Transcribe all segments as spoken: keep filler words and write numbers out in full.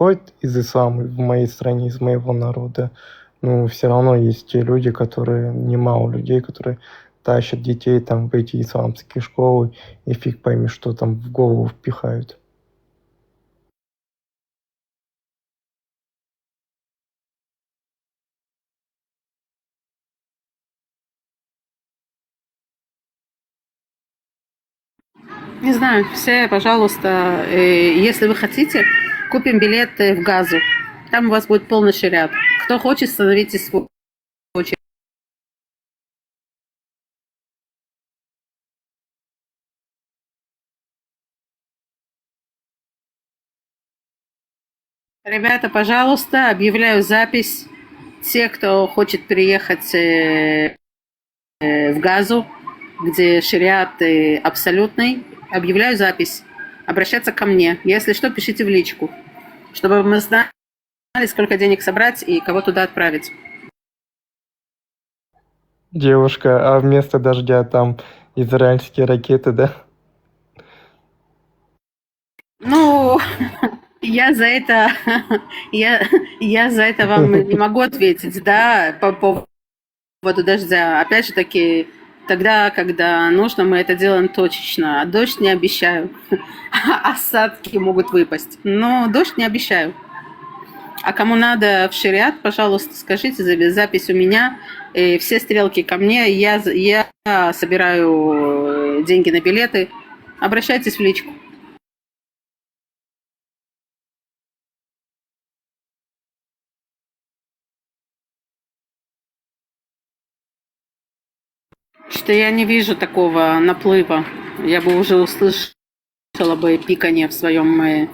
исходит из ислама в моей стране, из моего народа, но все равно есть те люди, которые, немало людей, которые тащат детей там в эти исламские школы, и фиг пойми, что там в голову впихают. Не знаю, все, пожалуйста, э, если вы хотите, купим билеты в Газу. Там у вас будет полный шариат. Кто хочет, становитесь в очередь. Ребята, пожалуйста, объявляю запись. Те, кто хочет приехать э, э, в Газу, где шариат э, абсолютный, объявляю запись. Обращаться ко мне. Если что, пишите в личку, чтобы мы знали, сколько денег собрать и кого туда отправить. Девушка, а вместо дождя там израильские ракеты, да? Ну, я за это, я, я за это вам не могу ответить, да, по поводу дождя. Опять же таки, тогда, когда нужно, мы это делаем точечно. А дождь не обещаю. Осадки могут выпасть. Но дождь не обещаю. А кому надо в шариат, пожалуйста, скажите, за- запись у меня. И все стрелки ко мне. Я, з- я собираю э, деньги на билеты. Обращайтесь в личку. Что я не вижу такого наплыва. Я бы уже услышала бы пикание в своем э,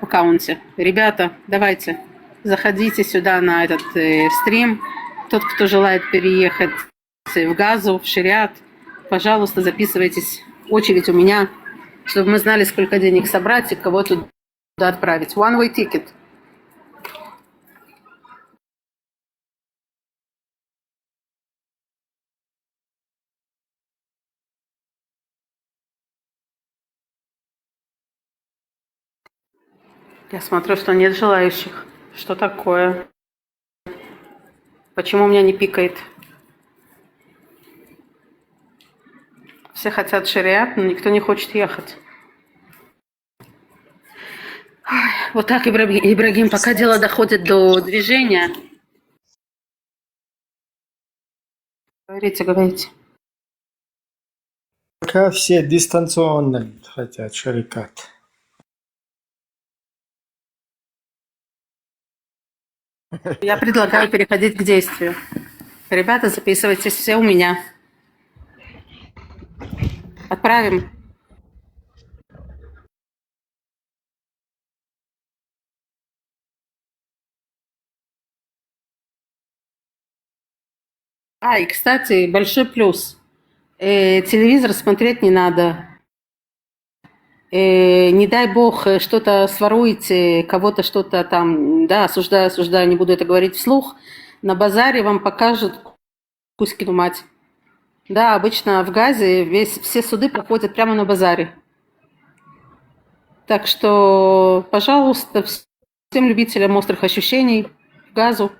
аккаунте. Ребята, давайте, заходите сюда на этот э, стрим. Тот, кто желает переехать в Газу, в шариат, пожалуйста, записывайтесь. Очередь у меня, чтобы мы знали, сколько денег собрать и кого туда отправить. One way ticket. Я смотрю, что нет желающих. Что такое? Почему у меня не пикает? Все хотят шариат, но никто не хочет ехать. Ой, вот так, Ибрагим, пока дело доходит до движения. Говорите, говорите. Пока все дистанционно хотят шариат. Я предлагаю переходить к действию. Ребята, записывайтесь все у меня. Отправим. А, и, кстати, большой плюс. Э, телевизор смотреть не надо. Э, не дай бог, э, что-то своруете, кого-то что-то там, да, осуждаю, осуждаю, не буду это говорить вслух. На базаре вам покажут кузькину мать. Да, обычно в Газе весь, все суды проходят прямо на базаре. Так что, пожалуйста, всем любителям острых ощущений в Газу,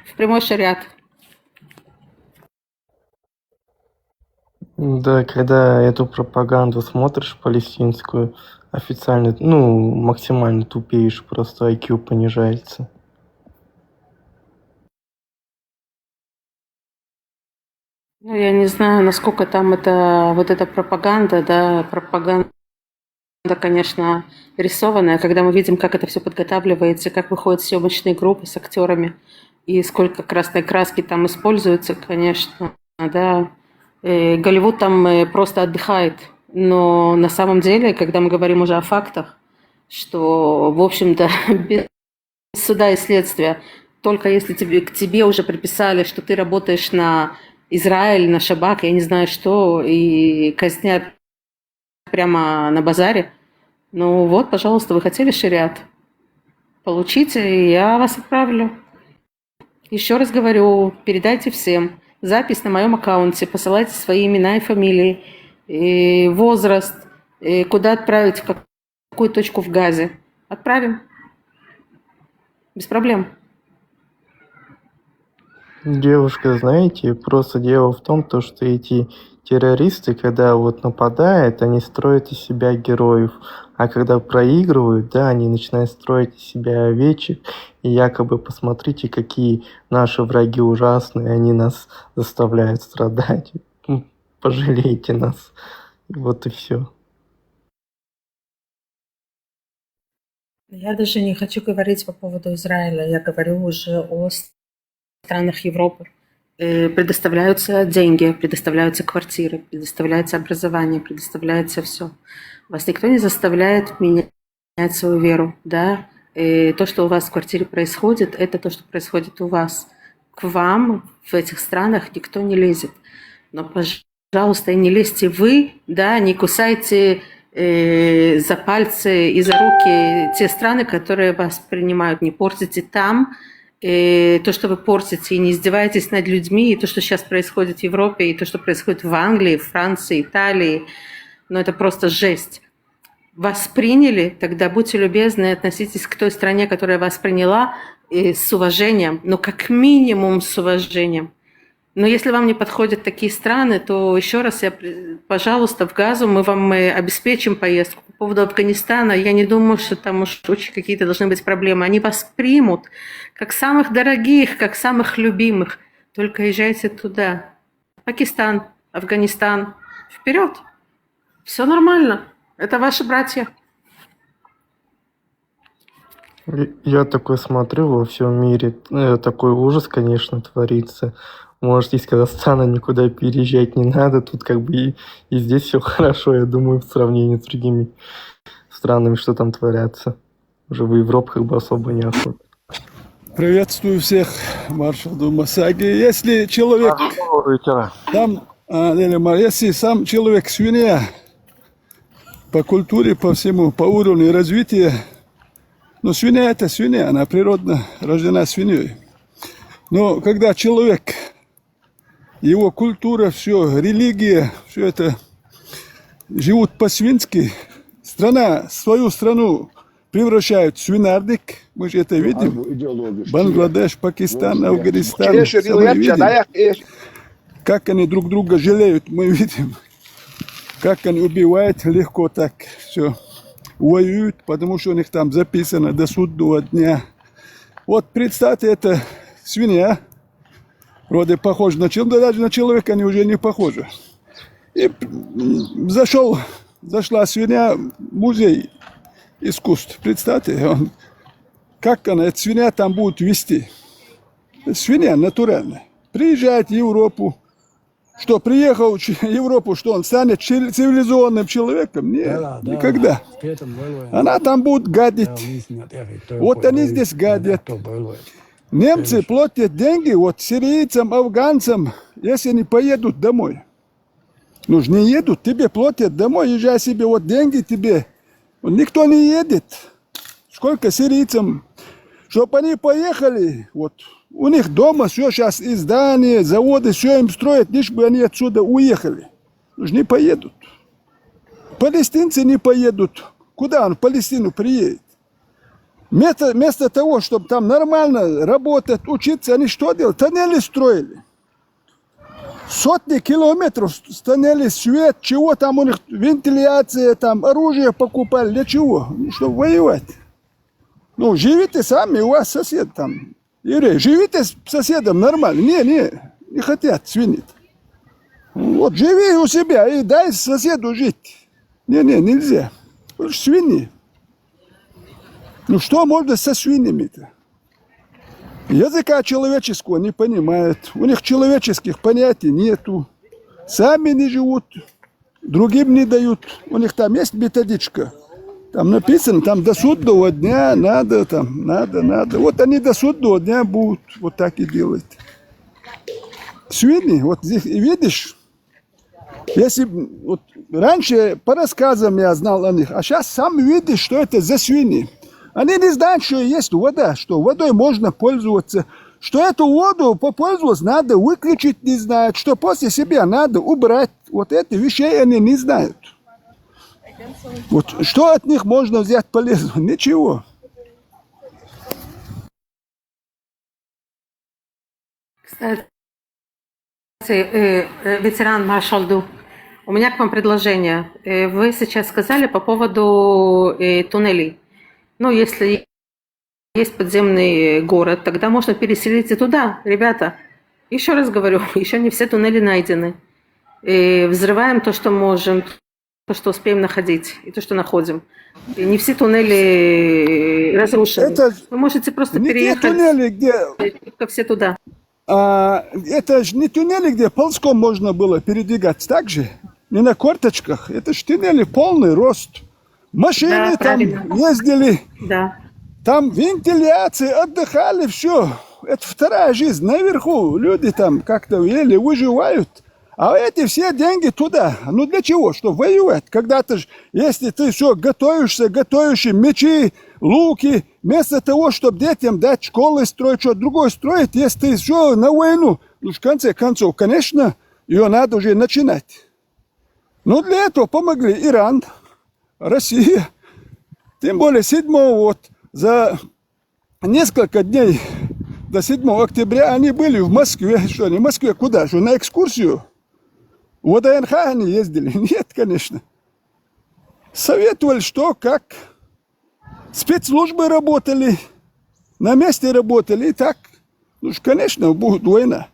в прямой шариат. Да, когда эту пропаганду смотришь палестинскую, официально, ну, максимально тупеешь, просто I Q понижается. Ну, я не знаю, насколько там это, вот эта пропаганда, да, пропаганда, конечно, рисованная, когда мы видим, как это все подготавливается, как выходят съемочные группы с актерами, и сколько красной краски там используется, конечно, да. Э, Голливуд там э, просто отдыхает. Но на самом деле, когда мы говорим уже о фактах, что, в общем-то, без суда и следствия, только если тебе, к тебе уже приписали, что ты работаешь на Израиль, на Шабак, я не знаю что, и казнят прямо на базаре, ну вот, пожалуйста, вы хотели шариат? Получите, и я вас отправлю. Еще раз говорю, передайте всем. Запись на моем аккаунте, посылайте свои имена и фамилии, и возраст, и куда отправить, в какую точку в Газе. Отправим. Без проблем. Девушка, знаете, просто дело в том, то, что эти террористы, когда вот нападают, они строят из себя героев, а когда проигрывают, да, они начинают строить из себя овечек, и якобы посмотрите, какие наши враги ужасные, они нас заставляют страдать. М, Пожалейте нас. Вот и все. Я даже не хочу говорить по поводу Израиля, я говорю уже о странах Европы. Э, Предоставляются деньги, предоставляются квартиры, предоставляется образование, предоставляется все. Вас никто не заставляет менять свою веру, да. И то, что у вас в квартире происходит, это то, что происходит у вас. К вам в этих странах никто не лезет. Но, пожалуйста, и не лезьте вы, да, не кусайте э, за пальцы и за руки те страны, которые вас принимают. Не портите там э, то, что вы портите, и не издевайтесь над людьми, и то, что сейчас происходит в Европе, и то, что происходит в Англии, Франции, Италии. Но это просто жесть. Вас приняли, тогда будьте любезны, относитесь к той стране, которая вас приняла, и с уважением, но как минимум с уважением. Но если вам не подходят такие страны, то еще раз, я, при- пожалуйста, в Газу мы вам э, обеспечим поездку. По поводу Афганистана, я не думаю, что там уж очень какие-то должны быть проблемы. Они вас примут как самых дорогих, как самых любимых. Только езжайте туда. Пакистан, Афганистан, вперед. Все нормально. Это ваши братья. И Я такой смотрю, во всем мире э, такой ужас, конечно, творится. Может, из Казахстана никуда переезжать не надо, тут как бы и, и здесь все хорошо, я думаю, в сравнении с другими странами, что там творятся. Уже в Европу как бы особо неохота. Приветствую всех, маршал Думасаги. Если человек Здорово, ветеран. там, а, Леля Мар, если сам человек свинья по культуре, по всему, по уровню развития, ну, свинья — это свинья, она природно рождена свиньей. Но когда человек, его культура, все, религия, все это живут по-свински, страна, свою страну превращают в свинарник, мы же это видим. Бангладеш, Пакистан, Афганистан, Эши всё мы риоят видим. чадаяк эш. Как они друг друга жалеют, мы видим. Как они убивают легко так, все. Воюют, потому что у них там записано до судного дня. Вот представьте, это свинья, вроде похож на человека, даже на человека они уже не похожи. И зашел, зашла свинья в музей искусств. Представьте, он, как она, эта свинья там будет вести. Свинья натуральная. Приезжает в Европу. Что, приехал в Европу, что он станет цивилизованным человеком? Нет, никогда. Она там будет гадить. Вот они здесь гадят. Немцы платят деньги вот сирийцам, афганцам, если они поедут домой. Ну ж не едут, тебе платят домой, езжай себе, вот деньги тебе. Никто не едет. Сколько сирийцам, чтобы они поехали, вот у них дома все сейчас, издания, заводы, все им строят, лишь бы они отсюда уехали. Ну ж не поедут. Палестинцы не поедут. Куда он в Палестину приедет? Вместо, вместо того, чтобы там нормально работать, учиться, они что делают? Тоннели строили. Сотни километров тоннели, свет, чего там у них, вентиляция, там оружие покупали, для чего? Ну, чтобы воевать. Ну, живите сами, у вас сосед там, еврей, живите с соседом нормально. Не, не, не хотят свинить. Вот живи у себя и дай соседу жить. Не, не, нельзя. Свиньи. Ну что можно со свиньями-то? Языка человеческого не понимают, у них человеческих понятий нету, сами не живут, другим не дают. У них там есть методичка, там написано, там до судного дня надо, там надо, надо. Вот они до судного дня будут вот так и делать. Свиньи, вот здесь и видишь, если вот раньше по рассказам я знал о них, а сейчас сам видишь, что это за свиньи. Они не знают, что есть вода, что водой можно пользоваться, что эту воду попользоваться надо выключить, не знают, что после себя надо убрать. Вот эти вещей они не знают. Вот что от них можно взять полезного? Ничего. Кстати, э, э, ветеран Маршалду, у меня к вам предложение. Э, вы сейчас сказали по поводу э, туннелей. Ну, если есть подземный город, тогда можно переселиться туда, ребята. Еще раз говорю, еще не все туннели найдены. И взрываем то, что можем, то, что успеем находить, и то, что находим. И не все туннели разрушены. Это Вы можете просто не те переехать туннели, где только все туда. А, это же не туннели, где ползком можно было передвигаться, так же? Не на корточках. Это же туннели полный рост. Машины Да, там правильно. Ездили, Да. Там вентиляция, отдыхали, все. Это вторая жизнь. Наверху люди там как-то еле выживают. А эти все деньги туда. Ну для чего? Чтобы воевать. Когда ты ж, если ты все готовишься, готовишь и мечи, луки, вместо того, чтобы детям дать школы строить, что другой строит, если ты все на войну, ну, в конце концов, конечно, ее надо уже начинать. Ну, для этого помогли Иран, Россия. Тем более седьмого вот за несколько дней до седьмого октября они были в Москве. Что они в Москве куда? Что на экскурсию? В ВДНХ они ездили? Нет, конечно. Советовали, что, как. Спецслужбы работали, на месте работали. И так, ну, ж, конечно, будет война.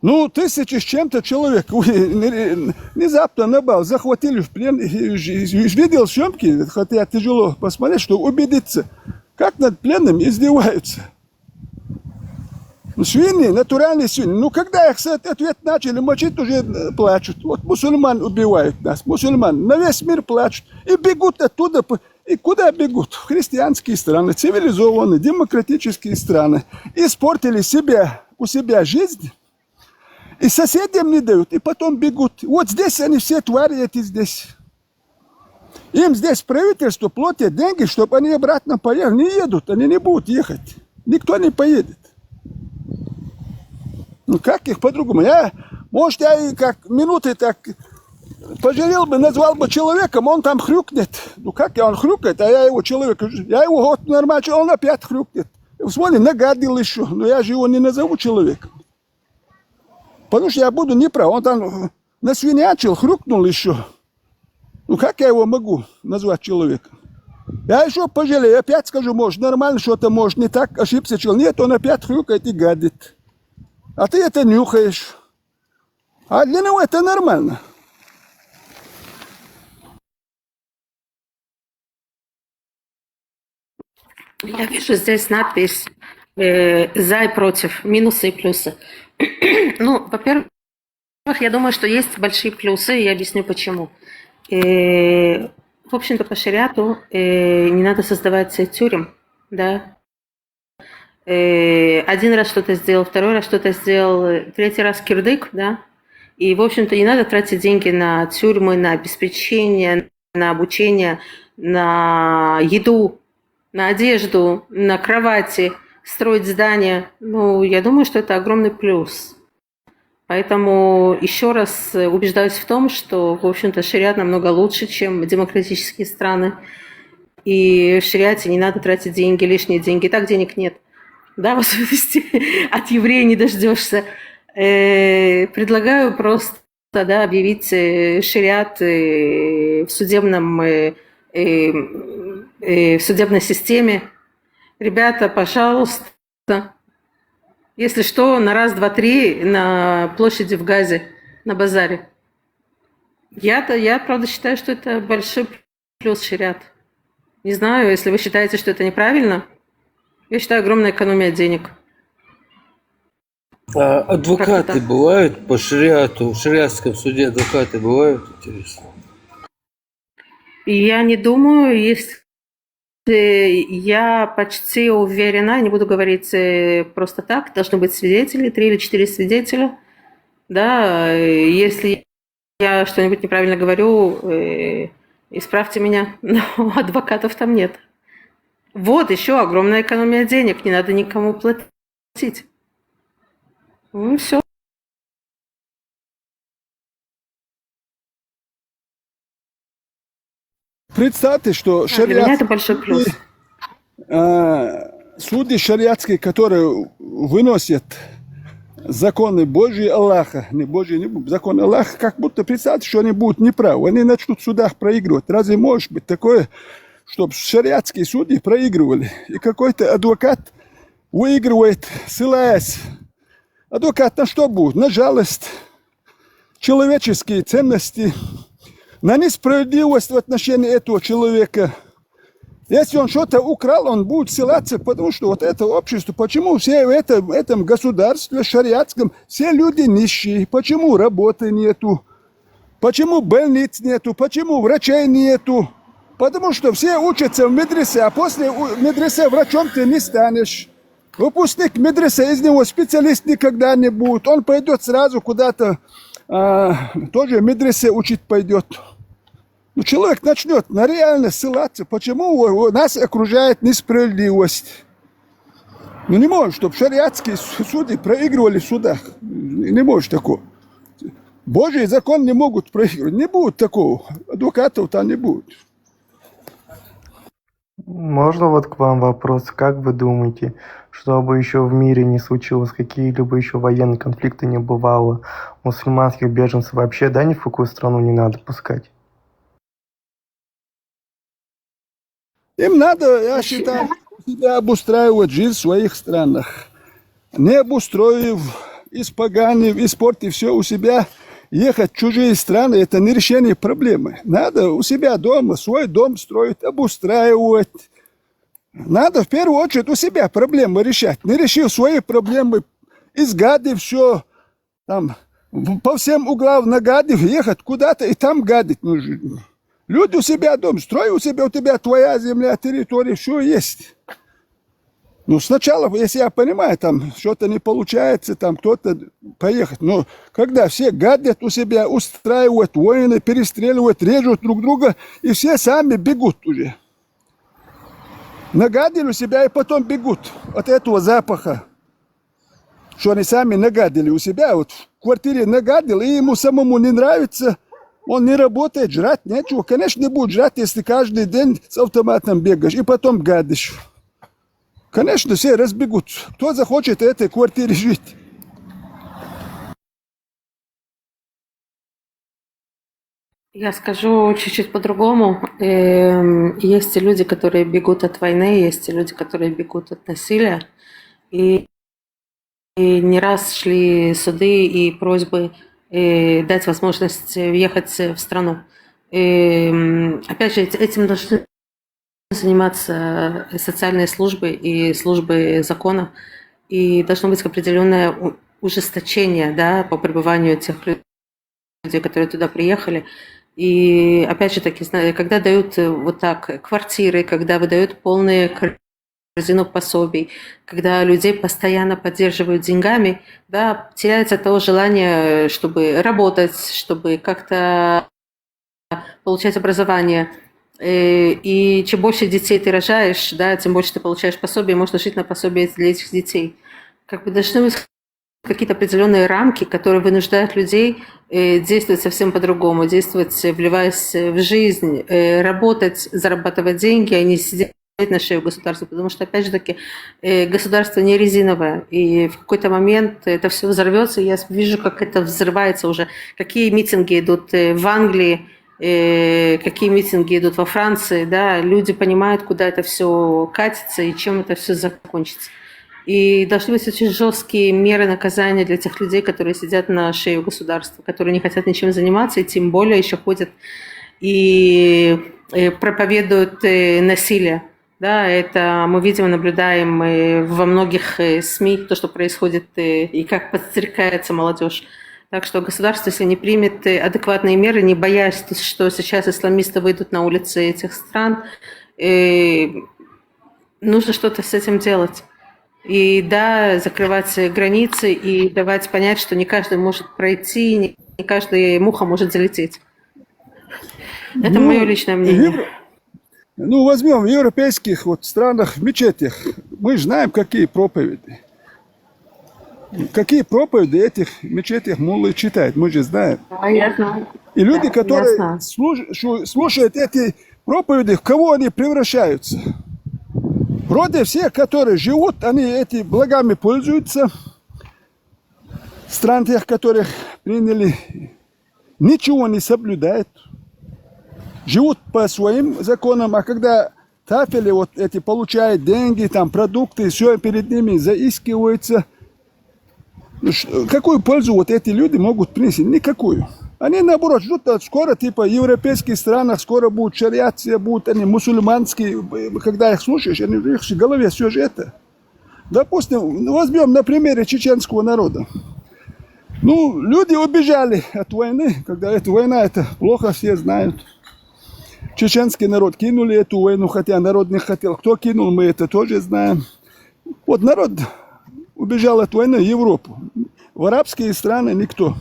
Ну, тысячи с чем-то человек вы- не- внезапно на бал захватили в плен. И- и- и- Видел съемки, хотя тяжело посмотреть, что убедиться, как над пленным издеваются. Ну, свиньи, натуральные свиньи. Ну, когда их с- ответ начали мочить, уже э, плачут. Вот мусульман убивают нас, мусульман. На весь мир плачут. И бегут оттуда. п- И куда бегут? В христианские страны, цивилизованные, демократические страны. Испортили себя, у себя жизнь. И соседям не дают, и потом бегут. Вот здесь они все твари эти здесь. Им здесь правительство платит деньги, чтобы они обратно поехали. Не едут, они не будут ехать. Никто не поедет. Ну как их по-другому? Я, может, я и как минуты так пожалел бы, назвал бы человеком, он там хрюкнет. Ну как я, он хрюкает, а я его человек, я его вот нормально, он опять хрюкнет. Смотри, нагадил еще, но я же его не назову человеком. Потому что я буду неправ. Он там насвинячил, хрюкнул еще. Ну как я его могу назвать человеком? Я еще пожалею, опять скажу, может, нормально что-то, может, не так, ошибся человек. Нет, он опять хрюкает и гадит. А ты это нюхаешь. А для него это нормально. Я вижу здесь надпись э, за и против, минусы и плюсы. Ну, во-первых, я думаю, что есть большие плюсы, и я объясню почему. Э, в общем-то, по шариату э, не надо создавать э, тюрем, да. Э, один раз что-то сделал, второй раз что-то сделал, э, третий раз кирдык, да. И, в общем-то, не надо тратить деньги на тюрьмы, на обеспечение, на обучение, на еду, на одежду, на кровати, строить здания. Ну, я думаю, что это огромный плюс. Поэтому еще раз э, убеждаюсь в том, что, в общем-то, шариат намного лучше, чем демократические страны. И в шариате не надо тратить деньги, лишние деньги. И так денег нет. Да, в особенности от еврея не дождешься. Э, предлагаю просто да, объявить э, шариат э, в судебном э, э, э, в судебной системе. Ребята, пожалуйста, если что, на раз, два, три на площади в Газе, на базаре. Я-то, я правда считаю, что это большой плюс шариат. Не знаю, если вы считаете, что это неправильно. Я считаю, огромная экономия денег. А адвокаты бывают по шариату, в шариатском суде адвокаты бывают, интересно? Я не думаю, если я почти уверена, не буду говорить э, просто так, должны быть свидетели, три или четыре свидетеля. Да, э, если я что-нибудь неправильно говорю, э, исправьте меня, но адвокатов там нет. Вот еще огромная экономия денег, не надо никому платить. Ну, все. Представьте, что Для меня это шариат, большой плюс. э, судьи шариатские, которые выносят законы Божьи Аллаха, не Божьи, не бу- законы Аллаха, как будто представьте, что они будут неправы, они начнут в судах проигрывать. Разве может быть такое, чтобы шариатские судьи проигрывали, и какой-то адвокат выигрывает, ссылаясь. Адвокат на что будет? На жалость, человеческие ценности, на несправедливость в отношении этого человека. Если он что-то украл, он будет ссылаться, потому что вот это общество, почему все в этом, этом государстве шариатском, все люди нищие, почему работы нету, почему больниц нету, почему врачей нету, потому что все учатся в медресе, а после у- медресе врачом ты не станешь. Выпускник медресе, из него специалист никогда не будет. Он пойдет сразу куда-то, а, тоже в медресе учить пойдет. Ну, человек начнет на реальность ссылаться. Почему у- у нас окружает несправедливость? Ну, не может, чтобы шариатские су- судьи проигрывали в судах. Не может такого. Божий закон не могут проигрывать. Не будет такого. Адвокатов там не будет. Можно вот к вам вопрос? Как вы думаете, чтобы еще в мире не случилось, какие-либо еще военные конфликты не бывало, мусульманских беженцев вообще, да, ни в какую страну не надо пускать? Им надо, я считаю, у себя обустраивать жизнь в своих странах. Не обустроив, испоганив, испортив все у себя, ехать в чужие страны, это не решение проблемы. Надо у себя дома свой дом строить, обустраивать. Надо в первую очередь у себя проблемы решать. Не решив свои проблемы, изгадив все, там, в- по всем углам нагадив, ехать куда-то и там гадить. Ну, ж- люди у себя дом, строй у себя, у тебя твоя земля, территория, все есть. Ну, сначала, если я понимаю, там что-то не получается, там кто-то поехать. Но когда все гадят у себя, устраивают войны, перестреливают, режут друг друга, и все сами бегут уже. Нагадили у себя и потом бегут от этого запаха, что они сами нагадили у себя. Вот в квартире нагадил, и ему самому не нравится, он не работает, жрать нечего. Конечно, не будет жрать, если каждый день с автоматом бегаешь и потом гадишь. Конечно, все разбегутся. Кто захочет в этой квартире жить? Я скажу чуть-чуть по-другому. Эм, Есть и люди, которые бегут от войны, есть и люди, которые бегут от насилия. И, и не раз шли суды и просьбы э, дать возможность въехать в страну. Эм, Опять же, эт- этим должны заниматься социальные службы и службы закона. И должно быть определенное у- ужесточение, да, по пребыванию тех людей, которые туда приехали. И опять же таки, зна- когда дают э, вот так квартиры, когда выдают полные корзину пособий, когда людей постоянно поддерживают деньгами, да, теряется то желание, чтобы работать, чтобы как-то получать образование. Э, И чем больше детей ты рожаешь, да, тем больше ты получаешь пособие, можно жить на пособие для этих детей. Как бы должны быть какие-то определенные рамки, которые вынуждают людей э, действовать совсем по-другому, действовать, э, вливаясь э, в жизнь, э, работать, зарабатывать деньги, а не сидеть на шею государству, потому что, опять же таки, э, государство не резиновое, и в какой-то момент это все взорвется, я вижу, как это взрывается уже. Какие митинги идут э, в Англии, э, какие митинги идут во Франции, да, люди понимают, куда это все катится и чем это все закончится. И должны быть очень жесткие меры наказания для тех людей, которые сидят на шее у государства, которые не хотят ничем заниматься, и тем более еще ходят и э, проповедуют э, насилие. Да, это мы видим и наблюдаем э, во многих э, СМИ, то, что происходит э, и как подстрекается молодежь. Так что государство, если не примет э, адекватные меры, не боясь, что- что сейчас исламисты выйдут на улицы этих стран, э, нужно что-то с этим делать. И да, закрывать э, границы и давать понять, что не каждый может пройти, не не каждая муха может залететь. Это Ну, мое личное мнение. Евро- Ну, возьмем в европейских вот странах, в мечетях. Мы же знаем, какие проповеди. Какие проповеди этих мечетях муллы читают, мы же знаем. А я знаю. И люди, Да, я которые знаю. слуш- шу- слушают эти проповеди, в кого они превращаются? Вроде все, которые живут, они эти благами пользуются. стран тех, которых приняли, ничего не соблюдают, живут по своим законам, а когда тафели вот эти получают деньги, там продукты, все перед ними заискивается, ну, ш- какую пользу вот эти люди могут принести? Никакую. Они наоборот ждут, а скоро типа в европейских странах скоро будут шариат, все будут они мусульманские, когда их слушаешь, они в их голове все же это. Допустим, ну, возьмем на примере чеченского народа. Ну, люди убежали от войны, когда эта война, это плохо, все знают. Чеченский народ кинули эту войну, хотя народ не хотел. Кто кинул, мы это тоже знаем. Вот народ убежал от войны в Европу. В арабские страны никто.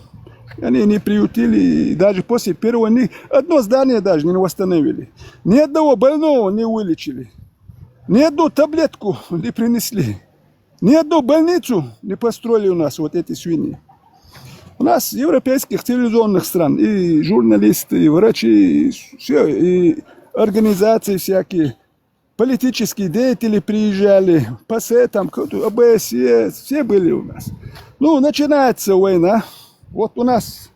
Они не приютили, и даже после первой войны одно здание даже не восстановили. Ни одного больного не вылечили. Ни одну таблетку не принесли. Ни одну больницу не построили у нас вот эти свиньи. У нас европейских цивилизованных стран и журналисты, и врачи, и все, и организации всякие, политические деятели приезжали, ПАСЕ, там, кто-то, ОБСЕ, все были у нас. Ну, начинается война. Вот у нас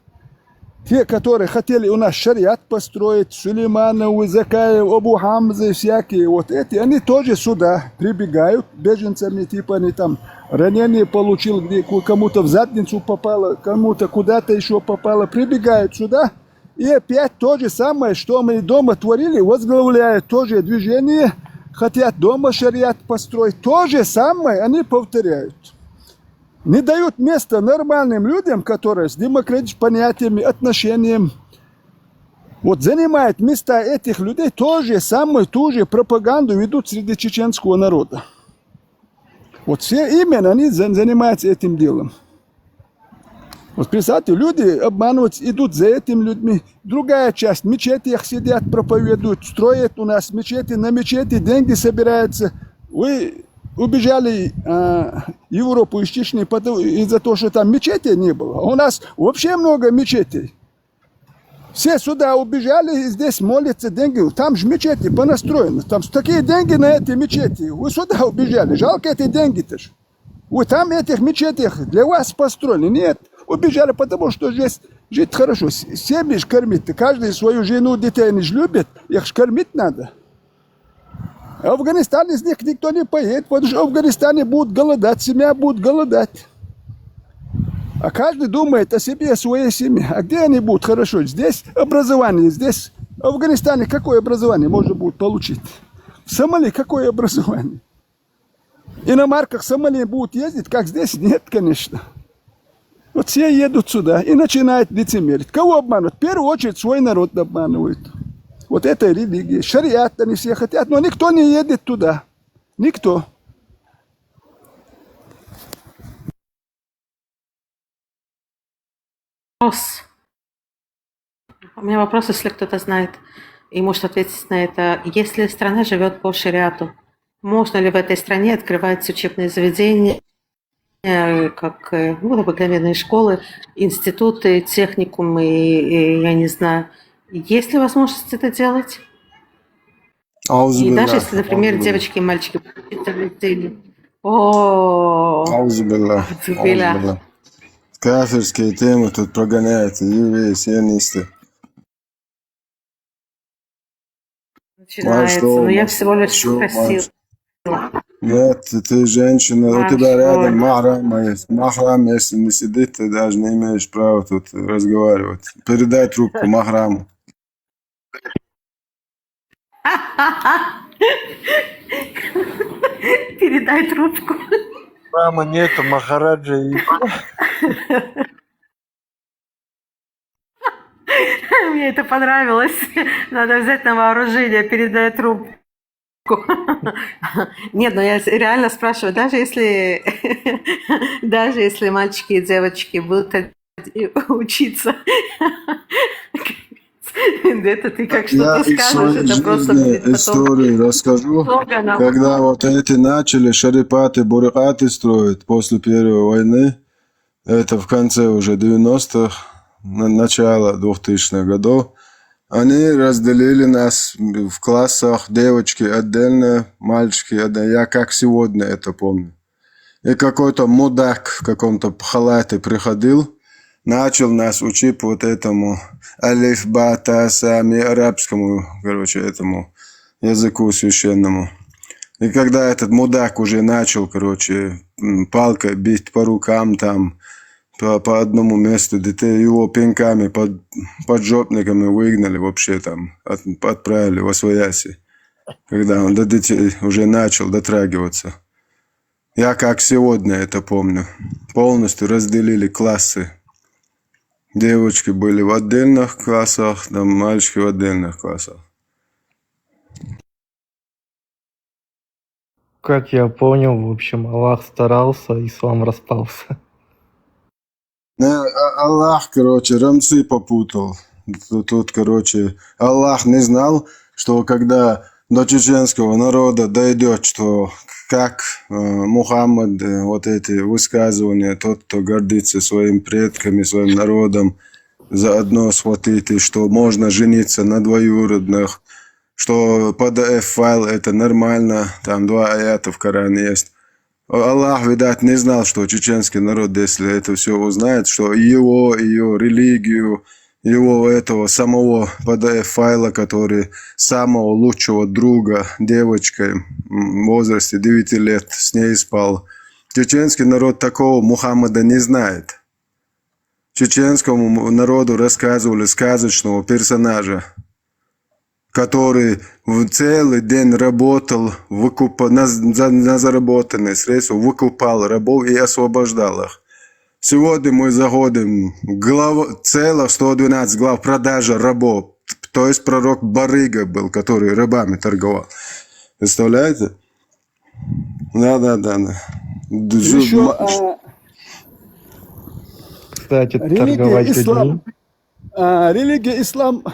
те, которые хотели у нас шариат построить, Сулеймановы, Закаев, Абу Хамзы, всякие вот эти, они тоже сюда прибегают, беженцами, типа они там ранение получил, где ку- кому-то в задницу попало, кому-то куда-то еще попало, прибегают сюда, и опять то же самое, что мы дома творили, возглавляют тоже движение, хотят дома шариат построить, то же самое они повторяют. Не дают места нормальным людям, которые с демократическими понятиями, отношением, вот занимают места этих людей, то же самое, ту же пропаганду ведут среди чеченского народа. Вот все именно они за- занимаются этим делом. Вот представьте, люди обманываются, идут за этим людьми. Другая часть, в мечетях сидят, проповедуют, строят у нас мечети, на мечети деньги собираются. Вы убежали а, в Европу из Чечни потому- из-за того, что там мечетей не было. А у нас вообще много мечетей. Все сюда убежали, и здесь молятся, деньги. Там же мечети понастроены. Там такие деньги на эти мечети. Вы сюда убежали. Жалко эти деньги-то ж. Вы там этих мечетях для вас построили. Нет, убежали, потому что здесь жить хорошо. С- Семьи ж кормить. Каждый свою жену, детей они ж любят. Их ж кормить надо. А в Афганистане из них никто не поедет, потому что в Афганистане будут голодать, семья будет голодать. А каждый думает о себе, о своей семье. А где они будут хорошо? Здесь образование, здесь в Афганистане какое образование можно будет получить? В Сомали какое образование? Иномарках Сомали будут ездить, как здесь? Нет, конечно. Вот все едут сюда и начинают лицемерить. Кого обманывать? В первую очередь свой народ обманывают. Вот это религия, шариат они все хотят, но никто не едет туда. Никто. Вопрос. У меня вопрос, если кто-то знает и может ответить на это. Если страна живет по шариату, можно ли в этой стране открывать учебные заведения, э, как э, ну, обыкновенные школы, институты, техникумы, и, я не знаю, есть ли возможность это делать? أعوذ И даже بالله если, например, أعوذ بالله девочки и мальчики учатся в лицее. О, أعوذ بالله أعوذ أعوذ بالله. بالله Кафирские темы тут прогоняют, евреи, сионисты. Начинается. Большого, Но я всего лишь большого, спросила. Нет, ты женщина, у тебя рядом Большого. махрам есть. Махрам, если не сидит, ты даже не имеешь права тут разговаривать. Передай трубку махраму. Передай трубку. Мама нету, Махараджа и Мне это понравилось. Надо взять на вооружение, передай трубку. Нет, ну я с- реально спрашиваю, даже если, даже если мальчики и девочки будут ходить учиться, это ты как Я что-то из скажешь, своей это просто жизни будет потом историю расскажу. Слоганом. Когда вот эти начали шарипаты, бурикаты строить после Первой войны, это в конце уже девяностых, на- начало двухтысячных годов, они разделили нас в классах, девочки отдельно, мальчики отдельно. Я как сегодня это помню. И какой-то мудак в каком-то халате приходил, начал нас учить вот этому алиф, ба, та, са, мим, арабскому, короче, этому языку священному. И когда этот мудак уже начал, короче, м, палкой бить по рукам там, по, по одному месту детей, его пинками под, поджопниками выгнали вообще там, от- отправили во свояси, когда он до детей уже начал дотрагиваться. Я как сегодня это помню. Полностью разделили классы. Девочки были в отдельных классах, там мальчики в отдельных классах. Как я понял, в общем, Аллах старался, ислам распался. Не, а- Аллах, короче, рамсы попутал. Тут, тут, короче, Аллах не знал, что когда до чеченского народа дойдет, что как э, Мухаммад, э, вот эти высказывания, тот, кто гордится своим предками, своим народом, заодно схватить, и что можно жениться на двоюродных, что П Д Ф файл это нормально, там два аята в Коране есть. Аллах, видать, не знал, что чеченский народ, если это все узнает, что его, ее религию, его этого самого П Д Ф файла, который самого лучшего друга девочкой м, в возрасте девяти лет с ней спал. Чеченский народ такого Мухаммада не знает. Чеченскому народу рассказывали сказочного персонажа, который в целый день работал, выкупа, на, за- на заработанные средства выкупал рабов и освобождал их. Сегодня мы заходим, глава, целых сто двенадцать глав продажа рабов. То есть пророк барыга был, который рабами торговал. Представляете? Да, да, да, да. Д- жу- Еще ма- а, Кстати, религия торговать ислам. людьми. А, религия ислам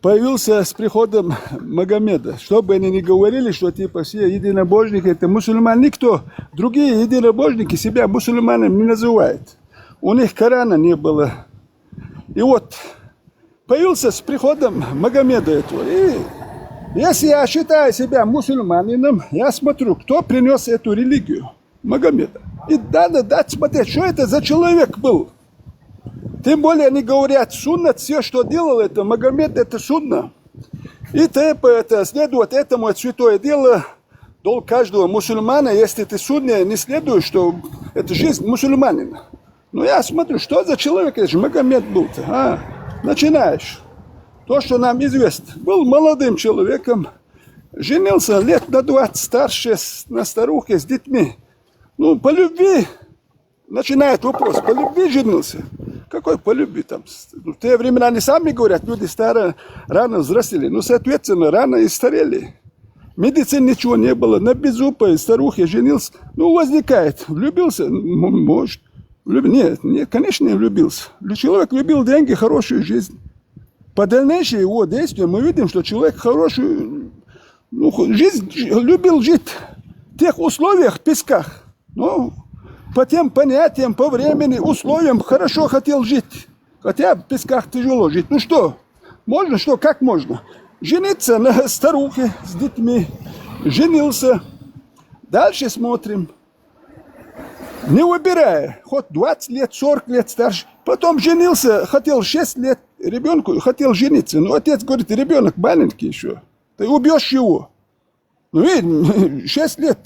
появился с приходом Магомеда. Что бы они ни говорили, что типа все единобожники, это мусульмане, никто, другие единобожники себя мусульманами не называет. У них Корана не было. И вот появился с приходом Магомеда этого. И если я считаю себя мусульманином, я смотрю, кто принес эту религию. Магомеда. И надо дать смотреть, что это за человек был. Тем более они говорят, сунна, все, что делал это Магомед, это сунна. И ты по это следовать этому, это святое дело, долг каждого мусульмана, если ты сунне не следуешь, что это жизнь мусульманина. Ну, я смотрю, что за человек, это же Магомед был-то, а? Начинаешь. То, что нам известно. Был молодым человеком, женился лет на двадцать старше, с- на старухе с детьми. Ну, по любви, начинает вопрос, по любви женился? Какой по любви там? С- ну, в те времена они сами говорят, люди старые, рано взрослели. Ну, соответственно, рано и старели. Медицины ничего не было, на беззубой старухе женился. Ну, возникает, влюбился, м- может. Влюб- Нет, нет, конечно, не влюбился. Лю- Человек любил деньги, хорошую жизнь. По дальнейшему его действию мы видим, что человек хорошую ну, ху- жизнь, ж- любил жить в тех условиях, в песках. Ну, по тем понятиям, по времени, условиям хорошо хотел жить. Хотя в песках тяжело жить. Ну что, можно что, как можно? Жениться на старухе с детьми. Женился. Дальше смотрим. Не выбирая, хоть двадцать лет, сорок лет старше. Потом женился, хотел шесть лет ребенку, хотел жениться. Ну, отец говорит, ребенок маленький еще. Ты убьешь его. Ну, видишь, шесть лет.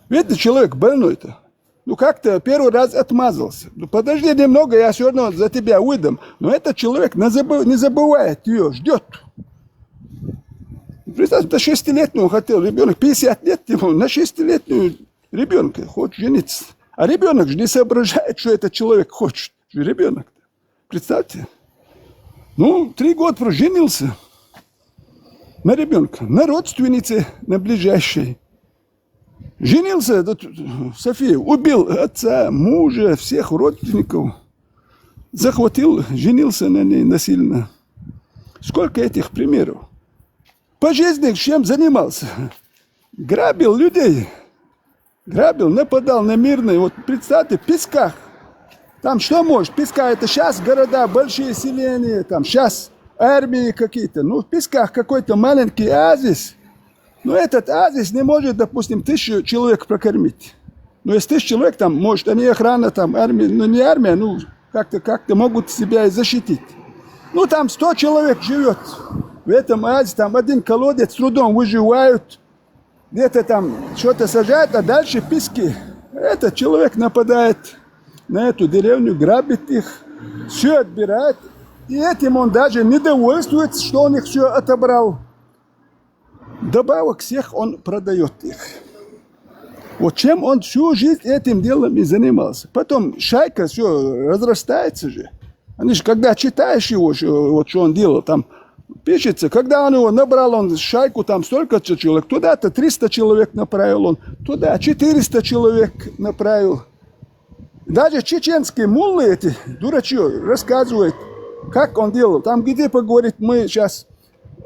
Видите, человек больной-то. Ну, как-то первый раз отмазался. Ну, подожди немного, я все равно за тебя выдам. Но этот человек не, забы- не забывает ее, ждет. Представь, до шестилетнего хотел ребенок, пятьдесят лет ему, на шестилетнего ребенка хочет жениться. А ребенок же не соображает, что этот человек хочет. Ребенок. Представьте. Ну, три года проженился на ребенка, на родственнице, на ближайшей. Женился этот София, убил отца, мужа, всех родственников. Захватил, женился на ней насильно. Сколько этих примеров? По жизни чем занимался? Грабил людей. Грабил, нападал на мирные. Вот представьте, в песках. Там что может? Песка это сейчас города, большие селения, там сейчас армии какие-то. Ну, в песках какой-то маленький оазис. Но этот оазис не может, допустим, тысячу человек прокормить. Ну, если тысяча человек, там, может, они охрана, там, армия, ну, не армия, ну, как-то, как-то могут себя и защитить. Ну, там сто человек живет в этом оазисе, там один колодец, с трудом выживают, где-то там что-то сажают, а дальше пески. Этот человек нападает на эту деревню, грабит их, все отбирает. И этим он даже недовольствуется, что он их все отобрал. Добавок всех он продает их. Вот чем он всю жизнь этим делом и занимался. Потом шайка все разрастается же. Они же, когда читаешь его, что- вот что он делал, там пишется, когда он его набрал, он шайку там столько-то человек, туда-то триста человек направил он, туда четыреста человек направил. Даже чеченские муллы эти, дурачье, рассказывает, как он делал. Там где поговорит, мы сейчас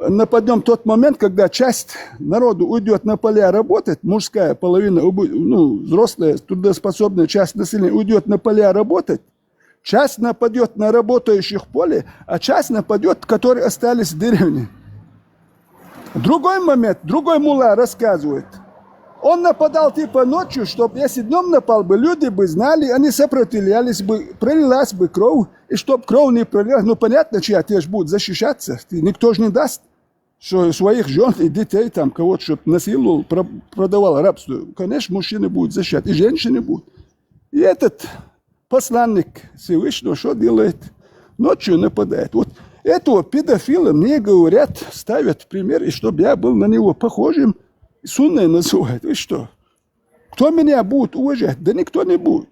нападем тот момент, когда часть народу уйдет на поля работать, мужская половина, убы- ну, взрослая, трудоспособная часть населения уйдет на поля работать, часть нападет на работающих в поле, а часть нападет, которые остались в деревне. Другой момент, другой мулла рассказывает. Он нападал типа ночью, чтобы если днем напал бы, люди бы знали, они сопротивлялись бы, пролилась бы кровь, и чтоб кровь не пролилась, ну понятно, чья теперь будет защищаться, никто же не даст, что своих жен и детей там кого-то чтоб насиловал, про- продавал рабство. Конечно, мужчины будут защищать, и женщины будут. И этот посланник Всевышнего что делает? Ночью нападает. Вот этого педофила мне говорят, ставят в пример, и чтобы я был на него похожим, сунной называют. Вы что? Кто меня будет уважать? Да никто не будет.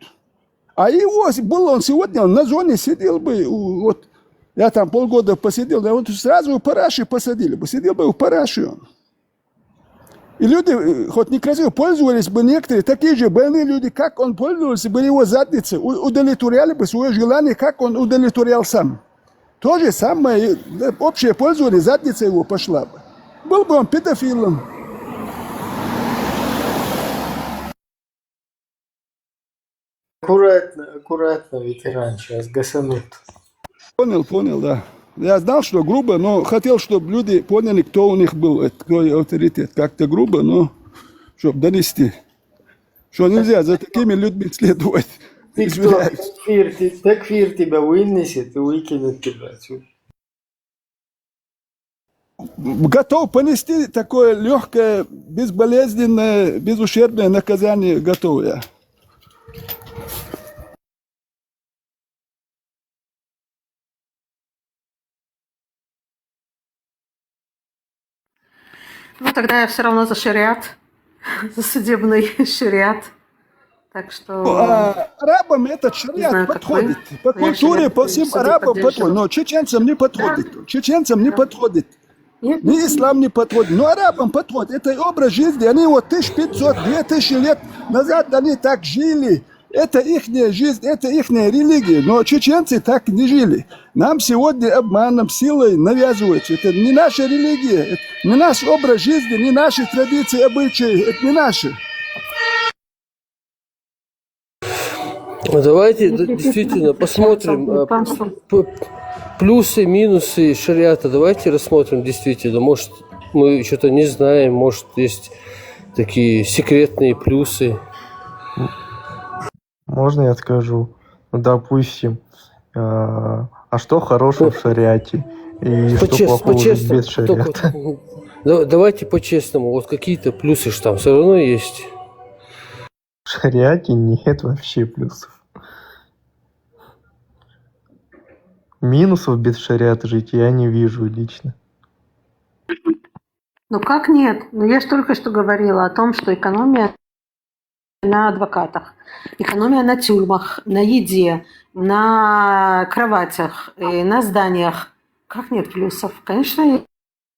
А его, был он сегодня, он на зоне сидел бы, у- вот я там полгода посидел, да вот сразу в параше посадили бы, сидел бы в параше он. И люди, э, хоть некрасиво, пользовались бы некоторые, такие же больные люди, как он пользовался бы его задницей, у- удовлетворяли бы свое желание, как он удовлетворял сам. То же самое, э, общее пользование, задница его пошла бы. Был бы он педофилом. Аккуратно, аккуратно, ветеран, сейчас гасанут. Понял, понял, да. Я знал, что грубо, но хотел, чтобы люди поняли, кто у них был, э, кто авторитет. Как-то грубо, но чтобы донести. Что нельзя за такими людьми следовать. Ты кто? Извиняюсь. Такфир, ты, такфир тебя вынесет и выкинет тебя отсюда. Готов понести такое легкое, безболезненное, безущербное наказание, готов я. Ну, тогда я все равно за шариат, за судебный шариат. Так что... Ну, а арабам этот шариат подходит. По культуре, по всем арабам подходит, но чеченцам не подходит. Чеченцам не подходит. Ни ислам не подходит, но арабам подходит. Это образ жизни. Они вот тысяча пятьсот, две тысячи лет назад они так жили. Это ихняя жизнь, это ихняя религия. Но чеченцы так не жили. Нам сегодня обманом, силой навязывается. Это не наша религия, это не наш образ жизни, не наши традиции, обычаи. Это не наши. Ну, давайте д- действительно посмотрим э, п- плюсы, минусы шариата. Давайте рассмотрим действительно. Может, мы что-то не знаем, может, есть такие секретные плюсы. Можно я скажу? Ну, допустим, э, а что хорошего в шариате? И что По-чест- плохого в жизни По-честному. без шариата? Только- Да- Давайте по-честному. Вот какие-то плюсы же там все равно есть. В шариате нет вообще плюсов. Минусов без шариата жить я не вижу лично. Ну как нет? Ну я же только что говорила о том, что экономия на адвокатах, экономия на тюрьмах, на еде, на кроватях, э, на зданиях. Как нет плюсов? Конечно, есть.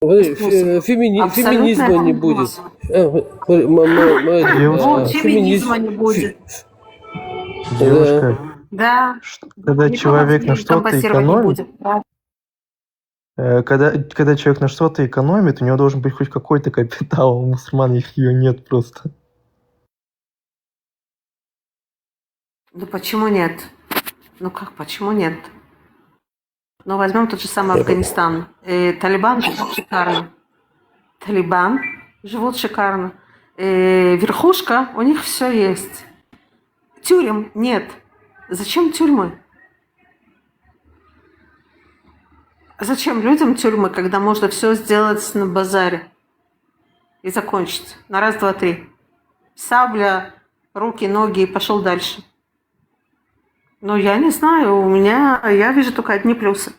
Вы, фе- фемини- Абсолютно Феминизма не нет будет. плюсов. Э, мы- мы- мы- мы- Вот, э, феминизма феминиз- не будет. фе- Девушка, Да. ш- когда Никакого человек на феминизма что-то компенсировать не экономит, будет. Да. э, когда, когда человек на что-то экономит, у него должен быть хоть какой-то капитал, а у мусульман их ее нет просто. Ну почему нет? Ну как, почему нет? Ну возьмем тот же самый Афганистан. Э, Талибан живут шикарно. Талибан живут шикарно. Э, верхушка, у них все есть. Тюрем нет. Зачем тюрьмы? Зачем людям тюрьмы, когда можно все сделать на базаре и закончить? На раз, два, три. Сабля, руки, ноги и пошел дальше. Ну, я не знаю, у меня, я вижу только одни плюсы.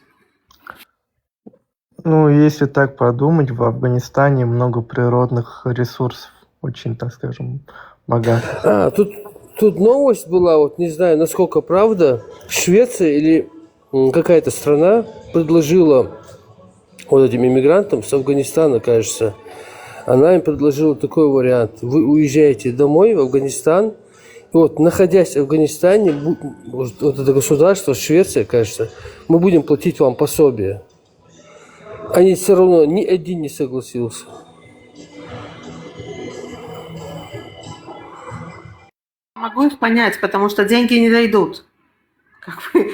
Ну, если так подумать, в Афганистане много природных ресурсов, очень, так скажем, богатых. А, тут, тут новость была, вот не знаю, насколько правда, Швеция или м, какая-то страна предложила вот этим иммигрантам с Афганистана, кажется, она им предложила такой вариант. Вы уезжаете домой, в Афганистан, и вот, находясь в Афганистане, бу- вот вот это государство, Швеция, кажется, мы будем платить вам пособие. Они все равно, ни один не согласился. Могу их понять, потому что деньги не дойдут. Как бы,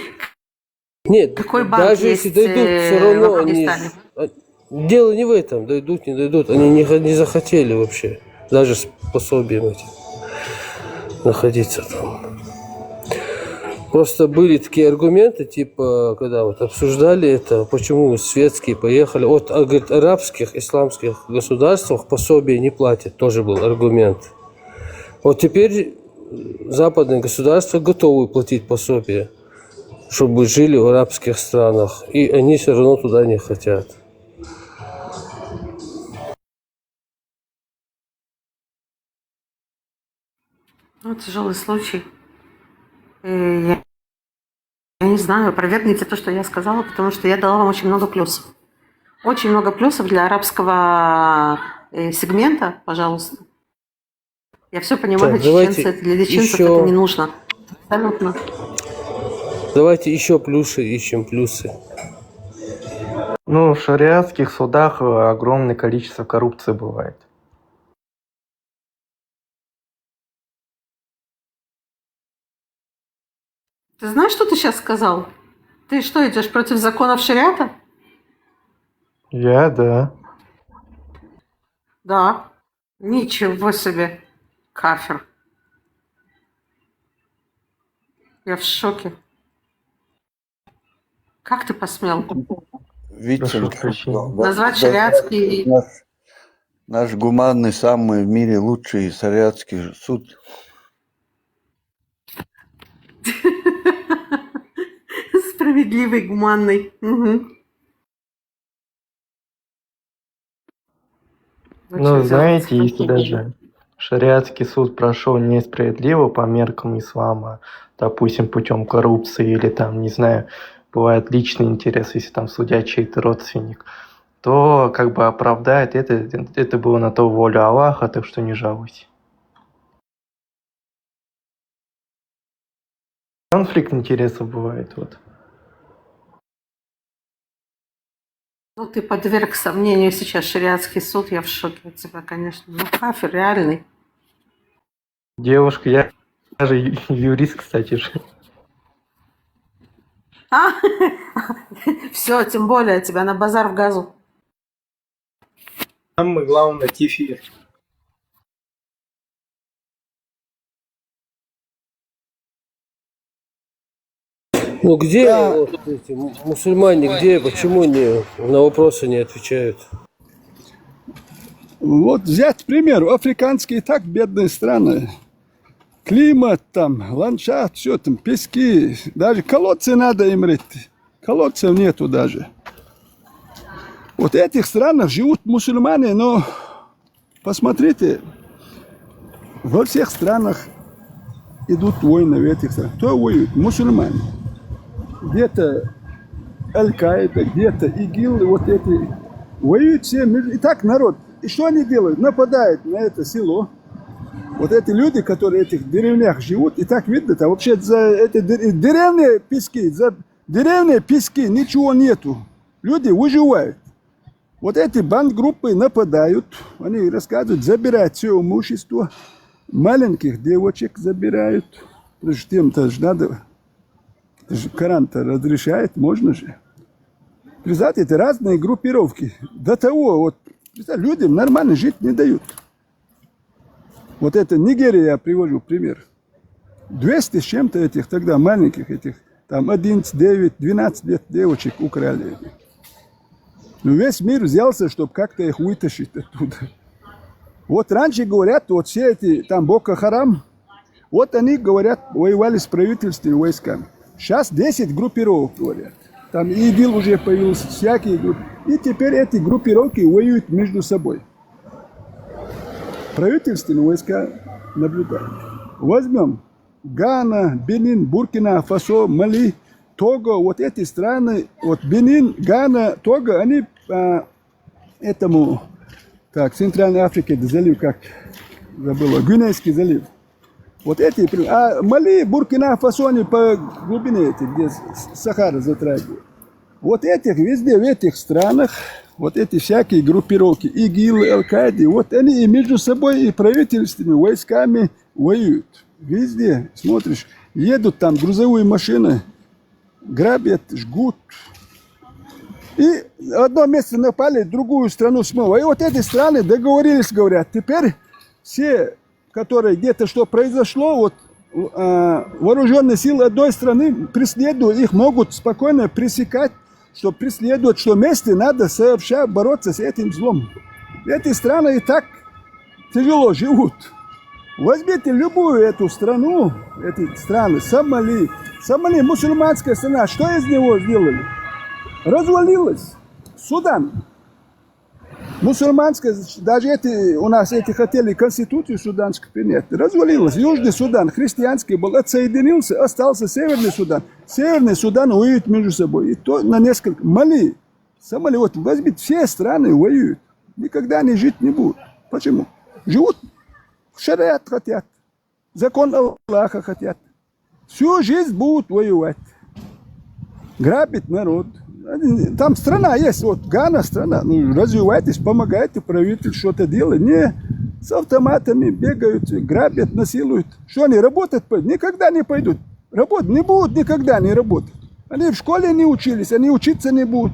Нет, какой банк даже если есть дойдут, все э, в равно они... Афганистане? а, Дело не в этом, дойдут, не дойдут, они не, х- не захотели вообще, даже с пособием этим находиться там. Просто были такие аргументы, типа, когда вот обсуждали это, почему светские поехали, вот, а, говорит, арабских, исламских государствах пособие не платят, тоже был аргумент. Вот теперь западные государства готовы платить пособие, чтобы жили в арабских странах, и они все равно туда не хотят. Ну, тяжелый случай. Э, Я, я не знаю, опровергните то, что я сказала, потому что я дала вам очень много плюсов. Очень много плюсов для арабского э, сегмента, пожалуйста. Я все понимаю, Так, чеченцы, давайте это для чеченцев это не еще, нужно. Абсолютно. Давайте еще плюсы ищем, плюсы. Ну, в шариатских судах э, огромное количество коррупции бывает. Ты знаешь, что ты сейчас сказал? Ты что, идешь против законов шариата? Я, да. Да. Ничего себе. Кафир. Я в шоке. Как ты посмел Вицин, Прошу прощения. назвать шариатский... наш, наш гуманный, самый в мире лучший шариатский суд. Справедливый, гуманный. Мгм. Ну, знаете, если даже шариатский суд прошел несправедливо по меркам ислама, допустим, путем коррупции или там, не знаю, бывает личный интерес, если там судья чей-то родственник, то как бы оправдает это, это было на то волю Аллаха, так что не жалуйся. Конфликт интересов бывает, вот. Ну, ты подверг сомнению сейчас шариатский суд, я в шоке от тебя, конечно. Ну, кафир реальный. Девушка, я же ю- юрист, кстати же. А? Все, тем более тебя на базар в газу. Самый главный кефир. Ну где вот эти м- мусульмане, где, почему не на вопросы не отвечают? Вот взять пример, африканские так бедные страны. Климат там, ландшафт, все там, пески. Даже колодцы надо им рыть. Колодцев нету даже. Вот в этих странах живут мусульмане, но посмотрите, во всех странах идут войны в этих странах. Кто воюет? Мусульмане. Где-то Аль-Каида, где-то ИГИЛ, вот эти воюют все. И так народ. И что они делают? Нападают на это село. Вот эти люди, которые в этих деревнях живут, и так видно, там вообще за эти деревни пески, за деревни пески, ничего нету. Люди выживают. Вот эти бандгруппы нападают, они рассказывают, забирают все имущество, маленьких девочек забирают. Потому что тем-то же надо, это же Коран-то разрешает, можно же. Представьте, это разные группировки. До того, вот, представь, людям нормально жить не дают. Вот это Нигерия, я привожу пример. Двести с чем-то этих тогда маленьких, этих там одиннадцать, девять, двенадцать лет девочек украли. Ну, весь мир взялся, чтобы как-то их вытащить оттуда. Вот раньше, говорят, вот все эти там Боко Харам, вот они, говорят, воевали с правительственными войсками. Сейчас десять группировок, говорят. Там и ИГИЛ уже появился, всякие группы. И теперь эти группировки воюют между собой. Правительственные войска наблюдают. Возьмем Гана, Бенин, Буркина, Фасо, Мали, Того. Вот эти страны, вот Бенин, Гана, Того, они а, этому, так, Центральной Африке, это залив, как, забыла, Гвинейский залив. Вот эти, при- а Мали, Буркина, Фасо, они по глубине эти, где с- Сахара затрагивают. Вот этих, везде в этих странах, вот эти всякие группировки, ИГИЛ, Аль-Каиды, вот они и между собой, и правительственными войсками воюют. Везде, смотришь, едут там грузовые машины, грабят, жгут. И одно место напали, другую страну смыло. И вот эти страны договорились, говорят, теперь все, которые где-то что произошло, вот а, вооруженные силы одной страны преследуют, их могут спокойно пресекать, что преследуют, что вместе надо сообща бороться с этим злом. Эти страны и так тяжело живут. Возьмите любую эту страну, эти страны, Сомали. Сомали мусульманская страна, что из него сделали? Развалилась. Судан. Мусульманская, даже эти, у нас эти хотели конституцию суданскую принять. Развалилась. Южный Судан христианский был, отсоединился, остался Северный Судан. Северный Судан воюет между собой. И то на несколько. Мали, Сомали, вот возьмите, все страны воюют. Никогда они жить не будут. Почему? Живут, шариат хотят, закон Аллаха хотят. Всю жизнь будут воевать. Грабить народ. Там страна есть, вот Гана страна, ну развивайтесь, помогайте, правитель что-то делает. Не, с автоматами бегают, грабят, насилуют. Что они работать пойдут? Никогда не пойдут. Работать не будут, никогда не работать. Они в школе не учились, они учиться не будут.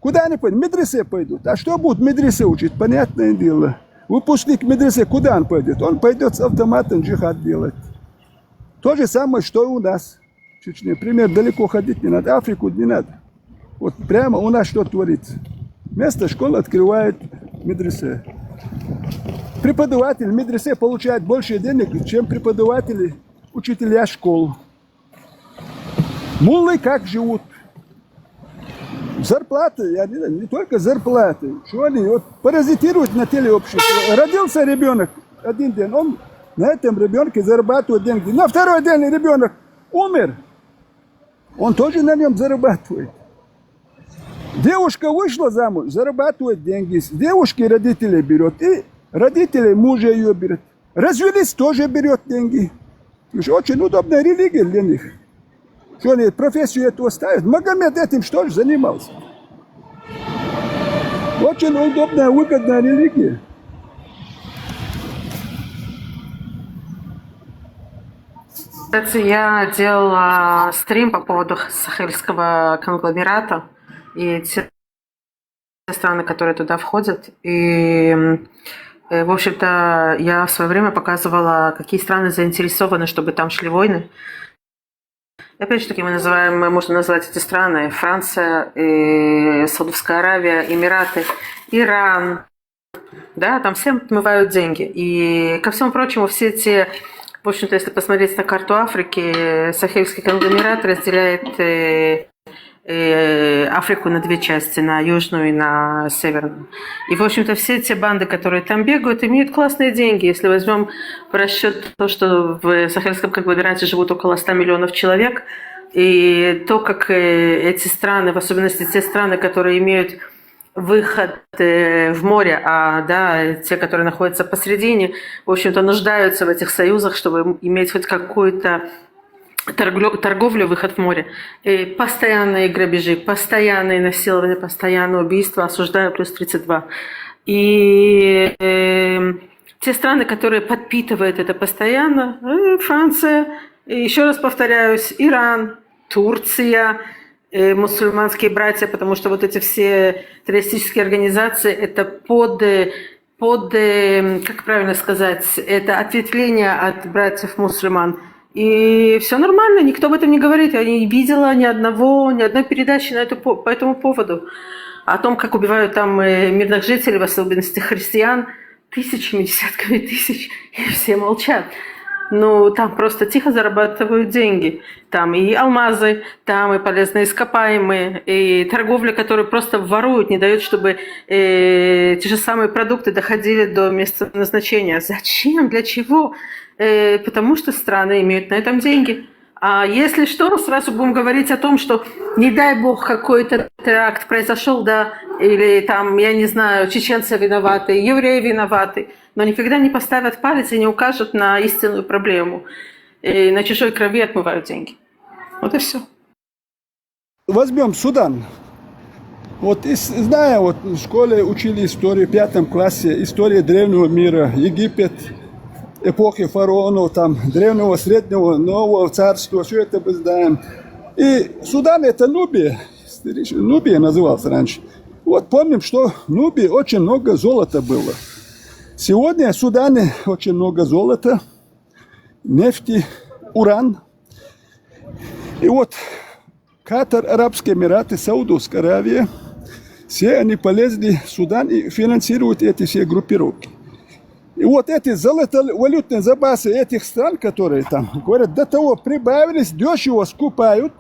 Куда они пойдут? В медресе пойдут. А что будут в медресе учить? Понятное дело. Выпускник медресе, куда он пойдет? Он пойдет с автоматом джихад делать. То же самое, что и у нас в Чечне. Пример, далеко ходить не надо, Африку не надо. Вот прямо у нас что творится. Вместо школы открывают медресе. Преподаватель в медресе получает больше денег, чем преподаватели, учителя школ. Муллы как живут? Зарплаты, я не, не только зарплаты. Что они вот паразитируют на теле общества? Родился ребенок один день, он на этом ребенке зарабатывает деньги. На второй день ребенок умер, он тоже на нем зарабатывает. Девушка вышла замуж, зарабатывает деньги. С девушки родителей берет. И родителей мужа ее берет. Развелись, тоже берет деньги. Слушай, очень удобная религия для них. Что они профессию эту оставят? Магомед этим что же занимался? Очень удобная, выгодная религия. Кстати, я делала стрим по поводу сахельского конгломерата и те страны, которые туда входят. И, э, в общем-то, я в свое время показывала, какие страны заинтересованы, чтобы там шли войны. И опять же таки мы называем, мы можем назвать эти страны: Франция, и Саудовская Аравия, Эмираты, Иран. Да, там всем отмывают деньги. И ко всему прочему, все те, в общем-то, если посмотреть на карту Африки, сахельский конгломерат разделяет э, э, Африку на две части, на южную и на северную. И, в общем-то, все те банды, которые там бегают, имеют классные деньги. Если возьмем в расчет то, что в сахельском конгломерате живут около ста миллионов человек, и то, как э, эти страны, в особенности те страны, которые имеют выход э, в море, а да, те, которые находятся посередине, в общем-то, нуждаются в этих союзах, чтобы иметь хоть какую-то торглё- торговлю, выход в море. И постоянные грабежи, постоянные насилования, постоянные убийства, осуждаю плюс тридцать два. И э, те страны, которые подпитывают это постоянно, э, Франция, и еще раз повторяюсь, Иран, Турция, э, мусульманские братья, потому что вот эти все террористические организации, это под, э, под, э, как правильно сказать, это ответвление от братьев мусульман. И все нормально, никто об этом не говорит. Я не видела ни одного, ни одной передачи на эту, по этому поводу. О том, как убивают там э, мирных жителей, в особенности христиан, тысячами, десятками тысяч, и все молчат. Ну, там просто тихо зарабатывают деньги. Там и алмазы, там и полезные ископаемые, и торговля, которую просто воруют, не дают, чтобы э, те же самые продукты доходили до места назначения. Зачем? Для чего? Э, потому что страны имеют на этом деньги. А если что, сразу будем говорить о том, что не дай бог какой-то теракт произошел, да, или там, я не знаю, чеченцы виноваты, евреи виноваты, но никогда не поставят палец и не укажут на истинную проблему. И на чужой крови отмывают деньги. Вот и все. Возьмем Судан. Вот и с- знаем, вот в школе учили историю, в пятом классе, история древнего мира, Египет, эпохи фараонов, там, древнего, среднего, нового царства, все это мы знаем. И Судан это Нубия, исторически, Нубия назывался раньше. Вот помним, что в Нубии очень много золота было. Сегодня в Судане очень много золота, нефти, уран. И вот Катар, Арабские Эмираты, Саудовская Аравия, все они полезли в Судан и финансируют эти все группировки. И вот эти золотовалютные запасы этих стран, которые там, говорят, до того прибавились, дешево скупают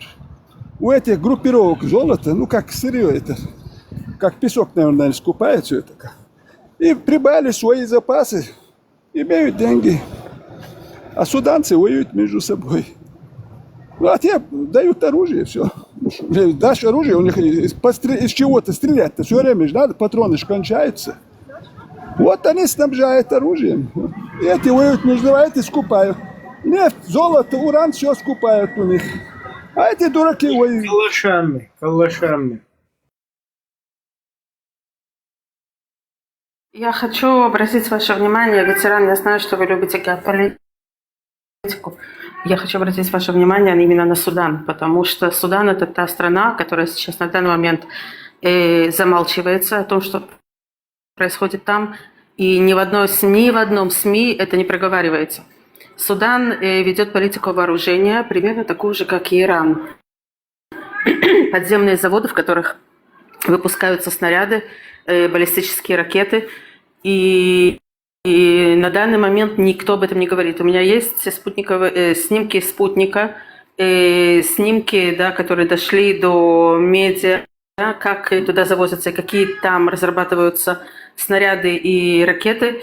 у этих группировок золото, ну как сырье это, как песок, наверное, скупают все это. И прибавили свои запасы, имеют деньги. А суданцы воюют между собой. Ну, а те дают оружие, все. Дашь оружие, у них из, постре- из чего-то стрелять-то все время же надо, патроны же кончаются. Вот они снабжают оружием. И эти воюют между собой, эти скупают. Нефть, золото, уран, все скупают у них. А эти дураки воюют. Калашами, калашами. Я хочу обратить ваше внимание, ветеран, я знаю, что вы любите геополитику. Я хочу обратить ваше внимание именно на Судан, потому что Судан это та страна, которая сейчас на данный момент э, замалчивается о том, что происходит там, и ни в, одной, ни в одном СМИ это не проговаривается. Судан э, ведет политику вооружения, примерно такую же, как и Иран. Подземные заводы, в которых выпускаются снаряды, э, баллистические ракеты. И, и на данный момент никто об этом не говорит. У меня есть спутниковые э, снимки спутника, э, снимки, да, которые дошли до медиа, да, как туда завозятся, какие там разрабатываются снаряды и ракеты.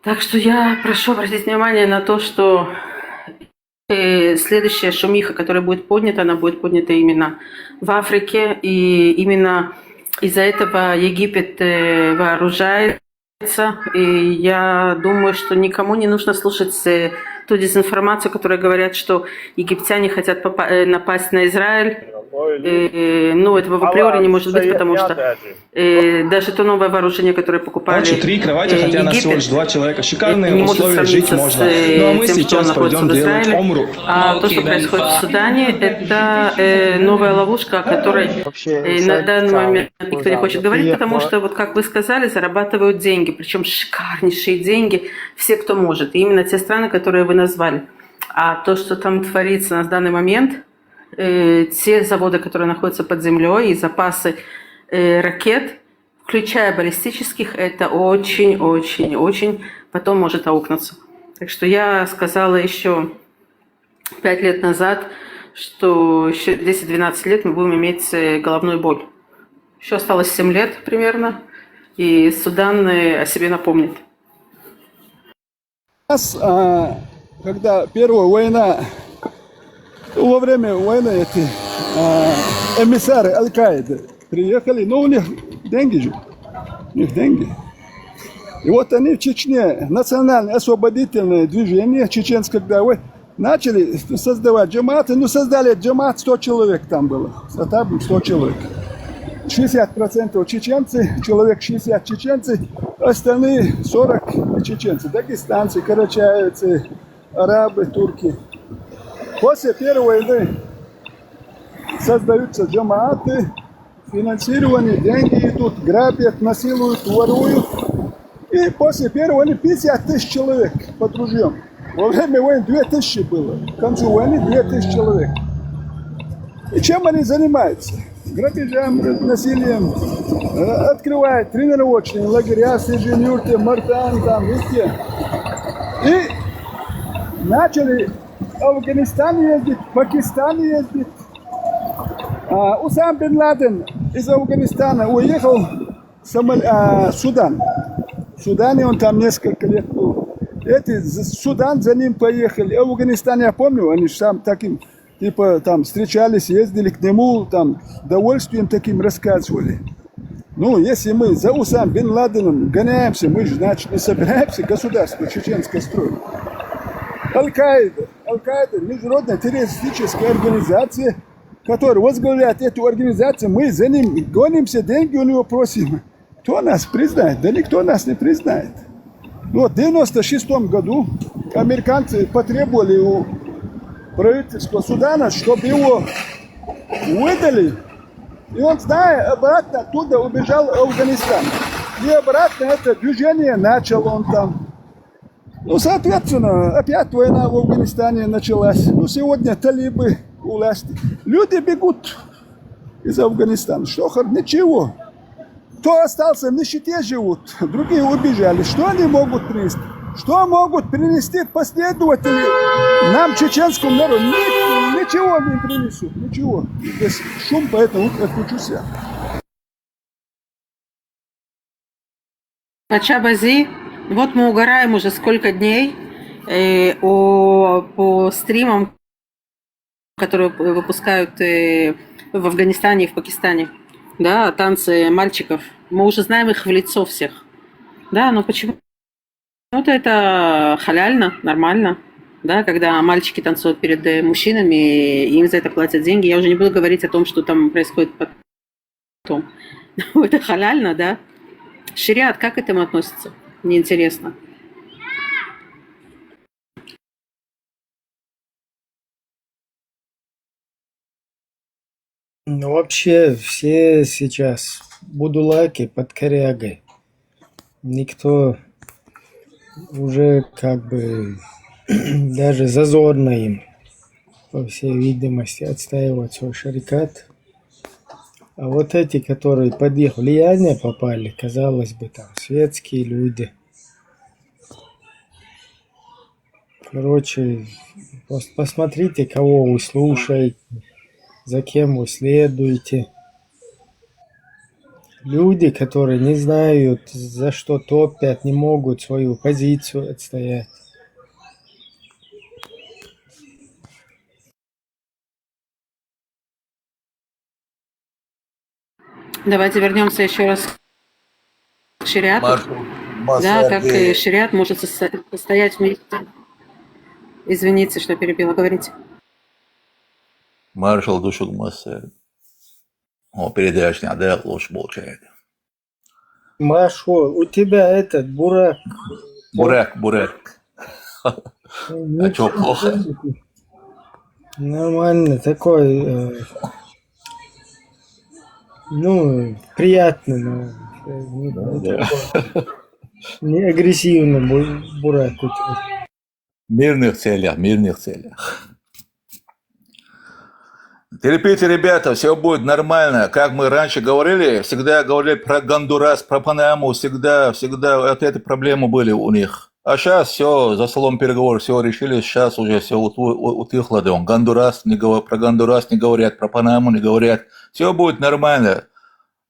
Так что я прошу обратить внимание на то, что э, следующая шумиха, которая будет поднята, она будет поднята именно в Африке. И именно из-за этого Египет э, вооружается. И я думаю, что никому не нужно слушать э, ту дезинформацию, которая говорят, что египтяне хотят попа- э, напасть на Израиль. Э, ну, этого в априори не может быть, потому что э, даже то новое вооружение, которое покупали Ночью три кровати, э, хотя нас всего Египет, лишь два человека. это Шикарные не может условия, жить сравниться с можно. э, Ну а мы тем, что сейчас находится пойдем в делать Израиле. Омру. А то, что происходит в Судане, это э, новая ловушка, о которой Вообще, э, на сайт данный сам момент никто не Кузан. хочет говорить, потому что, вот как вы сказали, зарабатывают деньги, причем шикарнейшие деньги, все, кто может. И именно те страны, которые вы назвали. А то, что там творится на данный момент, э, те заводы, которые находятся под землей, и запасы э, ракет, включая баллистических, это очень-очень-очень потом может аукнуться. Так что я сказала еще пять лет назад, что еще десять-двенадцать лет мы будем иметь э, головную боль. Еще осталось семь лет примерно, и Судан э, о себе напомнит. Нас, а, когда первая война, во время войны эти а, эмиссары Аль-Каиды приехали, но у них деньги же, у них деньги. И вот они в Чечне, национальное освободительное движение чеченское, когда вы начали создавать джаматы, ну создали джамат, сто человек там было, составим сто человек. шестьдесят процентов чеченцы, человек шестьдесят чеченцы, остальные сорок не чеченцы, дагестанцы, карачаевцы, арабы, турки. После первой войны создаются джаматы, финансирование, деньги идут, грабят, насилуют, воруют. И после первой войны пятьдесят тысяч человек под ружьем. Во время войны две тысячи было. К концу войны две тысячи человек. И чем они занимаются? Грабежам, насилием. Э, открывают тренировочные лагеря в Сыжынюрте, Мартан, там, везде. И начали в Афганистан ездить, в Пакистан ездить. А Усам бен Ладен из Афганистана уехал в Сомали-, а, Судан. В Судане он там несколько лет был. Эти, з-, Судан за ним поехали. Афганистан, я помню, они же там таким, типа, там встречались, ездили к нему, там, довольствием таким рассказывали. Ну, если мы за Усам бен Ладеном гоняемся, мы же, значит, не собираемся государство чеченское строить. Аль-Каида, Аль-Каида, международная террористическая организация, который возглавляет эту организацию, мы за ним гонимся, деньги у него просим. Кто нас признает? Да никто нас не признает. Ну вот в девяносто шестом году американцы потребовали у правительства Судана, чтобы его выдали. И он, зная, обратно оттуда убежал в Афганистан. И обратно это движение начал он там. Ну, соответственно, опять война в Афганистане началась. Ну, сегодня талибы у власти. Люди бегут из Афганистана. Что хор-, ничего. Кто остался в нищете живут, другие убежали. Что они могут принести? Что могут принести последователи нам, чеченскому народу? Ни-, ничего не принесут, ничего. Здесь шум, поэтому отключусь я. Пачабази, вот мы угораем уже сколько дней э, о, по стримам, которые выпускают э, в Афганистане и в Пакистане. Да, танцы мальчиков. Мы уже знаем их в лицо всех. Да, но почему-то это халяльно, нормально. Да, когда мальчики танцуют перед э, мужчинами, и им за это платят деньги. Я уже не буду говорить о том, что там происходит потом. Это халяльно, да? Шариат как к этому относится? Мне интересно. Ну, вообще, все сейчас будулаки под корягой. Никто уже, как бы, даже зазорно им, по всей видимости, отстаивать свой шарикат. А вот эти, которые под их влияние попали, казалось бы, там, светские люди. Короче, пос-, посмотрите, кого вы слушаете, за кем вы следуете. Люди, которые не знают, за что топят, не могут свою позицию отстоять. Давайте вернемся еще раз к шариату. Маршал Да, как э, Масарди. Шариат может состо- состоять вместе. Извините, что перебила. Говорите. Маршал Душук Масарди. О, передача надо лучше получает. Маршал, у тебя этот, Бурак. Бурак, Бурак. Ну, А чё, плохо? Нормально, такой, э, ну, приятный, но э, не, не такой, не агрессивный бу- Бурак у тебя. В мирных целях, в мирных целях. Терпите, ребята, все будет нормально. Как мы раньше говорили, всегда говорили про Гондурас, про Панаму, всегда, всегда вот эти проблемы были у них. А сейчас все, за столом переговоров, все решили, сейчас уже все утихло. Да, Гондурас не говор-, про Гондурас не говорят, про Панаму не говорят. Все будет нормально.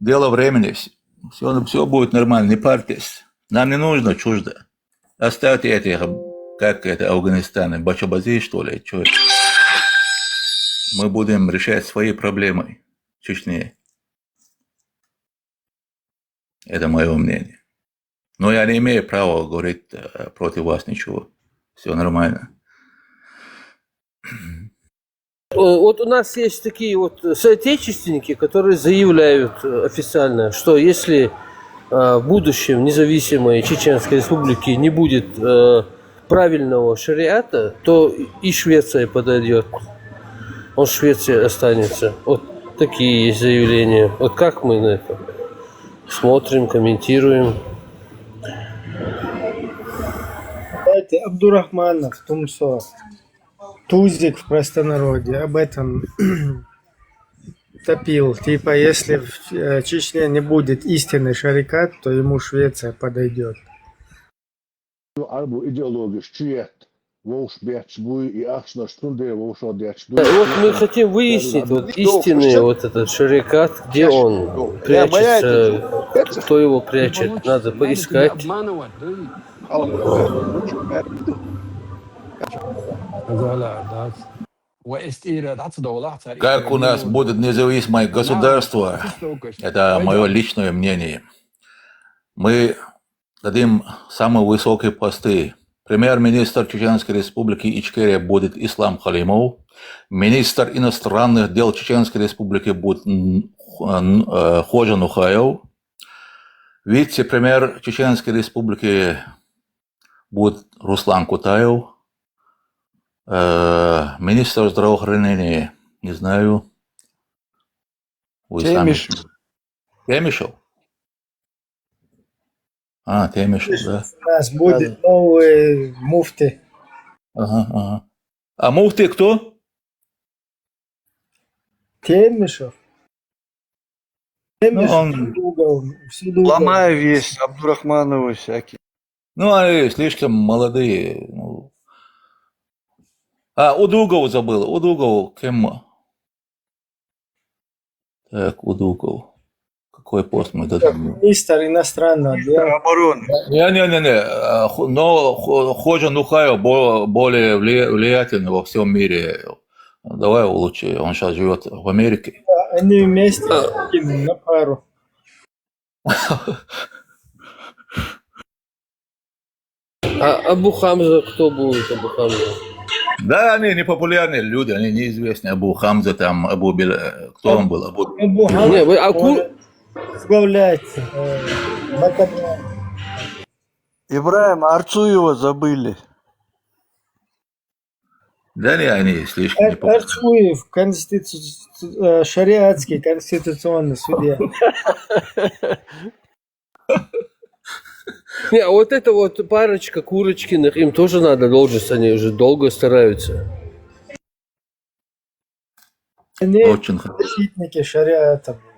Дело времени. Все, все будет нормально, не парьтесь. Нам не нужно чуждо. Оставьте этих, как это, Афганистаны, бачабази, что ли? Чё? Мы будем решать свои проблемы в Чечне. Это мое мнение. Но я не имею права говорить э, против вас ничего. Все нормально. Э, Вот у нас есть такие вот соотечественники, которые заявляют э, официально, что если э, в будущем независимой Чеченской Республики не будет э, правильного шариата, то и Швеция подойдет. Он в Швеции останется. Вот такие есть заявления. Вот как мы на это смотрим, комментируем? Давайте Абдурахманов, Тумсо, Тузик в простонародье, об этом топил. Типа, если в э, Чечне не будет истинный шарикат, то ему Швеция подойдет. Арбу идеологиш чует. Вовш бяч буй и ахшнаш тунде вовшо дяч буй. Вот мы хотим выяснить, вот истинный вот этот шарикат, где он прячется, кто его прячет, надо поискать. Как у нас будет независимое государство, это мое личное мнение. Мы дадим самые высокие посты. Премьер-министр Чеченской Республики Ичкерия будет Ислам Халимов. Министр иностранных дел Чеченской Республики будет н- н- э, Ходжа Нухаев. Вице-премьер Чеченской Республики будет Руслан Кутаев. Э, Министр здравоохранения, не знаю. Вы сами Темиш. Темишев? А, Темишев, да. У нас будет новый муфти. Ага, ага. А муфти кто? Темишев. Ну, Темишев он всюду угол, всюду угол. Ломаев есть, Абдурахмановы всякие. Ну, они слишком молодые. Ну. А, Удугов забыл. Удугов кем? Так, Удугов. Какой пост мы дадим? Министр иностранных дел. Министр обороны. Не-не-не, а, ху- но ху- Ходжа Нухаев бо- более вли- влиятельный во всем мире. Давай лучше, он сейчас живет в Америке. Они вместе с Путиным на пару. А Абу Хамза кто будет, Абу Хамза? Да, они непопулярные люди, они неизвестные. Абу Хамза там, Абу Бел- э, кто он был? Абу... Абу Хамза. Не, вы Аку... возглавляет э, Макабан. Ибраим Арцуева забыли. Да не, они слишком Ар- непопулярные. Арцуев, конститу- э, шариатский конституционный судья. Не, а вот это вот парочка Курочкиных, им тоже надо должность, они уже долго стараются. Они очень хорошо. Защитники шариата будут.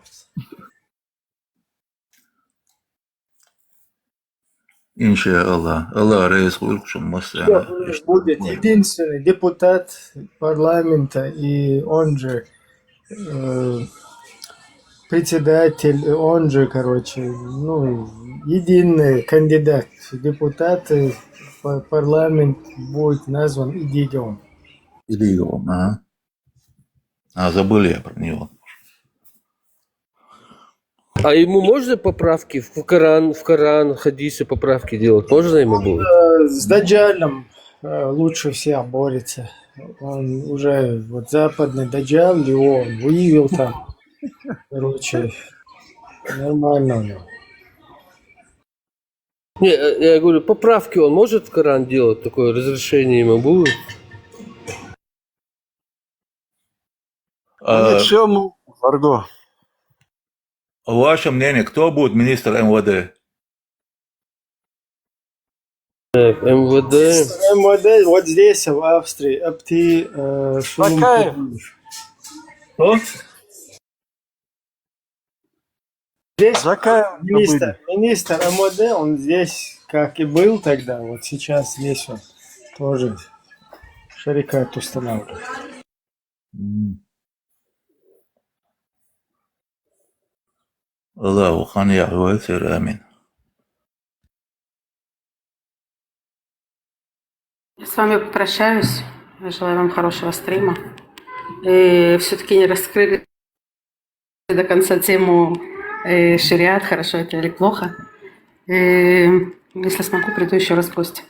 Иншаллах. Аллах рази болсун, масса. Будет единственный депутат парламента, и он же э, председатель, он же, короче, ну, единый кандидат в депутаты, па- парламент будет назван Идиговым. Идиговым, ага. А, забыл я про него. А ему можно поправки в Коран, в Коран, хадисы поправки делать? Можно ему будет? Э, С Даджалом э, лучше всех борется. Он уже, вот западный Даджал, его он выявил там. Короче, нормально у него. Не, э, я говорю, поправки он может в Коран делать, такое разрешение ему будет? А, Нет, все, Арго. Ваше мнение, кто будет министр М В Д? Так, М В Д. М В Д вот здесь, в Австрии, Апти э, Шулум Закаев. Кудиев. Кто? Здесь Закаев министр, забыли. Министр М В Д, он здесь, как и был тогда, вот сейчас здесь он тоже шарикат устанавливает. М. Аллаху хан яхвай сер, амин. Я с вами попрощаюсь. Я желаю вам хорошего стрима. И все-таки не раскрыли до конца тему э, шариат, хорошо это или плохо. Э, если смогу, приду еще раз в гости.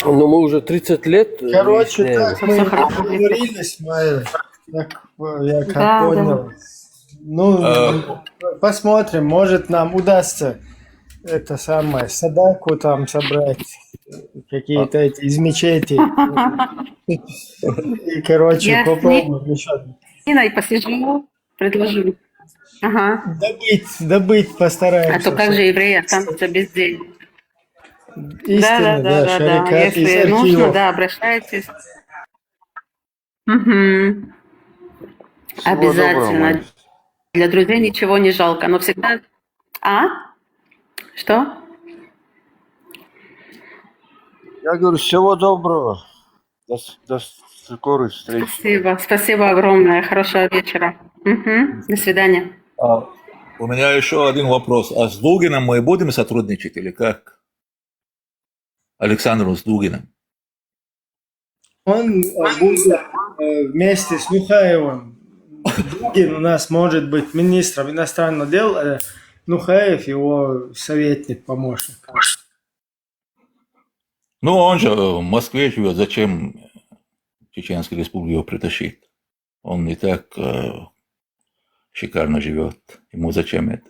Ну, мы уже тридцать лет э, Короче, выясняем. Так, мы Всё хорошо. Договорились, мы, как, э, я как Да, да. Понял. Ну, Э, посмотрим, может, нам удастся это самое, садаку там собрать, какие-то эти из мечети. И, короче, Я с попробуем еще Ниной посижу, предложу. Ага. Добыть, добыть А постараемся. То как же евреи останутся без денег? Да, да, да, да, да. Если нужно, да, обращайтесь. Мгм. Всего доброго, Обязательно. Май. Для друзей ничего не жалко, но всегда... А? Что? Я говорю, всего доброго. До с-, до скорой встречи. Спасибо. Спасибо огромное. Хорошего вечера. Мгм. До свидания. А, у меня ещё один вопрос. А с Дугиным мы будем сотрудничать или как? Александром с Дугиным. Он, э, будет, э, вместе с Нухаевым. Дугин у нас может быть министром иностранных дел, э, Нухаев его советник, помощник. Ну, он же, э, в Москве живёт. Зачем Чеченской Республике его притащить? Он и так, э, шикарно живёт. Ему зачем это?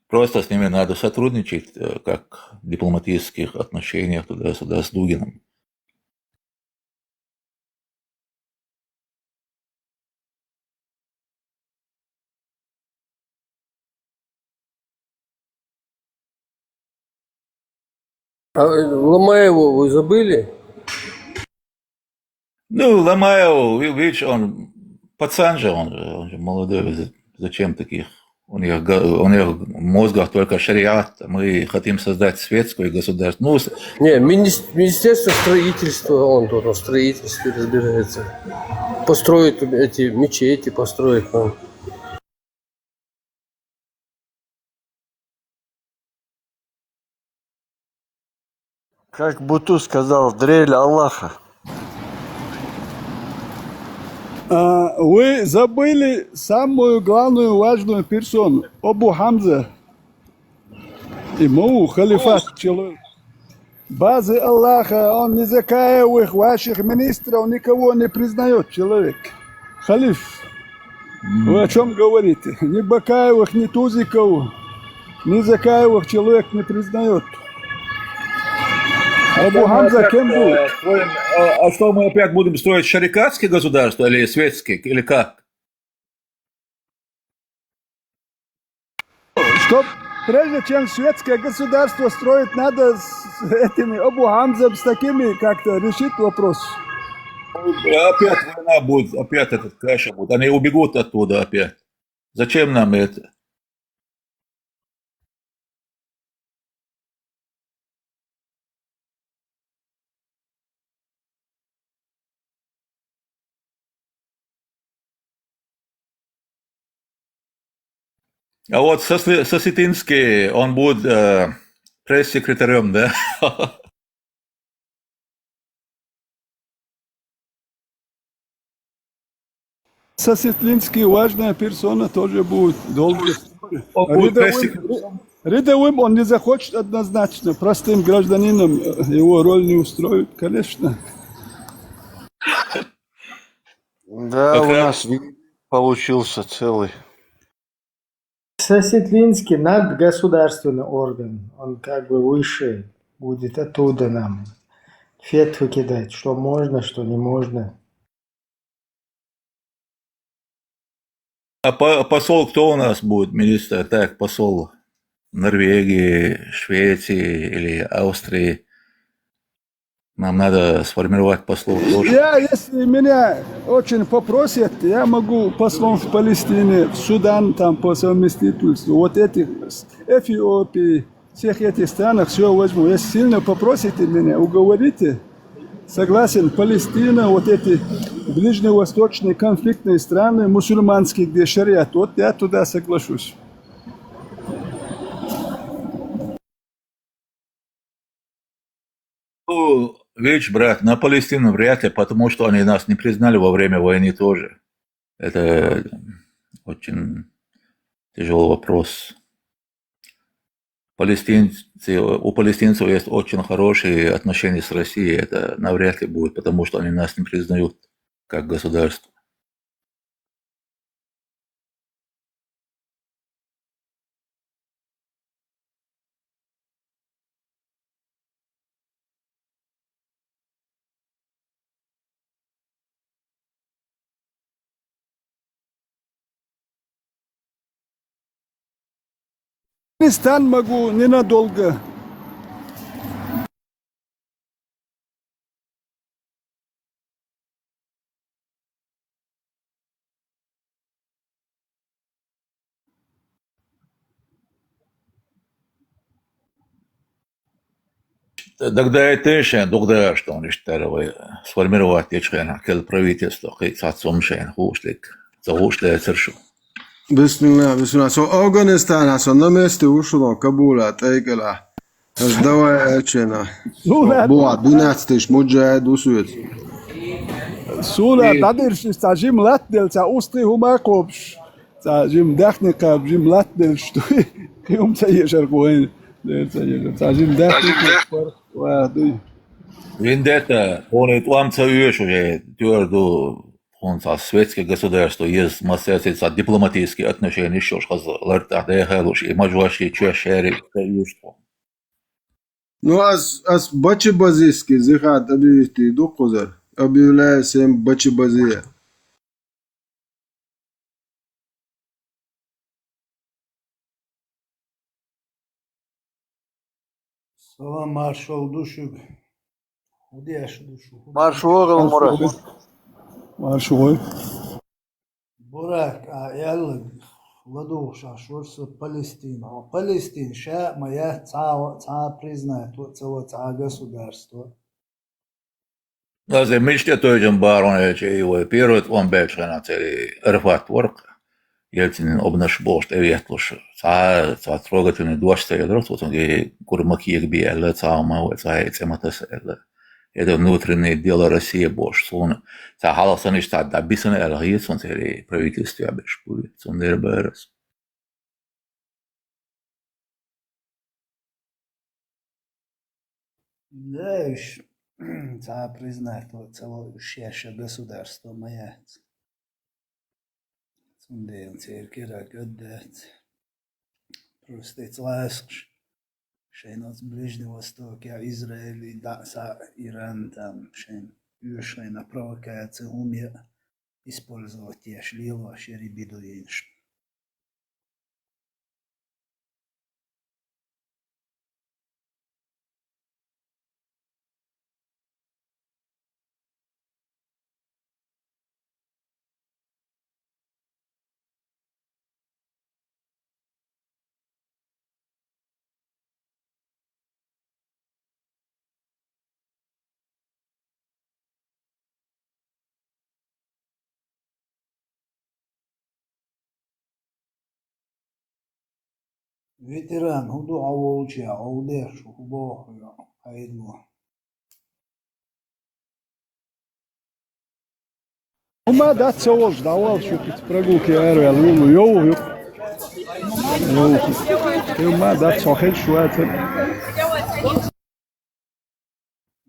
Просто с ними надо сотрудничать, э, как в дипломатических отношениях туда-сюда с Дугиным. А, э, Ломаеву вы забыли? Ну, Ломаев, ви-, видишь, он пацан же, он, он же молодой, за-, зачем таких? У них га-, у них в мозгах только шариат, мы хотим создать светское государство. Ну, с- Не, министерство строительства, он тут в строительстве разбирается. Построит эти мечети, построит, ну. Как Буту сказал, дрель Аллаха. А, вы забыли самую главную важную персону, Абу Хамза. Ему халифат человек. Базы Аллаха, он ни Закаевых, ваших министров, никого не признаёт человек. Халиф, вы о чём говорите? Ни Бакаевых, ни Тузиков, ни Закаевых человек не признаёт. Абу Хамза кем был? А что мы опять будем строить шарикатские государства или светские, или как? Чтоб, прежде чем светское государство строить, надо с этими Абу Хамзом, с такими как-то решить вопрос. Опять война будет, опять этот каша будет. Они убегут оттуда опять. Зачем нам это? А вот Сос-, Сосетинский, он будет, э, пресс-секретарём, да? Сосетлинский, важная персона, тоже будет долго. Рядовым, рядовым он не захочет однозначно, простым гражданином, э, его роль не устроит, конечно. Да, у нас получился целый. Сосетлинский надгосударственный орган, он как бы выше, будет оттуда нам фетвы кидать, что можно, что не можно. А по-, посол кто у нас будет, министр? Так, посол Норвегии, Швеции или Австрии? Нам надо сформировать послов тоже. Я, если меня очень попросят, я могу послом в Палестине, в Судан, там по совместительству, вот этих, с Эфиопии, всех этих странах всё возьму. Если сильно попросите меня, уговорите, согласен, Палестина, вот эти ближневосточные конфликтные страны, мусульманские, где шариат, вот я туда соглашусь. Ну, видишь, брат, на Палестину вряд ли, потому что они нас не признали во время войны тоже. Это очень тяжёлый вопрос. Палестинцы, у палестинцев есть очень хорошие отношения с Россией. Это навряд ли будет, потому что они нас не признают как государство. Афганистан могу ненадолго. Дагадайтина шайн дукха дагахь тхуна иштта вай сформировать дечу хенахь, кхел правительство кхин а цхьацца хӀума шайна хууш дерг. Ца хууш дацара шу. Бисмилла, бисмилла. Со Афганистанехь, со на месте ву шуна Кабула, тӀекӀелахь. Аш давай аьлча. Суна Буа, двенадцать тысяч муджахид ву соьца. Суна дӀадиршиш цхьа жима латтаделла, цхьа устагӀий хӀума а кхобуш. Цхьа жима даьхни кхаба, жима латтаделлаш дуй. Кхин хӀума ца ешарх вайна. Дера ца ешар. Цхьа жима даьхни кхаба, ва дуй. Виндетта, тхуна и тӀом ца оьшу, уже тӀера ду, тхуна цхьа светский государство еза, массаьрца цхьа дипломатические отношения йиш йолуш хаза лартӀехь дехалуш, и мажош, и чоьш шаьрий ца оьшу тхуна. Ну, ас, ас бачибазийский зихат объявить ду кхузара. Объявляю всем бачибазия. Салам, маршалла ду шуьга. ХӀун деш ду шу? Маршалла, Мурат. Маршалла. Бурак, а, аьлла, ладугӀуш Ӏаш вара со Палестина. Хьо Палестина ша а ма яц, цхьа а, цхьа а признать ца во цхьа а государство. Аса мишта тойжан барон эча и вай первый тӀом баьлча хенахь церий Арафат вара-кх, Ельцинан обнаш бохуш тӀеветлуш. Цхьа, цхьа трогательный дош ца елира, цо цуьнга гур ма кегабе аьлла, цхьа хӀума вай цхьа а цӀе ма таса аьлла. Это внутреннее дело России бохуш. Суна цхьа хьалха санна иштта цхьа дӀабисина аьлла хета суна церий правительстве беш буй. Цундела бара ас. Да, уьш цхьа а признать ца во, уьш шаьш а государство ма яц. Цундела церан кӀира кӀод дац. Просто эца лаьцкъаш шайна оцу Ближний Востокехь, Израиле, дӀа а, схьа а, Иран, там, шайна оьшуш хенахь провокаци хӀума ян использовать еш лелош яра и бедуинаш. Ветеран, хӀун ду хьо волчохь, хьо хӀун деш ву, хӀун боху хьо, хьайна ма? ХӀумма дац ца волуш, дӀаволуш ю кхин прогулке араваьлла, ву, ву, йовха ю. Йовха. ХӀумма дац, хьо хезаш вацара.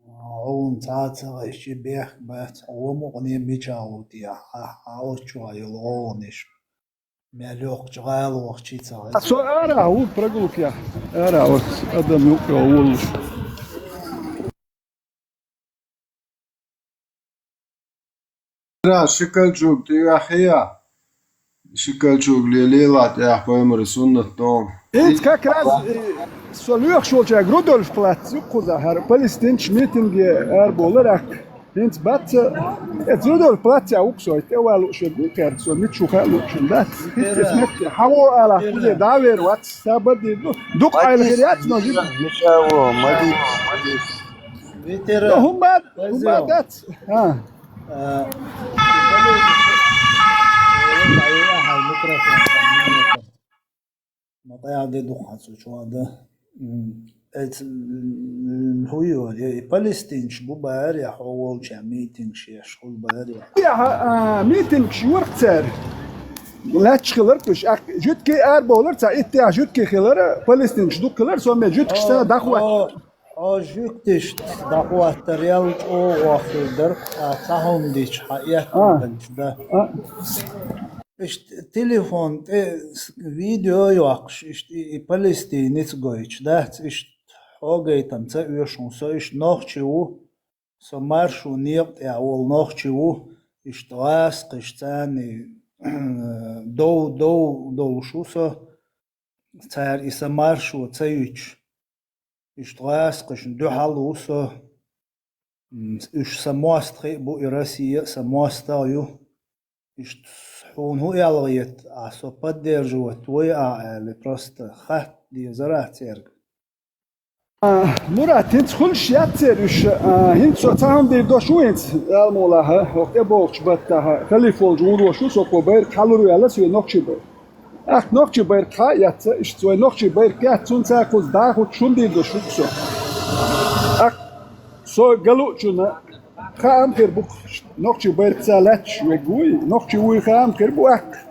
Хьуна цхьа а ца хезча, бехк бац, хьо мукъане мичахь ву те, хьан, хьан оццу чохь йолу гӀовгӀанаш. Мел йоккхачу гӀала вахчи ца хезча. Со ара ву прогулкехь, ара ву, адам юкъа волуш. Ара ши кольчуг тӀе ваьхьа я? Ши кольчуг лелийла тӀехь, пайхамаран суннат ду. ХӀинца как раз, э, со лоьхуш волчаьрга Рудольф плац ю кхузахь, хӀара палестинчу митинге арабовлар аьлла. ХӀинца бац, э, Рудольф плацехь ву-кх со, тӀе а ван лууш верг ву-кх, со мича ву хаьа лууш дац. ХӀинца эс метте хьан ву алахь, кхузе дӀа а вер вац, сабар дийр ду. Дукха Ӏайла хир яц, но жима. Мича ву, ма дийца. Ветеран. ХӀумма, хӀумма дац. А. А, микрофон. Ма къаьхьа де дукха хьан цу чохь дан. М, эц, м, хӀун йора, и палестинчу бу бара, я хьо волчохь митингаш еш хуьлу бара, я? Я, а, митингаш йора-кх цара. Лаьтташ хилар-кх уьш, а, жуьгтий арабовлар, цхьа иттех жуьгтий хилар, палестинчу дукха хилар, со ме жуьгташца дӀахӀоттар. Хьо жуьгташца дӀахӀоттар ял чӀогӀа хир дара, ткъа цхьа хӀума дича хьан эттам баьлча, да. А. Иштта телефон тӀе с-, видео йоккхуш, иштта и, и палестинец гойтуш дац, иштта хьо гайтам ца оьшу хьуна, со иштта нохчи ву, со маршо некъа тӀехь волу нохчи ву, иштта гӀазкхаш царний дов, дов, довлуш ву со, цара и сан маршо ца юьтуш. Иштта гӀазкхашна дуьхьал ву со. М, уьш сан мостагӀий а бу, и Россия а сан мостагӀа ю. Иштта хьуна хӀун аьлла гӀетта, ахь со поддерживать вай ахь аьлла, просто хатта дезара ахь цаьрга. А, Мурат, хӀинца хуьлуш яц церан уьш, а, хӀинца со цхьа хӀума дийр долуш ву хӀинца, Ӏаламулахьа, хӀокху тӀебогӀучу баттахь, халифа волчу вуьйр ву со, кхо байракх хьалур ву аьлла, со нохчий байракх. ТӀаккха нохчий байракх хьа а эцна, иштта вай нохчий байракх яц, цунна цхьа кхуза дӀахӀуттуш хӀума дийр долуш ву со. ТӀаккха со галучунна хаам хир бу, нохчий байракхца лаьтташ верг вуй, нохчий вуй хаам хир бу, тӀаккха.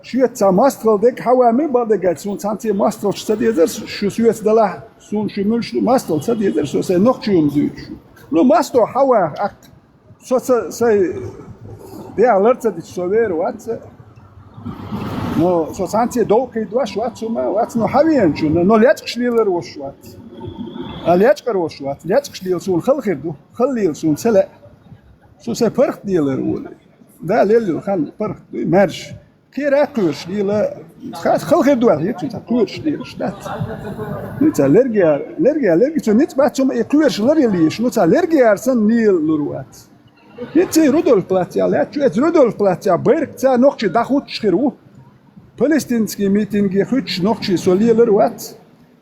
Шуьца цхьа мостагӀалла дерг хьан ван ма бакъдерг, суна цхьаьнцций мостагӀаллаш ца дезара, шу соьца далахь, суна шу муьлш ду, мостагӀалла ца дезара, со сайн нохчий ву-м дуьйцуш. Ну, мостагӀа хьан ваха, со ца, сайн дегӀ лар ца дича, со вер вац. Но со цхьаьнцций дов кхийдош вац, хӀума вац, но хьан веанчунна, но лечкъаш лелар волуш вац. А лечкъар волуш вац, лечкъаш лела суна хала хир ду, хала лела суна ца лаьа. Со сайн паргӀат лелар волу. Да, леллал хан паргӀат дуй, маьрша. Кхера а кхоьруш лела, хас хала хир ду аьлла, хӀинца цхьа кхоьруш лелаш дац. Ну, цхьа лерге а, лерге а, лерге цо ницкъ бац, хӀума и кхоьруш лар а лелаш, ну, цхьа лерге а санна лела лур вац. ХӀинца и Рудольф плацехь лаьтташ, эца Рудольф плацехь байракхца нохчий дӀахӀуттуш хир ву. Палестинский митинге хуьттуш нохчий со лелар вац.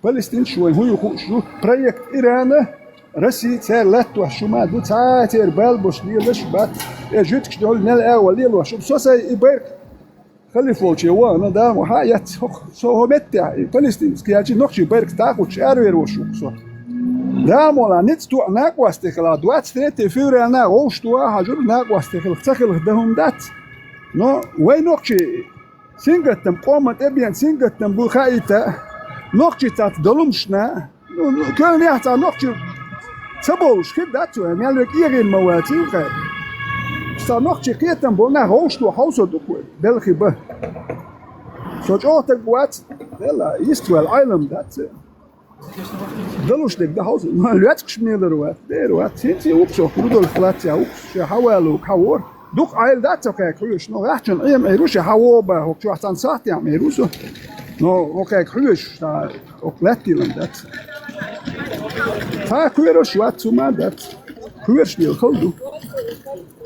Палестинцаш вайн хӀун ю хууш ду. Проект Ирана, Россия церан латтош шу ма ду, цхьа а церан бала болуш лелаш бац. Э, жуьгташ долу мел агӀо лелош. Со сайн и байракх халифа волче вахана, да, ма хьан а яц, хӀокху, со хӀокху меттехь, и палестинский яьлча нохчий байракх дӀахӀуттуш аравер волуш ву со. Да, ма вала, ницкъ тоьа накъостий хила, двадцать третье февраль нах вовшах тоха хьажура накъостий хила, ца хилха дан хӀума дац. Но вай нохчий сингаттам, къоман тӀебеана сингаттам бу хаийта, нохчий цаца долумашна, ну, ну, коьртехь цхьа нохчий ца бовлуш хир дац вай, мел век эгӀийна ма вац юкъа. Цхьа нохчий кхетам болу нах вовшах хьовсур ду-кх вай, белхи бан. Со чӀогӀа стаг вац, вела, йист ваьлла Ӏелам дац. Далуш дерг дан хьовсу, лоьцкъаш мелар вац, дера вац. ХӀинца и уксо, Рудольф плацехь уксо, шен хьан валу, хьан вора. Дукха Ӏайла дац цо кхаька хьоьжуш, но гӀаьхчун Ӏема Ӏийр ву шен хьан вон бан, хӀокху чохь цхьана сахьтехь Ӏийр ву со. Но хӀокхаька хьоьжуш, ша хӀокху лаьтталан дац. Цхьа кхоьруш вац, цу ма дац. Кхоьруш лела хала ду.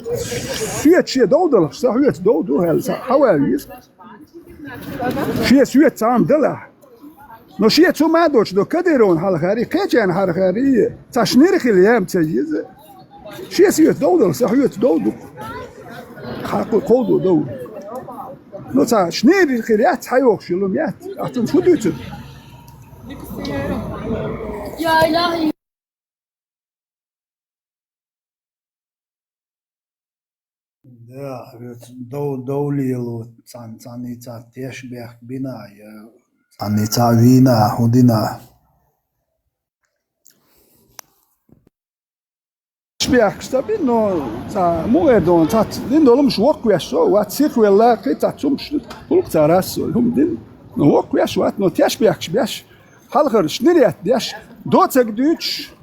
Соьца шен дов далахь, сан хьоьца дов ду, аьлла, сан хьан ван веза. Шен соьца цхьа хӀума далахь. Но шен цу ма доцуш до Кадыровна хьалхара, кхечарна хьалхара, цхьа шнира хила яма ца еза. Шен соьца дов далахь, сан хьоьца дов ду-кх. Хьан кху-, кховдо дов. Но цхьа шнира хила яц, хьан йохуш йолу яц. Ахь цунна шу дуьйцург? Да, хьоьца дов-, дов лело, цхьана, цхьаьнца тешнабехк бина, я цхьаьнца вийна, хӀун дина. Тешнабехкаш ца бина, но цхьа мугӀер дона, цхьацца дина долумаш воккхавеш со вац, сихвелла, кхин цхьацца хӀумаш гӀуллакх ца расса, хӀума дина. Но воккхавеш вац, но тешнабехкаш беш. Хьалхара шнирет деш, доцаг дуьйцуш,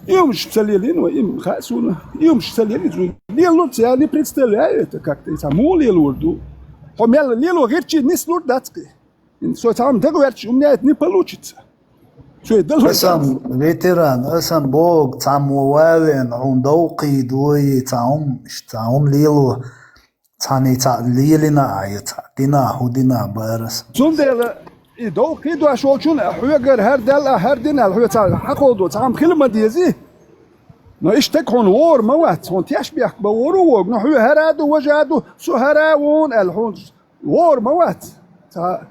и хӀумаш ца лелийна вай, и хаьа суна, и хӀумаш ца лелийна, лелур ца яьлла, представляю это как-то, и цхьа муха лелор ду. Хьо мел лело гӀирчий нислур дац кхин. Со цхьа хӀума дагаваьлча, у меня это не получится. Цо и дало. Асан ветеран, асан боху, цхьаммо валена, хьуна дов кхийдой, цхьа хӀума, цхьа хӀума лело. Цхьаьнца лелина а, я цхьа дина а, хӀун дина а барас. Цундела и дов кхийдош волчун а хьоьгара хӀара даьлла а, хӀара дина аьлла, хьоьца хьакховдо цхьа хӀума хила ма дезий. Но и стаг хьуна вогӀур ма вац, хьуна тешнабехк бан вогӀур ву вогу, но хьоьга хӀара а ду, важа а ду, со хӀара а ву аьлла, хьуна вогӀур ма вац. Цхьа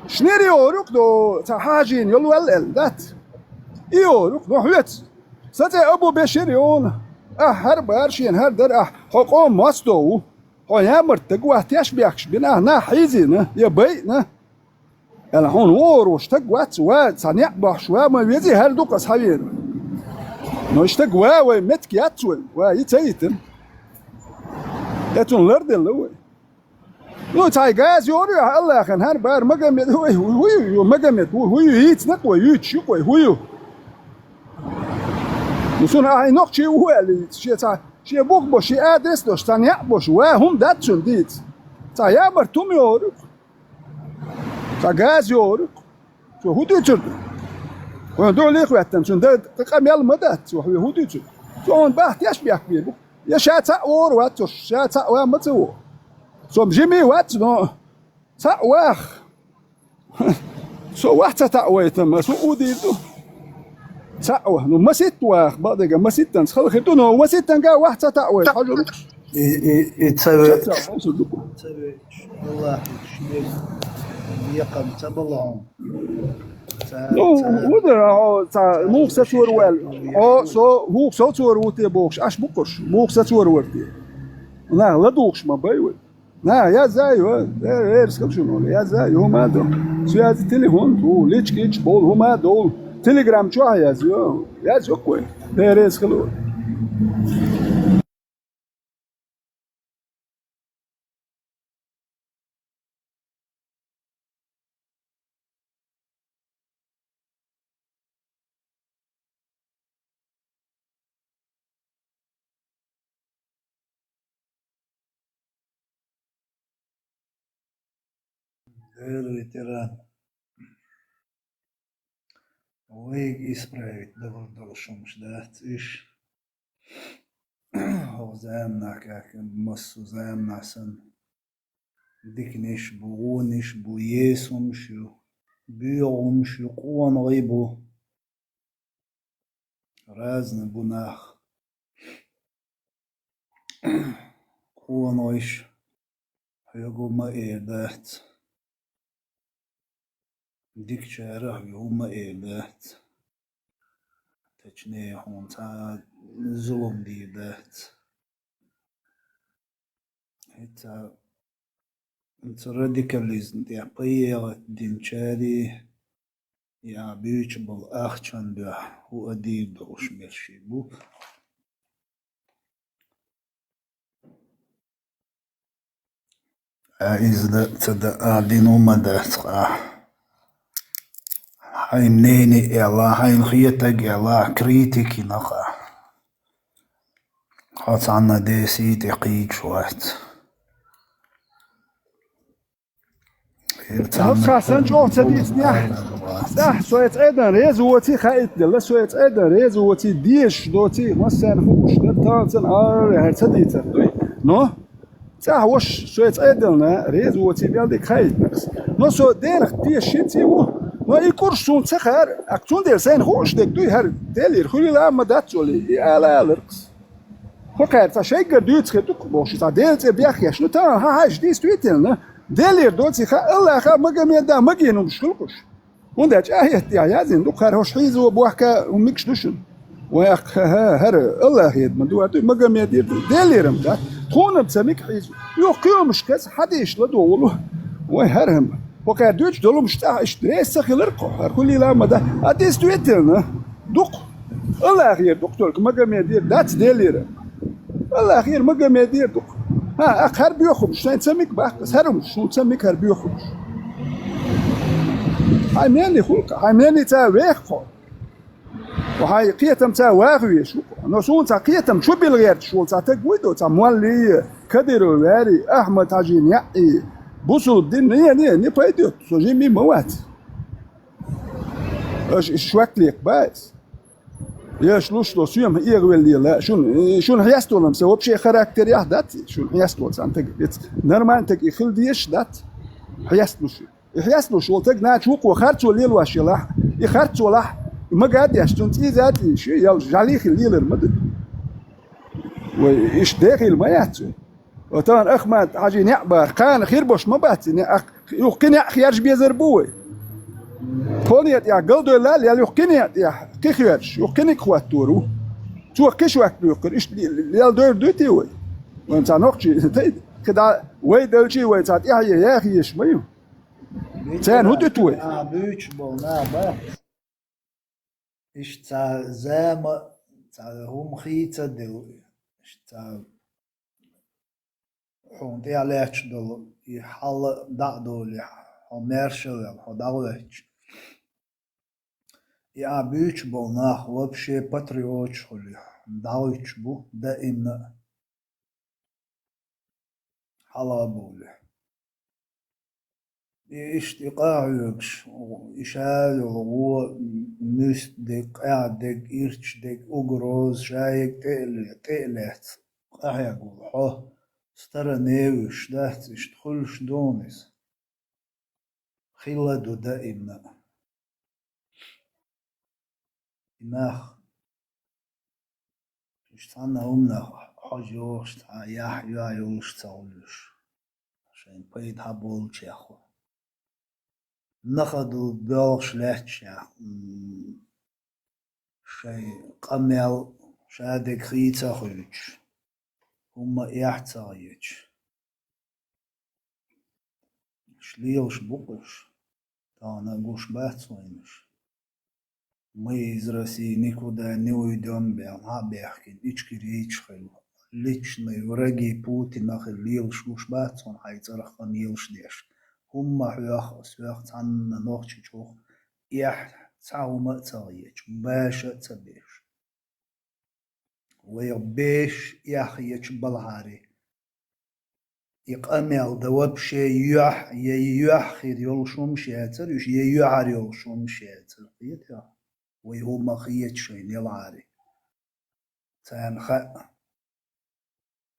шнира йогӀур ю-кх до, цхьа хьажийна йолу ваьлла аьлла дац. И йогӀур ю-кх, но хьоьца. Сан цӀе Абу-Бешир ю хьуна. Ахь хӀара бара шена, хӀара дара ахь, хьо къоман мостагӀа ву. Хьо ямарта стаг ву, ахь тешнабехкаш бина, ахь нах хьийзийна, я байъина. Аьлла, хьуна вогӀур ву стаг вац, ва цхьа некъ бохьуш, ва ма вези, хӀара ду-кх аса хьан веана. Но и стаг ва вай меттиг яц вай, ва и ца йитина. Э, цунна ларделла вай. Ну, цхьа газа йогӀур ю ахь Аллахьан, хӀара бара Магомед, ой, хӀу ю, ю, Магомед, хӀу, хӀу ю, йийцина-кх вай, юьйцуш ю-кх вай, хӀу ю. Ну, цунна ахь и нохчи ву аьлла йийца, шен цхьа, шен бух бо, шен адрес долуш, цхьа некъ болуш, ва хӀума дац цунна дийца. Цхьа ямарта хӀума йогӀур ю-кх. Цхьа газа йогӀур ю-кх. Цо хӀун дуьйцур ду? Хьуна дуьхьал хӀоьттина, цунна дан къа-, къамел ма дац, цо хьоьга хӀун дуьйцур ду? Цо хьуна бахьа тешнабехк бийр бу. Я ша цхьаъ вогӀур вац, цо ша цхьаъ ван ма ца вогӀу. Со-м жима вац, но цхьаъ ваха. Со ваха ца таӀавайта, аса хӀун дийр ду? Цхьаъ ваха, ну, маситта ваха, бакъдерг, маситтанца хала хир ду, но маситтанга ваха ца таӀа вай, хьажа луш. И, и, и ца ве-, ца, ца, ца, ца, ца, ца ве-, Аллахь, шмель, якъам ца балагьун. Ца, ну, ца, вудар, хьо, ца, ца, мух са цор вал. Хьо, со, мух со цор ву те бохуш, аш бу кхуш, мух са цор вар те. На, ладугӀуш ма бай вай. На, язза а ю, э, эрс хила шуна, язза а ю, хӀума а ду. Связи телефон, у, личка, ичка, бовла, хӀума а довла. Телеграм чохь а язйо, язйо кхой. Э, эрс хила вай. Дера ветеран. Вайга исправить дагар долуш хӀумаш дац уьш. ХӀокху заманахь, как массо заманахь санна, диканаш бу, вонаш бу, еса хӀумаш ю, боьха хӀумаш ю, къонахий бу. Разный бу нах. Къонахийша хьоьга хӀума эр дац. Дикачарах хьоьга хӀума эр дац. Точнее, хьуна цхьа а зулам дийр дац. ХӀинца, хӀинца радикализм тӀехь пайхамар динчарий, я буьйцуш болу ахчан дуьхьа хӀу а дийр долуш мел ши бу. Ткъа иза дан ца дан а дина хӀума дац ткъа. Хьайн мнение аьлла, хьайна хетаг аьлла, критика йина ткъа. Хьо цхьанна десий тӀе кхийча вац. ХӀокху сан чӀогӀа ца дийцинехь, тӀаьхьа со и цӀе дан реза воций хаийта делла, со и цӀе дан реза воций, дезаш доций, массарна хууш дара, тахана ара хӀара ца дийцар дуй. Но цӀахь ваша со и цӀе а делла, реза воций мел дика хаийтинарс. Но со Делах тешаш хӀинца а ву, но и курс суна ца хаьара, аккха цундела сайна хууш дерг дуй хӀара, Делера хуьлийла а ма дац олий, и ала аларкхас. ХӀокхара цхьа шайггара дуьйцу хир ду-кх бохуш, цхьа Делан цӀе бехъеш. Ну, тахана хьан хьаьжча дийца дуьйтина, Делера доций хаьа, Аллаха а, Магомеда а магийна хӀумаш хуьлу-кх уьш. ХӀунда аьлча ахӀетта тӀехь яздина ду-кх хӀара, хӀорш хьийзо бохка хӀума микаш ду шуна. Вай аккха, хӀара, хӀара, Аллахера ма ду, хӀара дуй, Магомедера ду, Делера-м дац. Тхуна-м ца мика хьийзо. Юха кхин хӀумаш кхеза, хьадийша ладогӀа волу. Вай хӀара хӀума. ХӀокхара дуьйцуш долу хӀумаш цӀахь иштта реза ца хилар-кх хьо, хӀара хуьлийла а ма дац. А дийца дуьйтина, ду-кх. Аллахера ду-кх только, Магомедера дац, Делера. Аллахера, Магомедера ду-кх. ХӀа, аккха хӀара боьха хӀумаш, шайна ца мика баккха, хӀара хӀумаш, шуна ца мика хӀара боьха хӀумаш. Хьайн менний хуьлу-кх, хьайн менний ца веха хьо. Хьайн кхетам ца ваха везаш ву-кх. Но суна цхьа кхетам чу билла гӀерташ волу цхьа таг вуй до, цхьа моллий, Кадыров ваьрий, Ахьмад-Хьажин яӀий, бусулба дин, не, не, не пойдёт, со жимма ма вац. Аша и шок лекха ба иза. Еш луш до, соьма эгӀавеллийла, шуна, шуна хьестолам сан вообще характерехь дац, шуна хьестол сан таг, эц нормальный таг и хила дезаш дац, хьесталуш. И хьесталуш волу таг нача вукхо харцо лелош елахь, и харц волахь, мага а деш, цунна цӀийза а цӀийш, ял жӀалий хила лелар ма ду. Вай, иштта дехийла ма яц вай. Ва тахана Ахмад-Хьажи неӀ бара, кхана хир бош ма бац и неӀ, юха кхин неӀ херж безар бу вай. Тхо неӀ тӀехь галдойла а лел, юха кхин неӀ тӀехь кхин херж, юха кхиниг хӀоттор ву. Цо кхин шок буьккхур, иштта лел дойр дуй те вай? Вайн цхьа нохчий тайда, кхидӀа вай делчий, вай цхьа тӀаьхье яхъеш ма ю. Царна хӀун дуьту вай? А, буьйцуш болу нах бац. Иштта цхьа зама, цхьа хӀума хийца а делла, иштта цхьа хьуна тӀехь лаьтташ долу и хьал дӀа а долий, хьо маьрша а ваьлла, хьо дӀахӀоьттича. И ахь буьйцуш болу нах вообще патриоташ хуьлий, дӀахӀуьттуш бу даимна а. Хьала а бовлий. И иштта и къахьоьгуш, и ша йолу гӀо, муьста дерг, къаьхьа дерг, ирча дерг, угроза, ша ерг тӀе а ле-, тӀе а лаьцна, къахьега волу хьо, стороне а вуьсуш дац, иштта хуьлуш ду хьуна иза. Хилла ду даимна а. И нах, уьш цхьанна хӀуманах хьожа йогӀуш, цхьа яхь йоӀ йолуш ца хуьлуш, шайн пайда хьаболучех. Нахана доьлхуш лаьтташехь, м, шайн къамел, шадерг хий ца хуьйцуш, хӀумма эхь ца хеташ. Уьш лелаш бу-кх уьш, тахана гуш бац вайна уьш. Мы из России никуда не уйдём бен, хьа а баьхкина, Ичкери йича хилла. Личные враги Путина хилла лелаш гуш бац хьуна, хьайн цӀарах къамелаш деш. ХӀумма хьоьху ас, хьоьху цхьанна Нохчийчохь эхь цхьа хӀума а ца хеташ, баша а ца беш. Вайх беш эхь хеташ балхьара, и къамел дан вообще йоӀ, я йоӀ хир йолуш хӀумаш яцара уьш, я йоӀ хир йолуш хӀумаш яцара. Кхетий хьо? Вай хӀумма хеташ шайна ялхьара. Царна хаьа,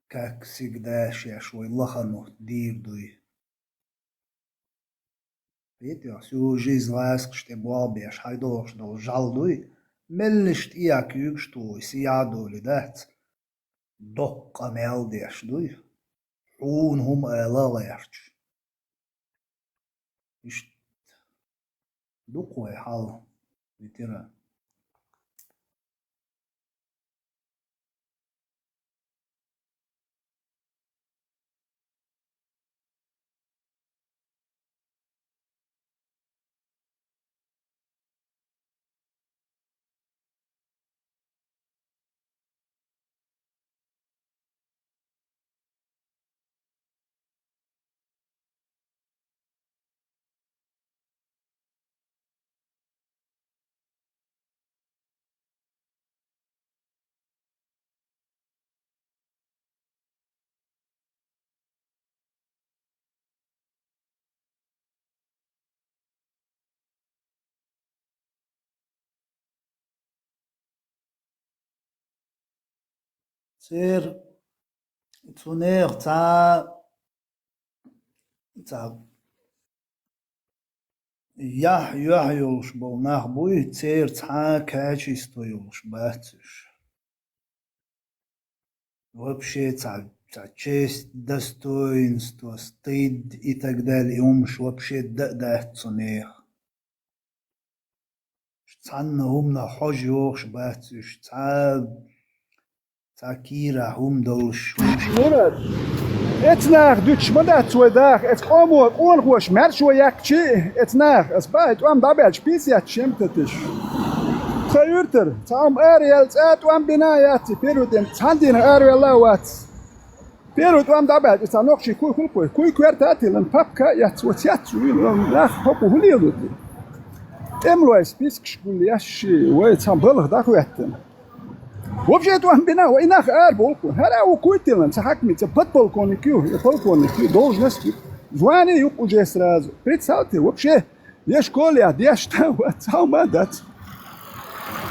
как всегда, шаьш вай лахана дийр дуй. Кхетий хьо, всю жизнь ласкаш тӀе болх беш, хьайна догӀуш долу жӀаьла дуй, меллаша тӀе а куьйгаш тухий, сий а долий дац, доккха къамел деш дуй, хьуна хӀума ала а гӀерташ. Иштта ду-кх вай хьал, ветеран. Церан цу нехан цхьа, цхьа яхь, йоӀ йолуш болу нах буй, церан цхьа а качество йолуш бац уьш. Вообще цхьа, цхьа честь, достоинство, стыд и так далее, и хӀумаш вообще дан а дац цу нехан. Цхьанна хӀуманах хьожа йогӀуш бац уьш, цхьа, цхьа кийрахь хӀума долуш. Мурад, эцу наха дуьтуш ма дац вай даха, эцу къомо къонахоша маьршо яьккхича а, эцу наха, ас баьхьа тӀом дӀабаьлча пенсият шемтаташ. Тхан юьртара, цхьа хӀума ара яьлла цкъа а тӀом бина а яц, и первый ден, цхьана дийнахь аравелла а вац. Первый тӀом дӀабаьлча, цхьа нохчий куй хуьлу-кх вай, куй коьрта а тиллина, папка а эцна, вот яц, нах хӀокху хӀун лело те? ТӀемалойн спискаш гулъеш, вай цхьа балха дӀахӀоьттина. Вообще тӀом бина, вай нах ара бовлу-кх. ХӀара а ву куй тиллина, цхьа хьаькамийн цӀе, подполковник ю, я полковник ю, должность ю. Звание ю-кх уже сразу. Представьте, вообще, я школе а деш, там, вот, цхьа хӀума а дац.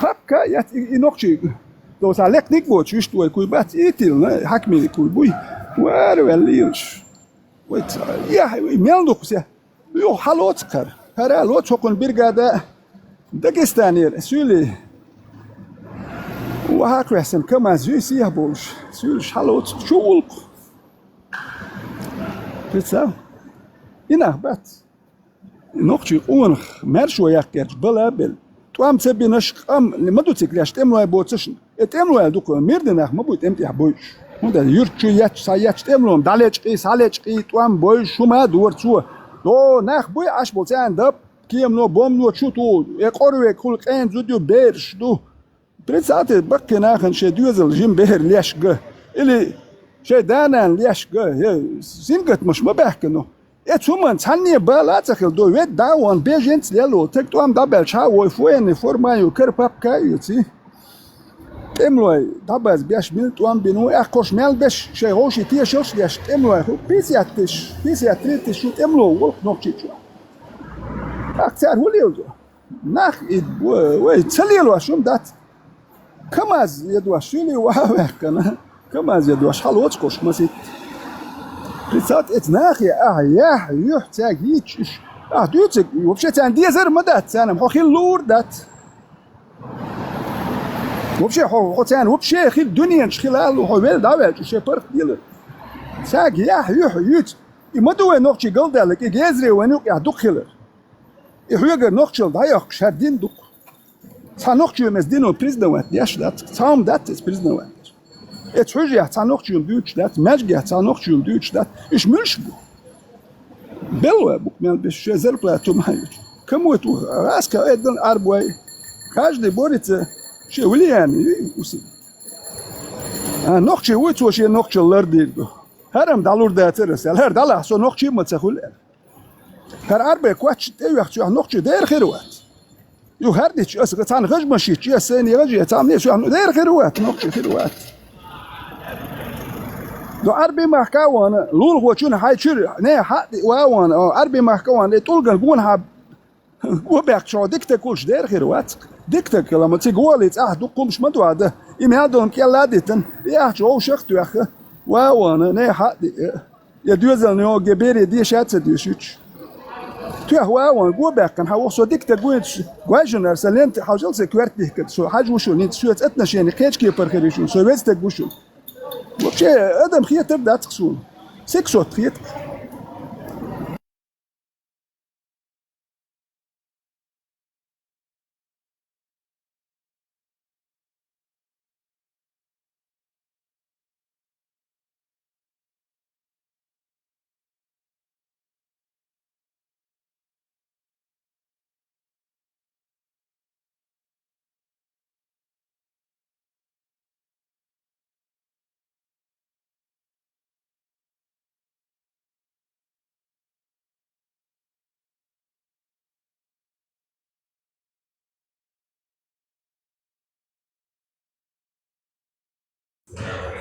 Папка а эцна, и, и нохчий, то цхьа лекханиг а воцуш, вуьшта вай куй бац, и тиллина, хьаькамийн куй буй. Вара ваьлла лелаш. Вай цхьа, я, вай мел дукха се. Юха хьалоцу кхара. ХӀара а лоцу хӀокхуьнан бригада Дагестанера, суьйлий. Ваха кхоьссина КамАЗ юй сехьа болуш. Суьйлаш хьалоцу, чу вулкху. Представь. И нах бац. Нохчий къонах маьршо яккхарчу бала а белла. ТӀом ца бинарш къам ма ду цига леш тӀемалой боцурш. Э, тӀемалой дукха мирдинах ма буй тӀем тӀехь бойуш. ХӀунда аьлча юьртачу етташ, схьаетташ тӀемало ма дӀалечкъий, схьалечкъий, тӀом бойуш хӀума а дора цо. До нах буй Ӏаш болу царна дап, кемано, бомбано чу туху, э, къорвегахула къена зуда ю, бераш ду. Представьте, баккхий нахана шайн доьзал жима бер леш ган. Или шайн да-нана леш ган. Э, сингаттамаш ма баьхкина. Эцу хӀуманна цхьанне а бала а ца хилла, до ведда дӀа а вахана, беженец лело, таг тӀом дӀабаьлча, хьа а вой, военный форма а ю, кара папка а оьций. ТӀемалой дӀабаз беш бина, тӀом бина ву, аьккхарш мел беш, шайн вовшийн тешалш а деш, тӀемалой хӀу, пятьдесят тысяч, пятьдесят три тысяч ю тӀемало волу-кх Нохчийчохь. ТӀаккха цара хӀун леладо? Нах и, вай, вай ца лелош хӀума дац. КамАЗ едош, суьйлий ваха а ваьккхина, КамАЗ едош, хьалоцу кхуш маситта. Представьте, эцу нахе ахьа яхь, юьхь цаьрга йийцча уьш. Ахьа дуьйцург, вообще царна дезар а ма дац, царна хьо хила луур а дац. Вообще, хьо, хьо царна вообще хила дуьненаш хила алу, хьо вел дӀаваьлча, шен паргӀат дилар. Цаьрга яхь, юьхь, юьца. И ма ду вай нохчий галдаьлларг, и гезаре вайна юкъехь дукха хилар. И хьоьгара нохчалла дӀайохкуш хӀара дин ду-кх. Цхьа нохчо мес дино признавать деш дац, цхьа хӀума дац иза признавать деш. Эцу хьуьжехь цхьа нохчо дуьйцуш дац, маьжгехь цхьа нохчо дуьйцуш дац. Уьш муьлш бу? Белла бу-кх мел беш, шен зарплату ма хьаьжча. Кому это гӀаскхьа айддан Ӏарбой? Каждый борется, шен влияние юй усин. А нохчий вуй, цо шен нохчалла лардийр ду. ХӀара-м дӀалур дацара ас аьлла. ХӀара дӀалахь, со нохчий ма ца хуьлу аьлла. ХӀара Ӏарбой кочча тӀе а вехча, юьхь нохчий дера хир вац. Юха хӀара дича аса цхьана хажмаш йича, я сайна гӀажа, я цхьамне, соьхна дера хир вац, нохчий хир вац. До Ӏарбий махка а вахана, лулахочун хьай чуьра, не хьаъ диъ ва а вахана, Ӏарбий махка а вахана, и тӀулган гонахьа го баьккхича, дика стаг хуьлуш дера хир вац. Дика стаг хила ма цига гӀоле цӀахь дукха хӀумаш ма дохьда. И мел долу кӀелла а дитина, и ахча вовшах а тоьхна, ва а вахана, не хьаъ диъ. Я доьзална йогӀу бере деша а ца доьшуьйтуш. Тоьхна ва а вахана, го баьккхина, хьан воху со дика стаг вуй, гой шуна ара, сан лента хьажал, сан коьрта дихкарг, со хьажа ву шуна, хӀинца соьца отношение кхечу кепара хир ю шуна, со веза стаг ву шуна. Вообще, адам хетар дац-кх суна. Сиксот хета.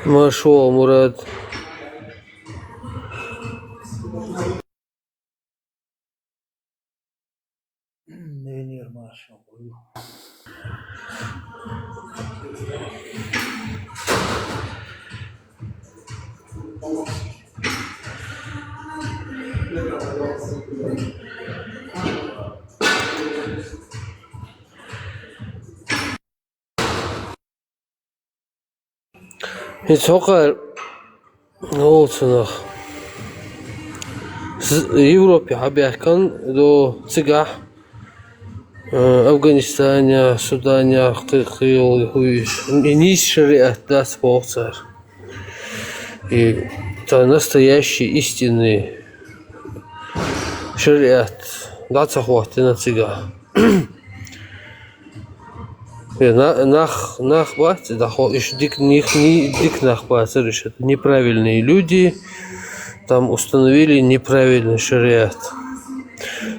Маршо, Мурад. Ненер маршо. ХӀинца хӀокхара олу цунах. З-, Европе хьабаьхкина до цигахь, э, Афганистанехь, Суданехь, кхи-, кхийолу хӀуьйш. И нийса шариат дац боху цара. И та настоящий истинный шариат дӀа ца хӀоттина цигахь. Э, на-, нах, нах бац, дахо иш дик, них, ни-, дик нах бацар иш. Это неправильные люди, там установили неправильный шариат.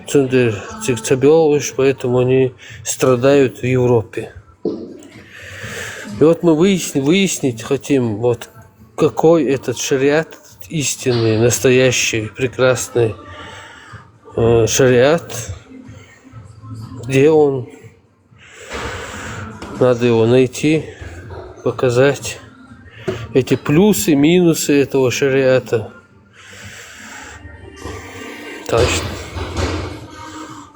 Цундер циг ца беллуш, поэтому они страдают в Европе. И вот мы выясни-, выяснить хотим, вот какой этот шариат истинный, настоящий, прекрасный, э, шариат, где он, надо его найти, показать эти плюсы, минусы этого шариата. Точно.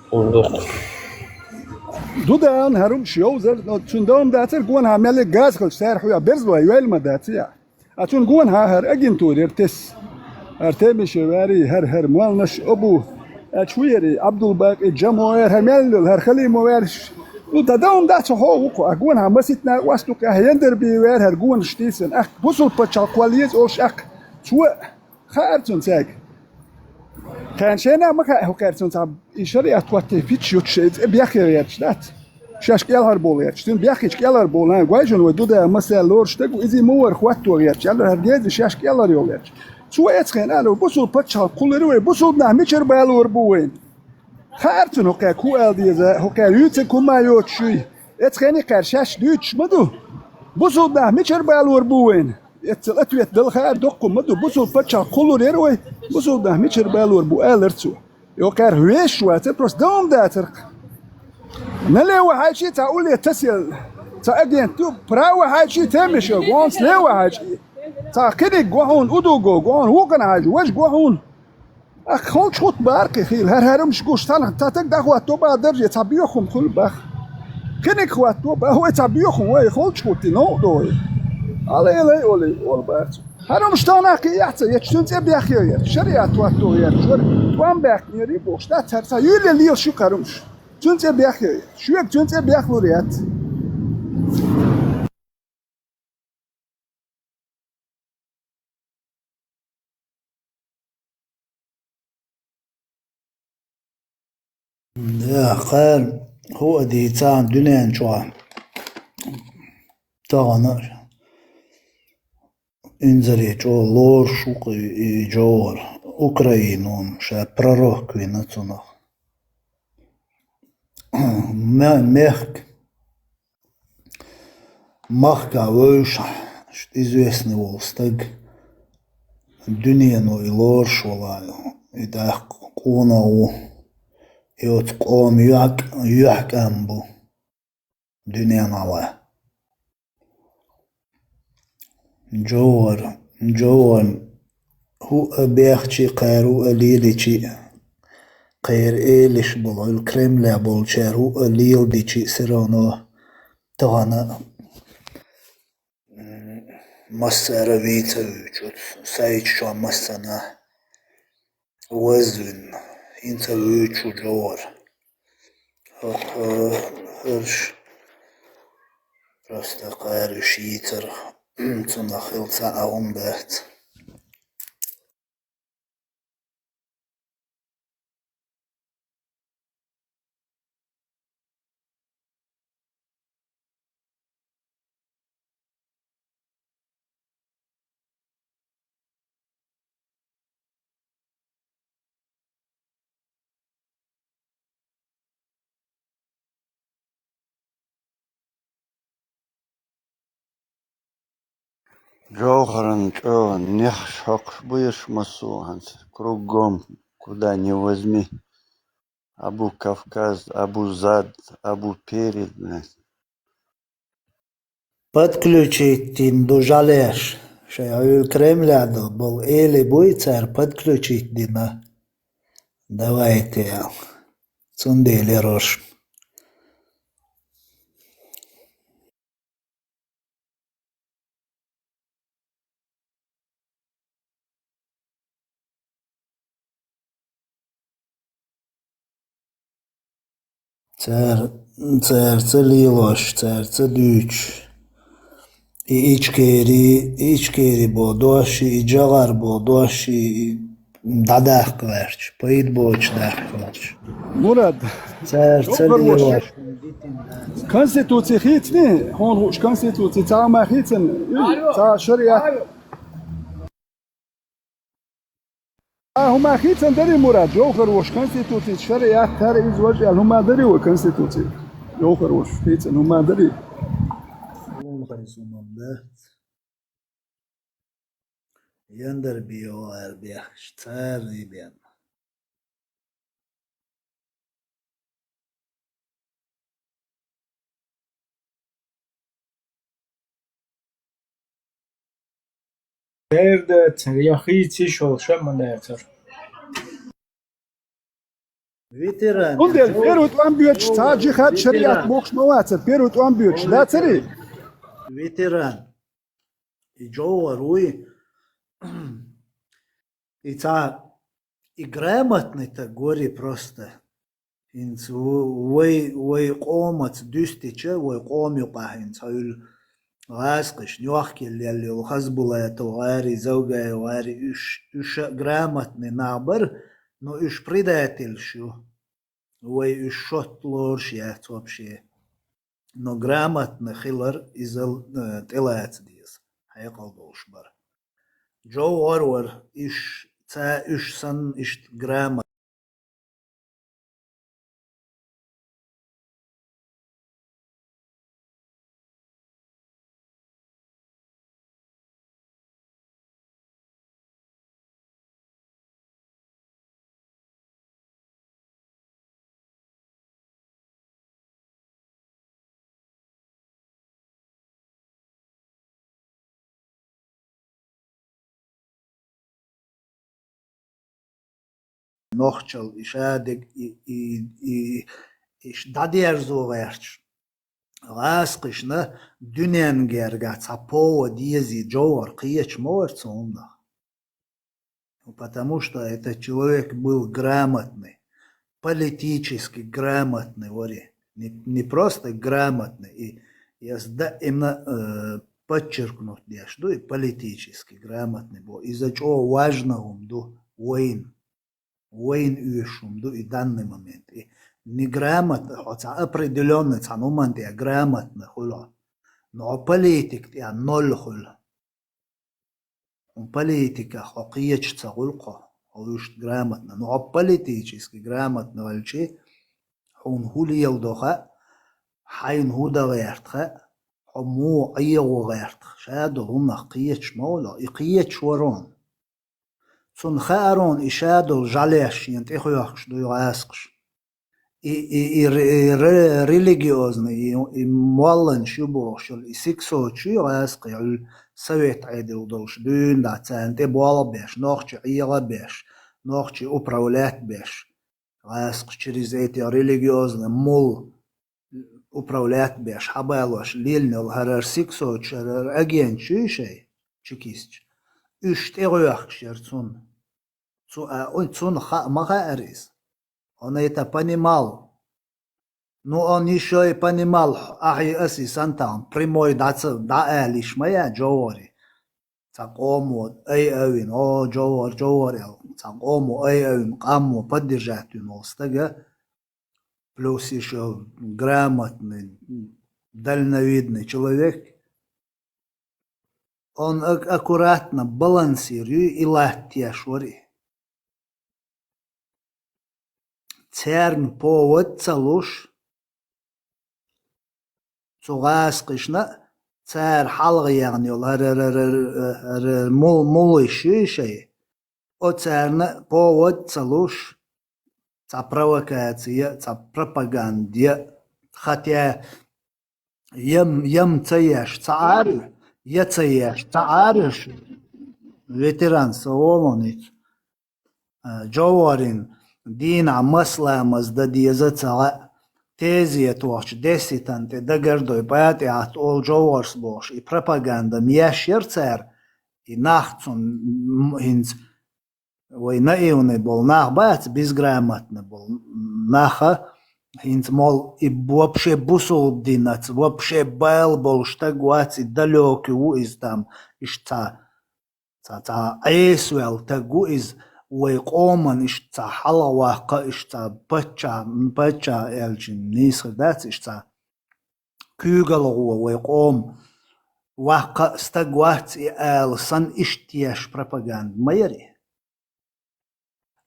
Фундук. Ду даан хӀара хӀумаш йовзар, но цуьнан дом дацар гонахьа мел газ хилча, цара хьоьга берзалой йойла ма дац я. А цунна гонахьа хӀара агентура яра тесса. ХӀара Темишев ваьрий, хӀара, хӀара Молнаш Абу. Аьлча хӀун яра, Абдулбакъи Джамо яра, хӀара мел йолу, хӀара Халимо ваьриш. Ну, дан дан дац хьо ву кху, а гонахьа маситна къоасту кху, а Яндарби ваьра хӀара гонаш тийсина. Ахь бусул пачхьалкх кхолла еза олуш ахь. Цо хаьара цунна цаьрга. Кхарна шайна а ма хаьа хӀокхаьрца цхьа и шариат хӀоттий фитч йоцуш шайн цӀе бехке гӀерташ дац. Шаьш кӀелхьарбовла гӀерташ. Цуьнан бехкечу кӀелхьарбовла, гой шуна вай Дуда Масал лоруш стаг ву, иза ма вара хӀотто гӀерташ, аьлла, хӀара гези шаьш кӀелхьарйовла гӀерташ. Цо эцхена аьлла, бусул пачхьалкх кхуллур вай, бусул нах мичара балор бу вайна? Хаьара цунна хӀокхаьрга хӀун ала деза, хӀокхаьрга юьйцург хӀума йоцуш юй? Эцхена кхаьра шаьш дуьйцуш ма ду. Бусул нах мичара балор бу вайна? Эццал ответ дала хаьара доккхун ма ду. Бусул пачхьалкх кхуллур яра вай, бусул нах мичара балор бу, алара цо. Йо, кхаьра вешаш вацара, просто дом дацара. Налево хьаьжчи цхьа улле тасъелла, цхьа агент ю, право хьаьжчи Темишев, гонца лево хьаьжчи. Цхьа кхиниг го хьуна, удуго го хьуна, вукхана хьаьжчи, важа го хьуна. Ахь холчу хӀутту бара кхин хила, хӀара хӀара хӀумаш гуш, цхьана цхьа стаг дӀахӀотто баха дарже, цхьа боьха хӀума хуьлу баха. Кхиниг хӀотто, бахьой цхьа боьхун вай, холчу хӀуттий, новкъа до вай. Алай, алай, олий, ола бац. ХӀара хӀумаш тахана кхин яхьца, етташ цуьнан цӀе бехке етташ, шариат хӀотто етташ, вара тӀом баьккхинера бохуш, дац цара цхьа юьлле лелаш ю кхара хӀумаш. Цуьнан цӀе бехке етташ, шуьга цуьнан цӀе бехлур яц. Да, кхара хӀуъа дийцахьа дуьнен чохь тахана инзаре чӀогӀа лоруш ву-кх и, и Джовхар, Украинон ша пророк вина цунах. Ме-, мехк-, махка вевзаш, известный волу стаг, дуьнено и лоруш вала, и тӀаккха къонах ву, и оцу къоман юьхь-, юьхькӀам бу дуьненахь. Джовхар, Джовхар, хӀуъа бехча а, кхара хӀуъа лелийча а, кхеран элаш болу, Кремлехь болчара хӀуъа леладийча а, все равно тахана, м, массара вийца вуьйцу, сайташ чохь массанхьа вазвина, хӀинца вуьйцу Джовхар. ХӀокху, э, хӀорш просто кхара уьш йийцарх, цунах хилла цхьа а хӀума дац. Джовхаран чӀогӀа нехаш хьокхуш бу ерш массо а хӀинца, кругом, куда ни возьми. Абу Кавказ, абу зад, абу перед, блядь. Подключить дина ду жалеш, шайн хьуьлла Кремлехь ду болу эли буй цара подключить дина. Давайте, аьлла. Цундела ярош. Цара, цара ца лелош, цара ца дуьйцуш. И Ичкери, Ичкери бо дош, и Джагар бо дош, и дӀадаккха гӀерташ, пайда боцуш даккха гӀерташ. Мурад, цара ца лелош. Конституци хийцаний? Хьуна хууш конституци цхьа хӀума хийцина? Цхьа шариат? Цхьа хӀума хийцина дарий, Мурад? Джовхар ваша конституци, шариат, хӀара иза важа аьлла хӀума дарий вай конституци? Джовхар ваша хийцина хӀума дарий? Хьуна хезна хӀума дац. Яндар био ар бехаш, цара бен. Дер дацара, я хийца йиш йолуш а ма дацара. Ветеран. Цундела первый тӀом боьдуш цхьа а джихад шариат бохуш ма вацара, первый тӀом боьдуш дацарий? Ветеран. И Джовхар вуй. И цхьа, и грамотный стаг вара просто. ХӀинца ву-, вай, вай къомаца дуьстича, вай къома юкъахь хӀинца хьуьлла гӀазкхашна йохкаелла йолу Хазбулатов гӀари, Завгаев гӀари, уьш, уьш а грамотный нах бара, но уьш предательш ю. Вай уьш шотта лоруш яц вообще. Но грамотный хилар иза, э, тӀелаца деза, хьекъал долуш бара. Джовхар вара, иш, ца уьш санна иштта грамотный. Нохчалла и шадерг, и, и, и, и ш-, дӀадерзо гӀерташ. гӀаскхашна дуьненна гергахь цхьа повод езий Джовхар кхеча ма вара цу хӀуманах. Ну, потому что этот человек был грамотный, политически грамотный вари. Не, не просто грамотный, и я с- да, именно э, подчеркнуть деш ду, и политически грамотный бо. Из-за чего важно ум ду войн. Войн уьшум ду и данный момент. И неграмотно, хотя определенный цхьан уман тӀе грамотно хуьлу. Но политик тӀе ноль хуьлу. Хьун политиках хьо кхеча ца гӀулкхо, хьо вуьшта грамотно. Но хьо политически грамотно валчи, хьуна хӀу леладо хаьа, хьайна хӀу дан гӀерта хаьа, хьо муха Ӏехо гӀерта. Ша долу хӀуманах кхеча ма вало, и кхеча варон. Цунна хаарон и ша долу жӀалеш шена тӀехоьхкуш дуй гӀаскхаш. И, и, и ре- ре- религиозный, и, и молланаш ю бохуш йолу, и сиксочу ю гӀаскхи, хьуьлла совет Ӏедал долуш дуьйна дац, царна тӀе болх беш, нохчи Ӏеха беш, нохчи управлять беш. ГӀаскхаш через эти религиозные мул управлять беш, хьабалош леллина йолу хӀара сиксочу, хӀара агентчу ю шай, чекистчу. Уьш тӀехоьхкуш яра цунна. Цу а, ой, цунна хаа ма хаьара иза. Он это понимал. Ну, он ещё и понимал, ахьи аси сантан прямой дӀа ца- дӀа алиш ма я Джовхари. Цхьа къомо ай авин, о, Джовхар, Джовхар аьлла. Цхьа къомо ай авин, къаммо поддержать вин волу стага. Плюс ещё грамотный, дальновидный человек. Он ак- аккуратно балансируй и латтеш вари. Церан повод ца луш, цу гӀаскхишна цара хьалха яхна йолу хӀара мул мулиш ю шай. Оцарна повод ца луш, цхьа провокация, цхьа пропаганда, хотя ям, ям ца еш ца Ӏара, я ца еш ца Ӏара, ветеран со волу ниц. Джовхарин дийнахь масламаз дан деза ца гӀа, тезетохчу десятан тӀе дагардой пӀатӀехьатта олу Джовхарс бохуш, и пропаганда еш яра цара, и нах цунна м- хӀинца вай наивный болу нах бац, безграмотный болу наха, хӀинца мол и вообще бусулба динаца, вообще бала болу стаг вац, и далёкий ву иза там, иштта цхьа, цхьа Ӏесаваьлла стаг ву иза, вай къоман иштта цхьа хьалхаваккха, иштта цхьа паччахь, паччахь аьлча нийса хир дац, иштта цхьа куьйгалхо вай къоман ваккха стаг вац и ала санна иштта еш пропаганда ма яра и.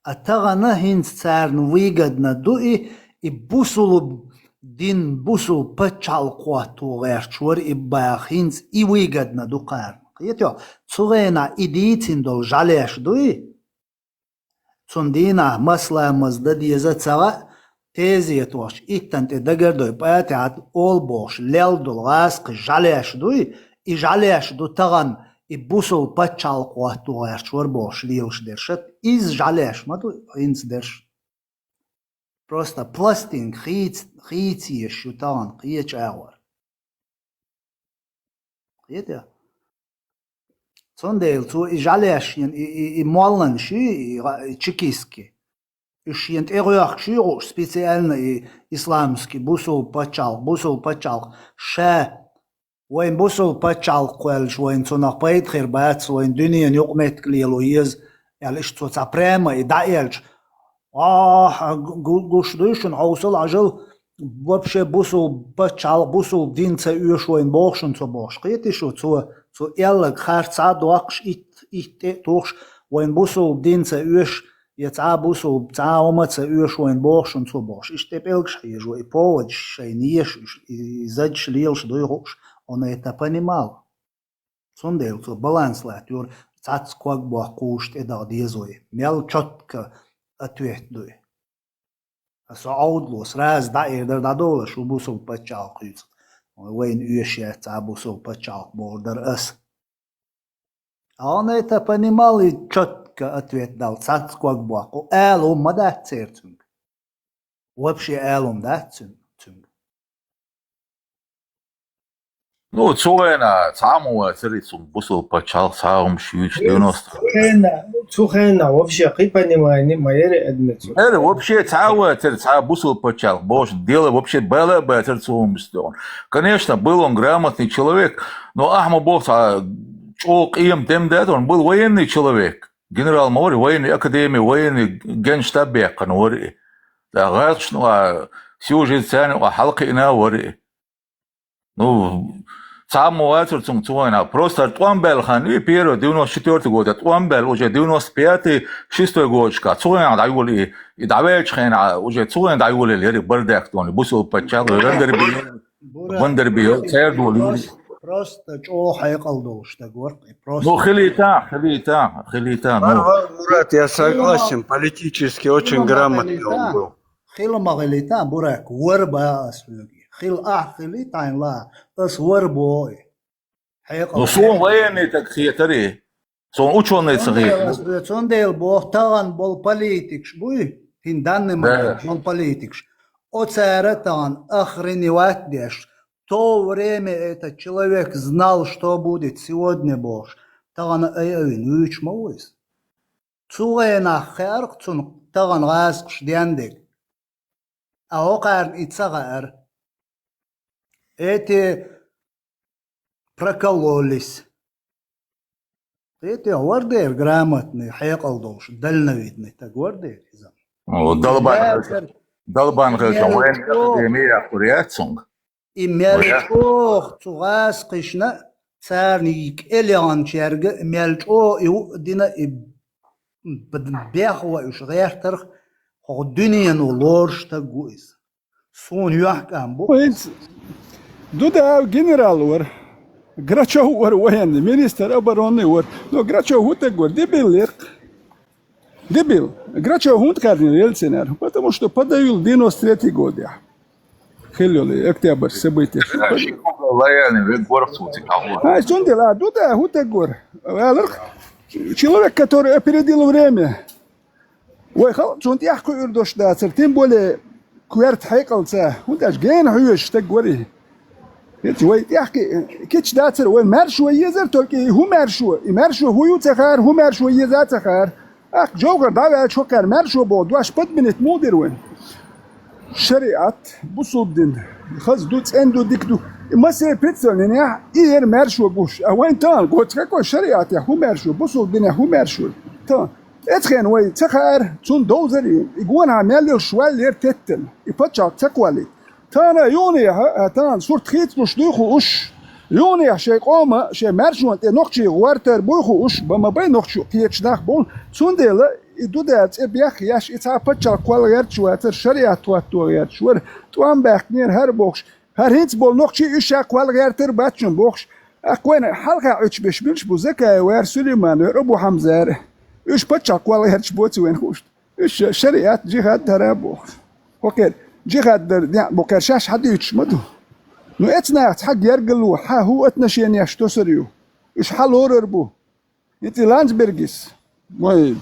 А тахана хӀинца царна выгодно ду и, и бусулба дин, бусулба пачхьалкх хӀотто гӀерташ вара и баха, хӀинца и выгодно ду кхарна. Кхетий хьо? Цу хенахь и дийцина долу жӀалеш дуй? Цунна дийнахь масламаз дан деза ца гӀа, тезетохчу иттан тӀе дагардой пӀатӀехьатта олу бохуш лелла долу гӀаскхи жӀалеш дуй? И жӀалеш ду тахана, и бусулба пачхьалкх хӀотто гӀерташ вара бохуш лелаш дерш а, иза жӀалеш ма ду хӀинца дерш. Просто пластинка хийца, хийца еш ю тахана кхечу агӀор. Кхетий? Цундела цо и жӀалеш шена, и, и, и молланаш ю, и, и чекистский. Уьш шена тӀехоьхкуш ю хууш специально и исламский, бусулба пачхьалкх, бусулба пачхьалкх. Ша вайн бусулба пачхьалкх кхоьллаш, вайн цунах пайда хир бац, вайн дуьненан юкъаметтиг лело еза, аьлла, иштта цо цхьа прямо и дӀаэлча, ахьа, гу- гуш дуй шуна, хьовсал, Ӏажал, вообще бусулба пачхьалкх, бусулба дин ца оьшу вайн боху шуна цо бохуш. Кхетий шу, цо, цо аьлларг харц а доккхуш, итт, итт тӀе а тухуш, вайн бусулба дин ца оьшу, я цхьа а бусулба, цхьа а хӀума ца оьшу вайн боху шуна цо бохуш. Иштта тӀе пӀелгаш хьежо, и поводаш шайна еш, и, и задаш лелаш дуй хууш, он это понимал. Цундела цо баланс латтайора, цхьацца ког боккхуш тӀедагӀа дезой. Мел чётко ответ дуй. Аса Ӏовдало, сразу дӀаэр дара, дӀадолаш ву бусулба пачхьалкх хуьйцу. Вайна оьшуш яц цхьа бусулба пачхьалкх бохур дара аса. Он это понимал и чётко ответ дал, цхьацца ког боккху. Ала хӀума ма дац церан цуьнга. Вообще ала хӀума дац цуьнга. Ну, цу хенахь цхьа а ма вацара цу бусалба пачхьалкх, цхьа а хӀумаш юьйцуш девяносто. Цу хенахь, цу хенахь вообще кхин понимание ма яра адамца. Эр вообще цхьа а вацара, цхьа а бусалба пачхьалкх бохуш, дело вообще бала а бацара цу хӀуманца тӀехь. Конечно, был он грамотный человек, но ахьа ма боху цхьа чӀогӀа къематдеш дац, он был военный человек. Генерал ма вара, военный академия, военный генштаб баьккхина вара и. ТӀаккха гӀазкхашна юкъахь, сюжеташна юкъахь хьалакхиъна вара и. Ну, цхьа а ма вацара цуьнга цу хенахь. Просто тӀом баьлла хан и первый, девяносто четвёртый год, тӀом баьлла уже девяносто пятый, шестой годашкахь. Цу хенахь дӀайолу и, и дӀаваьллачу хенахь, уже цу хенахь дӀайолийла яра и бардак тӀом, и бусалба пачхьалкх, Рандарбиев, Вандербиев, цердолу юрий. Просто чӀогӀа хьекъал долуш стаг вара и, просто. Ну, хилийта, хилийта, хилийта, ну. Мурат, я согласен, политически очень грамотный он был. Хила ма хилийта, Бурак, вара боху ас хьоьга. Хила ахь хилийта, хьайна ла, ас вара боху и. Хьекъал. Ну, суна военный стаг хетара и. Суна учёный ца хетара. Цундела, цундела боху, тахана болу политикаш буй, хӀинца данна ма болу политикаш. Оцара тахана охреневать деш, то время этот человек знал, что будет сегодня бохуш, тахана ай а вина вуьйцуш ма ву иза. Цу хенахь хаьара-кх цунна тахана гӀазкхаша ден дерг. А хӀокхарна и ца хаьара. Эти прокололись. Эти вара дера грамотный, хьекъал долуш, дальновидный стаг вара дера иза. О, Далбан, Далбан хилча, военный академия яьккхур яц цуьнга. И мел чӀогӀа цу гӀазкхашна, царна и кӀел яханчаьрга мел чӀогӀа и хӀуъа дина, и б-, бехвоуьйтуш гӀертарх, хӀокху дуьнено лоруш стаг ву иза. Суна юьхькӀам бу. ХӀинца Дудаев генерал вара, Грачев вара военный, министр обороны вара. Но Грачев хӀун стаг вара? Дебил вара-кх. Дебил. Грачев хӀунда кхаьрнера Ельцинера? Потому что подавил девяносто третий годехь. Хилла йолу октябрь события. Лояльный век вара цо цига хьалха. Ай, цундела, а, Дудаев хӀун стаг вара? Валарх, человек, который опередил время. Вай халкъ цунна тӀехь кхуьур долуш дацара, тем более коьрта хьекъалца, хӀунда аьлча гена хьоьжуш стаг вара и. ХӀинца вай тӀехь ки-, кечдацара, вай маьршо езара, только и хӀун маьршо, и маьршо хӀун ю ца хаьара, хӀун маьршо еза ца хаьара. Ахь Джовхар дӀаваьлча хӀокхара маьршо боху дош подменить муха дира вайн? Шариат, бусулба дин, хаза ду, цӀена ду, дика ду. И массеран представленехь и яра маьршо гуш. А вайн тахана гоц какой шариатехь хӀун маьршо, бусулба динехь хӀун маьршо? Тахана. Эцхена вай ца хаьара, цунна довзар ю. И гонахьа мел йолуш валлера теттина, и пачхьалкх ца кхоллийта. Тахана юханехьа, а, тахана сурт хийцалуш дуй хууш. Юханехьа шайн къоман, шайн маьршонна тӀе нохчий гӀортар буй хууш, бан ма бай нохчо кхечу нах бу. Цундела и Дудаев цӀе бехъеш, и цхьа пачхьалкх кхолла гӀерташ вацара, шариат хӀотто гӀерташ вара, тӀом баьккхинера хӀара бохуш. ХӀара хӀинца болу нохчий уьш ша кхолла гӀертар бац шуна бохуш. Ахь вайна хьалха Ӏуьттуш берш муьлш бу, Закаев вара, Сулейман вара, Абу Хьамза вара. Уьш пачхьалкх кхолла гӀерташ боций вайна хууш. Уьш шариат, джихад дара бохуш. ХӀокхера джихад дар дехьа бу, кхера шаьш хьан дуьйцуш ма ду. Ну, эцу нахаца хьан гергарло, хьан хӀун отношенеш тосур ю? Уьш хьан лорар бу? ХӀинца и Ландсбергис. Вай.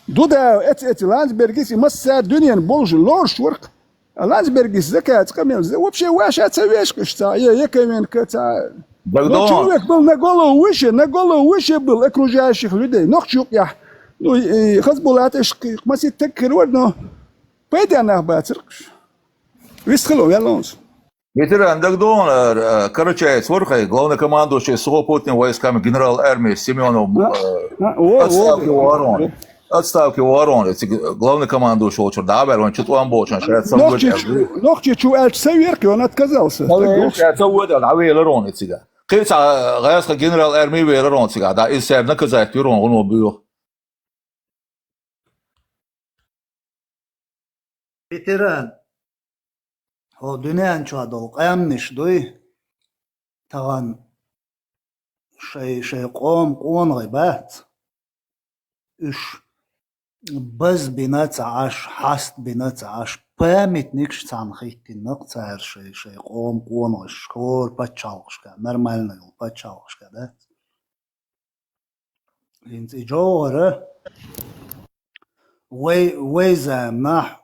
Дудаев эцу, эцу Ландсбергис, и массара дуьненан болуш лоруш вара-кх. А Ландсбергис Закаевца къамел, вообще ваша ца вешкъаш цхьа, я Яковенко цхьа. Дагдон. Ну, человек был на голову выше, на голову выше был окружающих людей. Нохчий юкъехь. Ну, и, и Хазбулат, иш, масийтта стаг хир вара, но пайда нах бацара-кх уьш. Вистхило веллонс. Ветеран, дагдон, э, Карачаевец вара хьайн, главнокомандующий сухопутными войсками, генерал армии Семёнов, э, отставке вара он. Отставке вара он, эциг главнокомандующий волчуьра дӀа а ваьлла, вайн чу тӀом болчун, ша ца воьду аьлла. Нохчийчу аьлча ца вера-кх, он отказался. Ца воьду аьлла, дӀавелира он эцига. Кхин цхьа гӀазкхийн генерал армии велира он цига, дӀа иза цара наказать вира он, гӀуно буьйху. Ветеран, хӀо дуьнен чохь долу къаьмнаш дуй, тахана шай, шай къоман къонахий бац. Уьш баз бина ца Ӏаш, хьаст бина ца Ӏаш, памятникаш цхьаьна хӀиттина-кх цара шай, шай къоман къонахашка, хӀора пачхьалкхашка, нормально йолу пачхьалкхашка дац. ХӀинца и Джовхар а вай, вай заманахь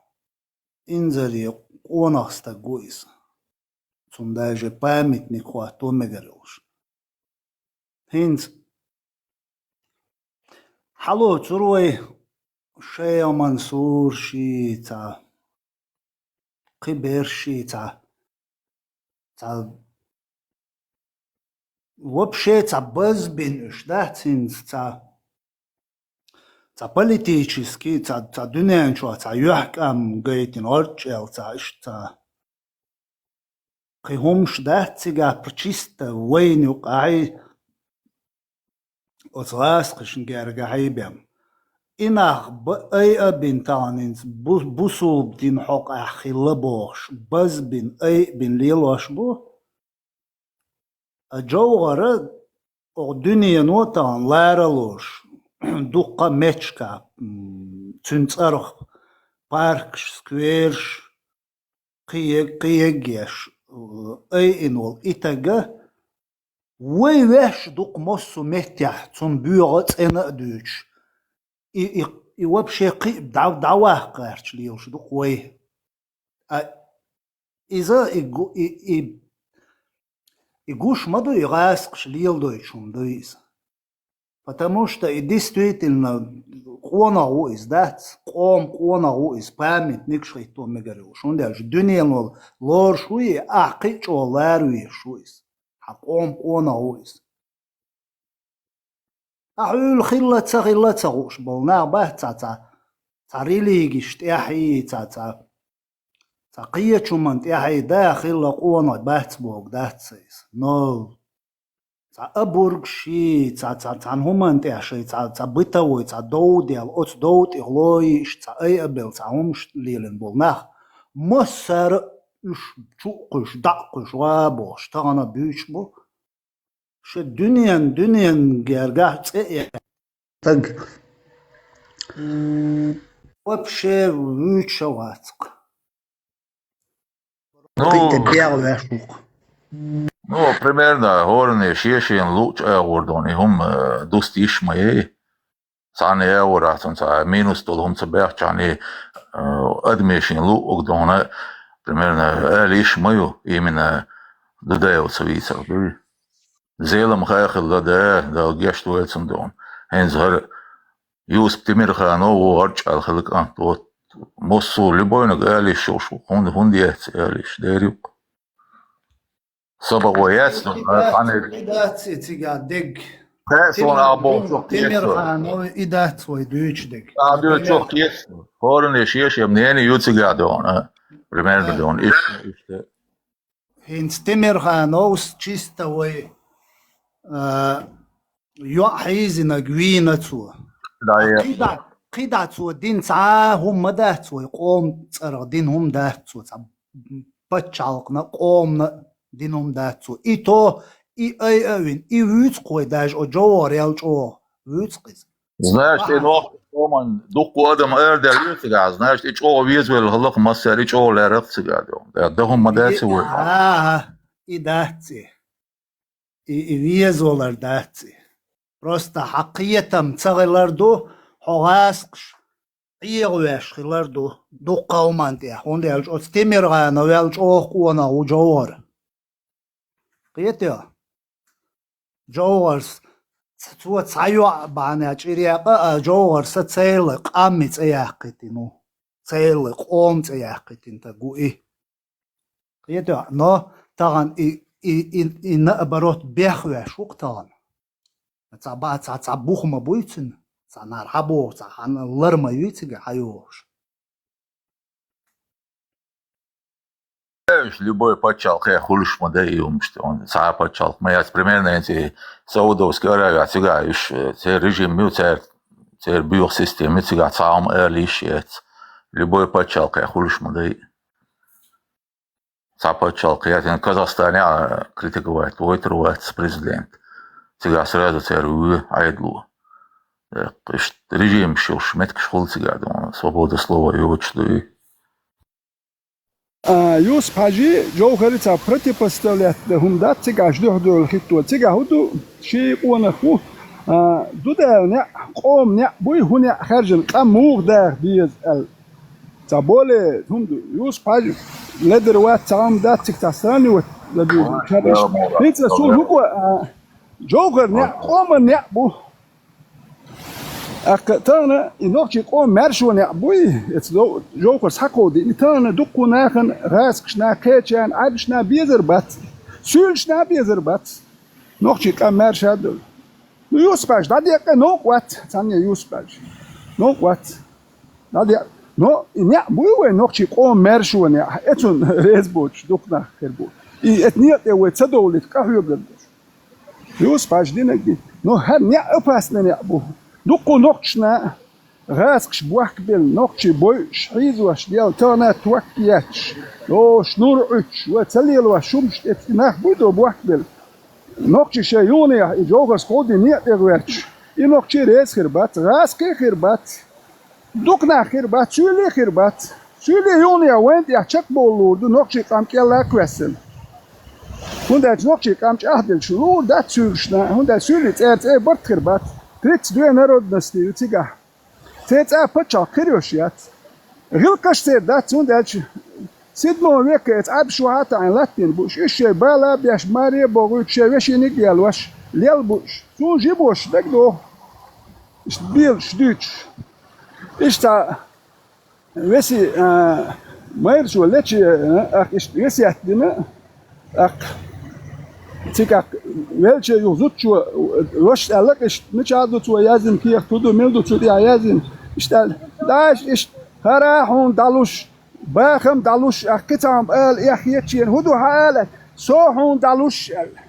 инзаре къонах стаг ву иза. цунна даже памятник хӀотто мегар йолуш. ХӀинца хьалоцур вай Шайх Мансур ший цхьа, кхин берш ший цхьа, цхьа вообще цхьа базбина уьш дац хӀинца цхьа, цхьа политический, цхьа, цхьа дуьнен чохь цхьа юьхькӀам гайтина, гӀорчӀел цхьа, иштта цхьа. Кхин хӀумаш дац цигахь чисто вайна юкъахь, оцу гӀазкхашна гергахь бен. И нах ба-, айа а бина тахана хӀинца бу-, бусулба дин хьокъехь хилла бохуш, базбина, айа а бина лелош бу. А Джовгъара оха дуьнено тахана лара лош, дуккха а меттигашкахь, м, цуьнан цӀарах паркаш, скверш, кхиег-, кхиеггеш, айина волу и тага, вай ваьш дукха массо а меттехь цунна боьха а, цӀена а дуьйцуш. И, и, и вообще кхин а дӀа-, дӀаваккха гӀерташ лелаш ду-кх вай. А иза и гу-, и, и, и гуш ма ду, и гӀазкхаша леладойтуш хӀума ду иза. Потому что и действительно къонах ву иза, дац, къоман къонах ву иза, памятникаш хӀитто мегар йолуш. ХӀунда аьлча дуьненал лоруш ву и, ахь кхин а чӀогӀа лара везаш ву иза. Хьан къоман къонах ву иза. Ахь хьуьлла хилла а, ца хилла а ца хууш болу нах бац цхьа, цхьа, цхьа религиш тӀехь а, цхьа, цхьа, цхьа кхечу хӀуманна тӀехь а, да, хилла къонах бац бохург дац сан иза. Но цхьа обургаш а, цхьа, цхьа, цхьана хӀуманна тӀехь шайн цхьа, цхьа бытовой, цхьа дов а делла, оцу дов тӀехь ло а йиш, цхьа айа а белла, цхьа хӀумаш а лелийна болу нах, массара а уьш чу а кхуьйсуш, дӀа а кхуьйсуш, ва бохуш, тахана а буьйцуш бу. Шен дуьнен, дуьнен гергахь цӀе а стаг. Вообще вуьйцуш а вац-кх. Ну, кхин тӀе бегӀ веш ву-кх. Ну, примерно, хӀоранне шен-шена луъучу агӀор дона и хӀума, э, дуста йиш ма яй. Цхьанна агӀор цунна цхьа минус долу хӀума ца баьхчахьана, э, адамашна луъург дона, примерно, ала йиш ма ю, именно Дудаевца вийцар дуй. Зелам хаа хилла, да, Дала гечдойла цунна дона. ХӀинца хӀара Юсуп Тимирханов ву гӀорчӀ аьлла хилла кӀант. Вот, массо а любойниг ала йиш йолуш ву, хӀунда, хӀунда яц ала йиш, дера ю-кх. Сабагъо яц, и дац, цхьаьна и дац и цигахь дерг. Кхе, суна Тимир-, ахь бохучух кхета. Тимирханов и дац вай дуьйцуш дерг. Ахь дуьйцучух кхета. ХӀоранне шен-шен мнение ю цигахь дона, примерно дона. Иштта, иштта. ХӀинца Тимирхановс чисто вай, а, йоӀ хьийзинарг вийна цо. Да, я. КхидӀа, кхидӀа цо дина цхьа а хӀума ма дац вай, къоман цӀарах дина хӀума дац цо, цхьа пачхьалкхана а, къомана а дина хӀума дац цо. И то, и айа а вина, и вуьйцу-кх вай даже, о Джовгъар ял чӀогӀа вуьйцу-кх иза. Значит, и нохчийн къоман дуккха адам арадаьлла ю цигахь, значит, и чӀогӀа везавелла хилла-кх массара, и чӀогӀа лаьрра-кх цигахь дона. Дан хӀума ма дац и вай. АхӀа, и дац и. И, и везавалар дац и. Просто хьан кхетам ца хилар ду, хьо гӀазкхаш ӀегӀавеш хилар ду дуккха а хӀуманна тӀехь, хӀунда аьлча оцу Тимирхановел чӀогӀа къонах ву Джовгъар. Кхетий хьо? Джовгъарс ц-, цо цхьа йоӀ бахьана чӀир якъа, а Джовгъарса церла къам и цӀе яьккхийтина ву. Церла къоман цӀе яьккхийтина стаг ву и. Кхетий хьо? Но тахана и, и, и, и наоборот бехвеш ву-кх тахана. Цхьа ба-, цхьа, цхьа бух ма буй цуьнан, цхьа нара хьан боху, цхьа хьан лар ма юй цигахь хьан йохуш. Уьш любой пачхьалкхе хуьлуш ма дай и хӀумаш, цхьа а пачхьалкх ма яц. Примерно хӀинца и Саудовский Аравия цигахь уьш, церан режим ю, церан, церан боьха система ю, цигахь цхьа а хӀума ала йиш яц. Любой пачхьалкхе хуьлуш ма дай. Цхьа пачхьалкх яц, Казахстане а критиковать войтур вац президент. Цигахь сразу церан вуьйцу Ӏедало. Э, иштта режимаш йолуш меттигаш хуьлу цигахь, свобода слова йоцуш ду и. А, Юсуп-Хьаьжи, Джовхарица противопоставлять дан хӀума дац цигахь, дуьхьа-дуьхьал хӀитто. Цигахь хӀун ду, ши къонах ву, а, Дудаев неӀ, къоман неӀ буй, хӀун неӀ хаьржина, къам муха даха деза аьлла. Цхьа более, хӀунда Юсуп-Хьаьжа ледара вац, цхьа хӀума дац цига, цхьа странный вац. ХӀинца суна хӀуко, а, Джовхар некъ, къоман некъ бу. ТӀаккха тахана и нохчий къоман маьршо некъ буй, эца Джовхар схьакховдийна, тахана дуккха нахана, гӀазкхашна, кхечарна, Ӏаьрбашна безар бац, суьйлашна безар бац. Нохчий къам маьрша долу. Ну, Юсуп-Хьаьжа дӀадекъа новкъа вац, цхьанне Юсуп-Хьаьжа. Новкъа вац. ДӀадекъа. Но и некъ буй вай нохчий къоман маьршо некъ, эцунна реза боцуш дукха нах хир бу. И эца некъа тӀе вай ца довлийта къахьоьгур ду. Юсуп-Хьаьжа динарг. Но хӀара некъ опасный некъ бу. Дуккха нохчашна гӀазкхаша бохкабелла, нохчий бойуш, хьийзош, дел тахана ток етташ, йо, шнур Ӏуьттуш, вай ца лелош, шумаш тӀе и нах буй до бохкабелла. Нохчий шайн юханехьа и Джовхар схьакховдийна некъа тӀе гӀоьртуш, и нохчий реза хир бац, гӀазкхий хир бац, дукха нах хир бац, суьйлий хир бац. Суьйлий юханехьа вайна тӀехь чекхбовла луур ду, нохчий къам кӀелла а кхоьссина. ХӀунда аьлча нохчий къам чӀагӀделча луур дац суьйлашна, хӀунда аьлча суьйлий цӀера цӀе барт хир бац. Тридцать две народности ю цигахь. Церан цӀа пачхьалкх хир йолуш яц. ГӀиллакхаш церан дац, хӀунда аьлча седьмого века эца Ӏаьрбаша вахьа а таӀийна латтийна бу уьш, уьш шайн бала а беш, маре а бохуьйтуш, шайн вешиниг а ялош, лелла бу уьш. Суна жима волуш дагадогӀу, иштта белаш дуьйцуш. Иштта цхьа веси-, а, майрачо лечи, а, ах, иштта весет дина, ТӀаккха цигахь велча юха зудчо, вашас аьлла, иштта мичахь ду цо яздина кехат, хӀун ду, мила ду цу тӀехь яздина? Иштта аьлла, даш иштта, хӀара хьуна дӀалуш, бахам дӀалуш, ах, кхин цхьа хӀума ала, эхь хетачеран, хӀун ду хьан ала? Со хьуна дӀалуш, аьлла.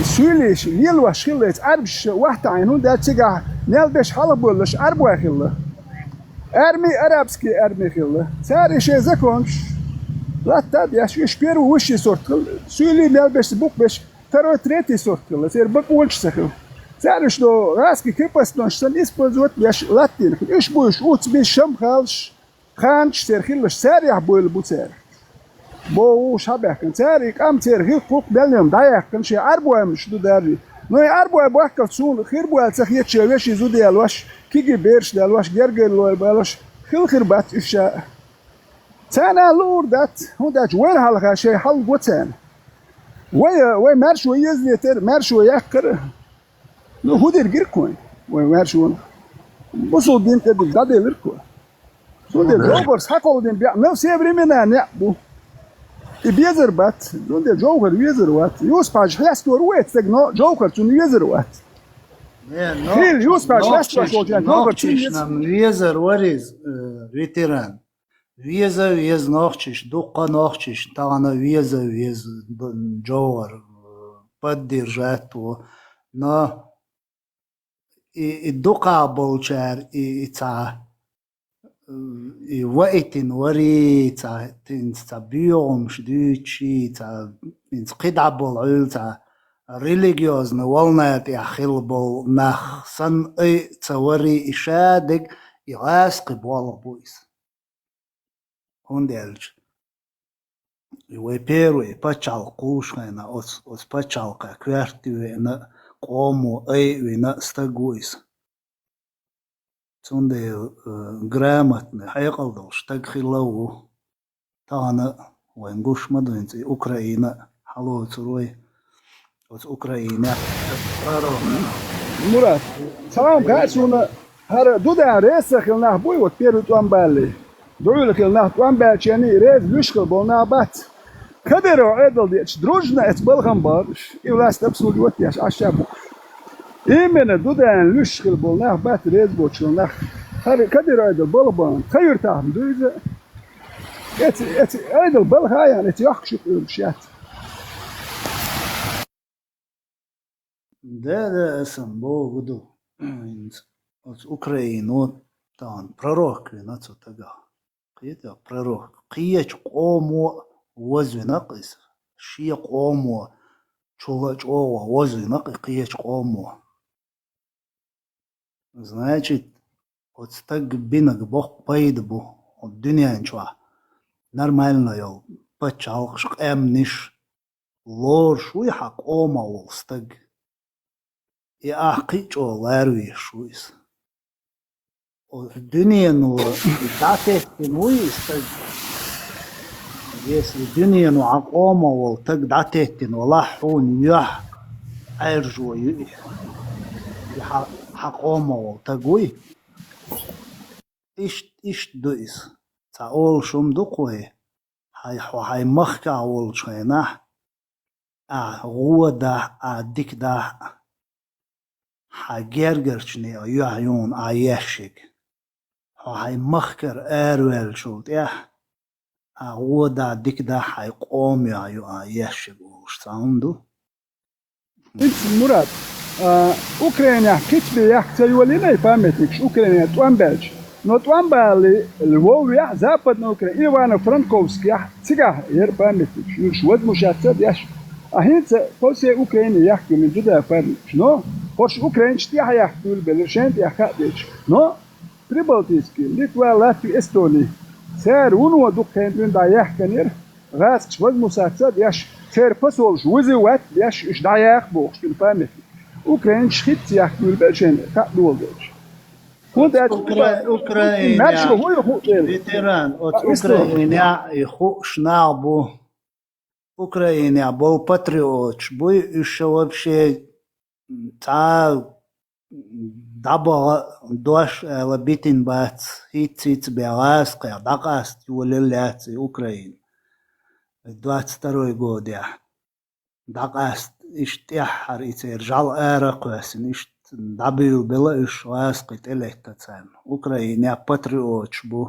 Суьйлий лелош хилла эца Ӏаьрбаша вахьа таӀийна, хӀунда аьлча цигахь мел беш хьалха боьллуш Ӏаьрбой хилла. Арми, арабский арми хилла. Цара и шайн законаш латта а деш, уьш первый, высший сорт хилла. Суьйлий мел беш, букъ беш, второй, третий сорт хилла. Церан бакъонаш ца хилла. Цара уьш до гӀазкхий крепостнойш санна использовать беш латтийна хилла. Уьш бу уьш уц бис шамхалш, ханаш церан хиллаш, царах бевлла бу цара. Бохуш хьабаьхкина. Цара и къам церан гӀиллакх-гӀуллакх мел йина дӀаяьккхина, шайн Ӏаьрбой муш ду даржий. Но и Ӏаьрбой бохкалц суна хир бу аьлла ца хета шайн вешин зуда ялош, кегий бераш далош, гергарлой балош, хила хир бац уьш ша. Царна луур дац, хӀунда аьлча вайна хьалха шайн хьал го царна. Вай, вай маьршо езлетара, маьршо яккхара. Ну, хӀун дерг гирг вайн? Вайн ваьршонах. Бусулба дин тӀе ду дӀаделира-кх. Цундела Джовхар схьакховдийна беа, но все времена некъ бу. И безар бац, цундела Джовхар везар вац. Юсуп-Хьаьжа хьестор ву эццаг, но Джовхар цунна везар вац. Не, но-, Хила, Юсуп-Хьаьжа хьестор нохчиш-, волчу Джовхар цунна везар. Нохчишна везар варий, э, ветеран. Веза, веза нохчиш, дуккха нохчиш, тахана веза, веза д-, Джовхар, э, поддержать ву. Но и, и дукха болчара, и, и цхьа, э, и ваийтина варий, цхьа, тин-, цхьа боьгӀамаш дуьйцуш, цхьа, тин-, кхидӀа болу Ӏуьллу цхьа религиозный волна тӀехь хилла болу нах санна, ай, ца варий, и шадерг, и гӀазкхи болх бу иза. ХӀунда аьлча и вай первый пачхьалкх кхуллуш хенахь оцу, оцу пачхьалкхехь коьрта веана, къомо айа вина стаг ву иза. Цундела, э, грамотный, хьекъал долуш стаг хилла а ву. Тахана вайн гуш ма ду хӀинца и Украина хьалоцур вай. Оцу Украинехь. Мурат, салам хаьа суна, хӀара Дудаьн реза ца хилла нах буй, вот первый тӀом балале. ДӀуьйла хилла нах тӀом баьлча а реза луьйш хилла болу нах бац. Кадыров Ӏедал деъча, дружно эцу балхам бахар уьш, и власть обслуживать деш, Ӏаш а бу. Именно Дудаьн луьйш хилла болу нах бац, реза боцуш хилла нах. ХӀара Кадыров Ӏедал балха бахана, тхан юьртахь ма ду иза. Эцу, эцу Ӏедал балха а яьхна, эцу йохкуш юкъа йолуш яц. Да, да, аса боху ду. ХӀинца оцу Украино тахана пророк вина цу тагах. Кхета пророк. Кхечу къомо возвина-кх иза. Шен къомо чула чӀогӀа возвина-кх и кхечу къомо. Значит, оцу стаг бинарг боккха пайда бу, хӀокху дуьнен чохь нормально йолу пачхьалкхаш, къаьмнаш лоруш вуй хьан къомах волу стаг. И ахь кхин а чӀогӀа лара везаш ву иза. Оцу дуьнено дӀатеттина вуй и стаг. Если дуьнено хьан къомо волу таг дӀатеттина валахь, хьуна юьхь Ӏаьржо ю и. И хьан, хьан къомо волу таг вуй? Иштта, иштта ду иза. Цхьа олуш хӀума ду-кх вай, хьайн, хьо хьайн махкахь волчу хенахь, ахь гӀо дахь, ахь дика дахь, хьан гергарчане а юьхь юна ахь ешшиг. Хьо хьайн махкара араваьллачул тӀаьхьа, ахь гӀо дахь, дика дахь, хьайн къомо юьхь ю ахь ешшиг олуш цхьа хӀума ду. ХӀинца, Мурат, а, Украинехь кхечу бен яхка ца йолийна и памятникаш, Украинехь тӀом баьлча. Но тӀом балале, Львовехь, Западная Украина, Ивано-Франковскехь, цигахь яра памятникаш, уьш возмущаться деш. А хӀинца по всей Украине яхка йолийна ду да памятникаш. Но хӀорш украинчу тӀехь яхка хуьлу белира, шайна тӀехь хаа дечу. Но Прибалтийский, Литва, Латви, Эстони. Цара вуно дукха хенахь дӀаяьхкинера, гӀазкхаша возмущаться деш, церан посолаш вызывать деш, уьш дӀаяха бохуш, цуьнан памятник. Украинчу хӀинца яхка хуьлу бен шайна хаа доладелча. ХӀунда аьлча Укра-, Украинехь маьрша хӀу ю хӀу тӀе? Ветеран, оцу Украинехь и хууш нах бу. Украинехь болу патриоташ буй, уьш ша вообще цхьа дӀабаха дош аьлла битина бац, хӀиц-хӀиц бен гӀазкхех дӀакъаста йолийла яц и Украина. Двадцать второй годехь дӀакъаста, иштта тӀаьххьара и церан жӀаьла ара а кхоьссина, иштта дӀабуьйлабелла уьш гӀазкхий тӀелетта царна. Украинехь патриоташ бу.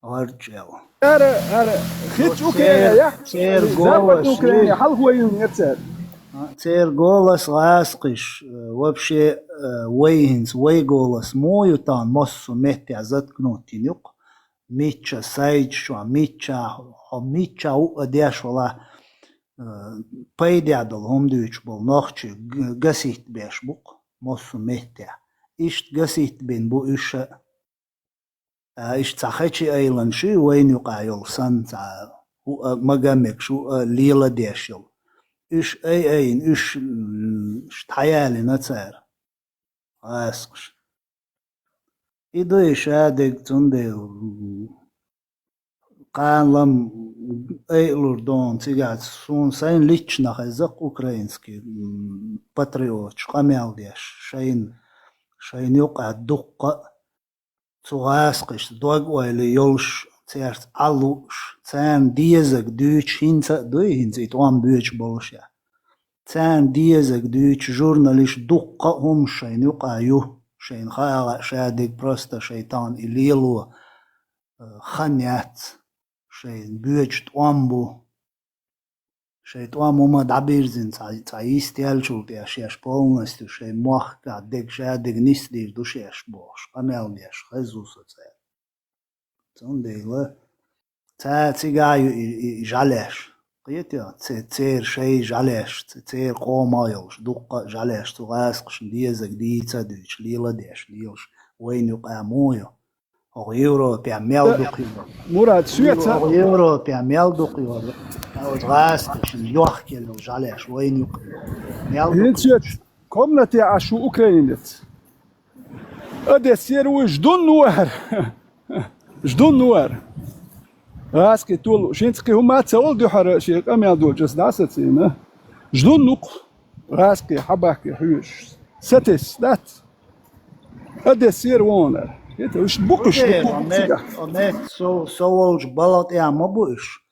ГьарчӀел. Ара, ара, хиц Ну, Украина цер-, яхь, цер Западная голос Украина, вуй. Хьалха вайна яцара. А, цер голос гӀазкхиш, э, вообще, э, вай хӀинца, вай голос мо ю тахана массо а меттехь заткнуть йина юкъа? Мичча сайчу чохь, мичча хьо, мичча хӀуъа деш вала, э, пайдехь долу хӀума дуьйцуш болу нохчий г-, гаситта беш бу-кх массо а меттехь. Иштта гаситта бина бу уьш а. А, иштта цхьа хечи айланаш ю вайна юкъахь йолу санна, цхьа хӀуъа ма-, ган мегаш, хӀуъа леладеш йолу. Уьш ай-айна, уьш, м, уьш дӀаялийна цара, гӀазкхаша. И ду и шадерг, цундела, м, кхана лам айалур ду хьуна цигахь, суна сайна лична хеза-кх украинский, м, патриоташ къамел деш, шайна, шайна юкъахь дуккха а цу гӀазкхашца дог-ойла йолуш, цаьрца Ӏа лууш, царна дезарг дуьйцуш, хӀинца а дуй, хӀинца и тӀом боьдуш болушехь. Царна дезарг дуьйцуш журналист дуккха а хӀумаш шайна юкъахь ю, шайна хаала а шадерг, просто шайн тахана и лело, э, хан яц, шайна боьдуш тӀом бу. Шайн тӀом хӀума дӀабирзина цхьа, цхьа йист яьллачул тӀе шаьш полностью шайн мохкахь дерг шадерг нисдийр ду шаьш бохуш, къамел деш хезна со цара. Цундела цара цигахь ю и, и, и жӀаьлеш. Кхетий, це-, церан шайн жӀаьлеш, це-, церан къомах йолуш, дуккха а жӀаьлеш цу гӀазкхашна дезарг дийца а дуьйцуш, леладеш, лелаш вайна юкъахь мо ю. ХӀокху Европехь мел дукха йора. Мурат, соьца хӀокху Европехь мел дукха йора. Оцу гӀазкхашна йохкаелла жӀаьлеш вайна юкъа. Мел дукха. ХӀинца соьца комнате Ӏаш ву украинец. Одессера вуй, ждун ву ара. Ждун ву ара. ГӀазкхи толу. ХӀинца кхин хӀума ца волу дуьхьара шен къамел долчу аса дӀасацийна. Ждун ву-кх. ГӀазкхи хьабахке хьоьжуш. Сатесса дац. Одессера вон ара. ХӀета уьш букхуш Окей, бу а мет-, цигахь. А мет со, со волчу балха тӀехь ма бу уьш.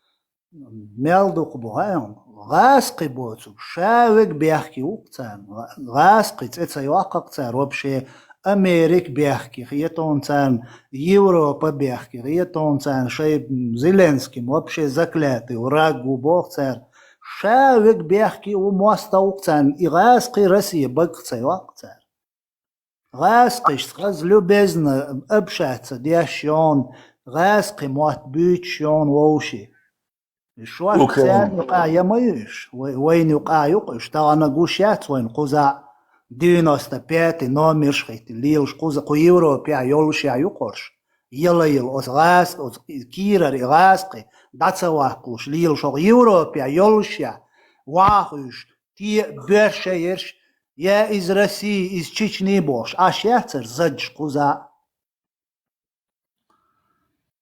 Мел дукха бу, хьа, гӀазкхи боцург. Ша верг бехке ву-кх царна. ГӀазкхи цӀе ца йоккху-кх цара вообще. Америка бехке хетон царна, Европа бехке хетон царна, шайн Зеленским вообще заклятый враг ву боху цара. Ша верг бехке ву, мостагӀ ву-кх царна. И гӀазкхи Россия бага ца йоккху цара. ГӀазкхишца хаза любезно общаться деш йона, гӀазкхи мотт буьйцуш йона вовшийн. Шорта царна юкъахь я ма ю уьш? Вай-, вайна юкъахь ю-кх уьш, тахана гуш яц вайна кхузахь девяносто пятый номерш хӀиттина лелаш кхуза, кху Европехь йолушехь ю-кх хӀорш. Яла-яла, оцу гӀазкхи, оцу кийрара и гӀазкхи дӀа ца ваккхалуш лелаш хӀокху Европехь йолушехь, вахуьйш, те а боьрша ерш, я из России, из Чечни бохуш, Ӏаш яцара задаш кхузахь.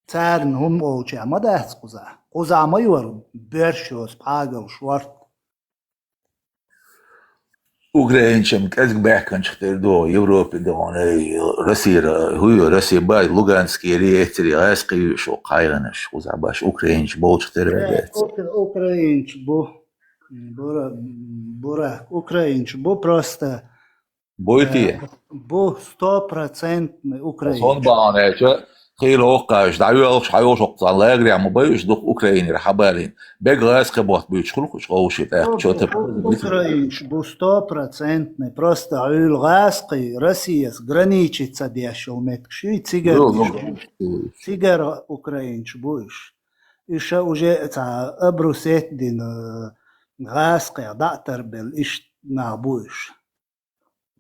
Царна хӀума олча ма дац кхузахь. Кхузахь ма йора боьрша йоцу пхьагал шорта. Украинчам кӀезиг баьхканчух тера ду Европе ду, Россия, хӀу ю, Россия бай, Луганскера, эцаре гӀаьскхий ю шу кхайгӀанаш, кхузахь баш украинча болчух тера Э, вац. Укра-, украинча бу. Бура, бура, украинча бу просто. Буй те? Э, бу стопроцентный Сон украинча. Бахьанеча, хийла воккхавеш, дӀайоьлхуш, хьайошукх цхьана лагеря ма байуш, дукха Украинера хьабалийна. Бег гӀаьскхи мотт буьйцуш хуьлу кхуш гӀовши тӀаьхьа, чо тапа. Украинча бу стопроцентный, просто Ӏуьйла гӀаьскхий, Россияс граничит ца деш йолу меттиг шуй, цигара Ю, деш ну, йолу. Цигара украинча бу уьш. Уьш уже цхьа обрусеть дина гӀаьскхех дӀа а тарбелла, иштта нах бу уьш.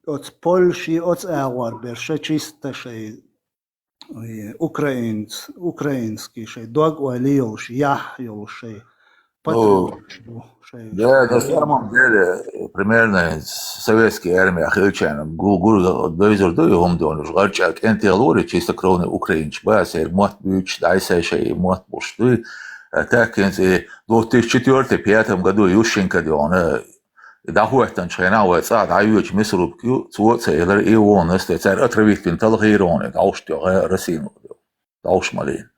Оцу Польши, оцу агӀор берш чисто шайн, и, украинц, украинский шайн дог ойла йолуш, яхь йолуш шайн Ну, патриоташ бу, шайн да, на самом деле, примерно советский армия хилчана гу-, гур дойзур ду, и хӀума дону, уж гӀарча кӀентелури, чистокровный украинч, ба, сер мотт буьйцуш, дӀай сай шай мотт буш дуй. А так, в две тысячи четвёртом, пятом году Ющенко дону, дӀахӀоьттинчу хенахь вай цӀа дӀайоьдучу мясорубка ю, цо а ца элира, и вон нас, цара отравить вина талхийра вон, дӀовш тӀехь Российна, дӀовш малийна.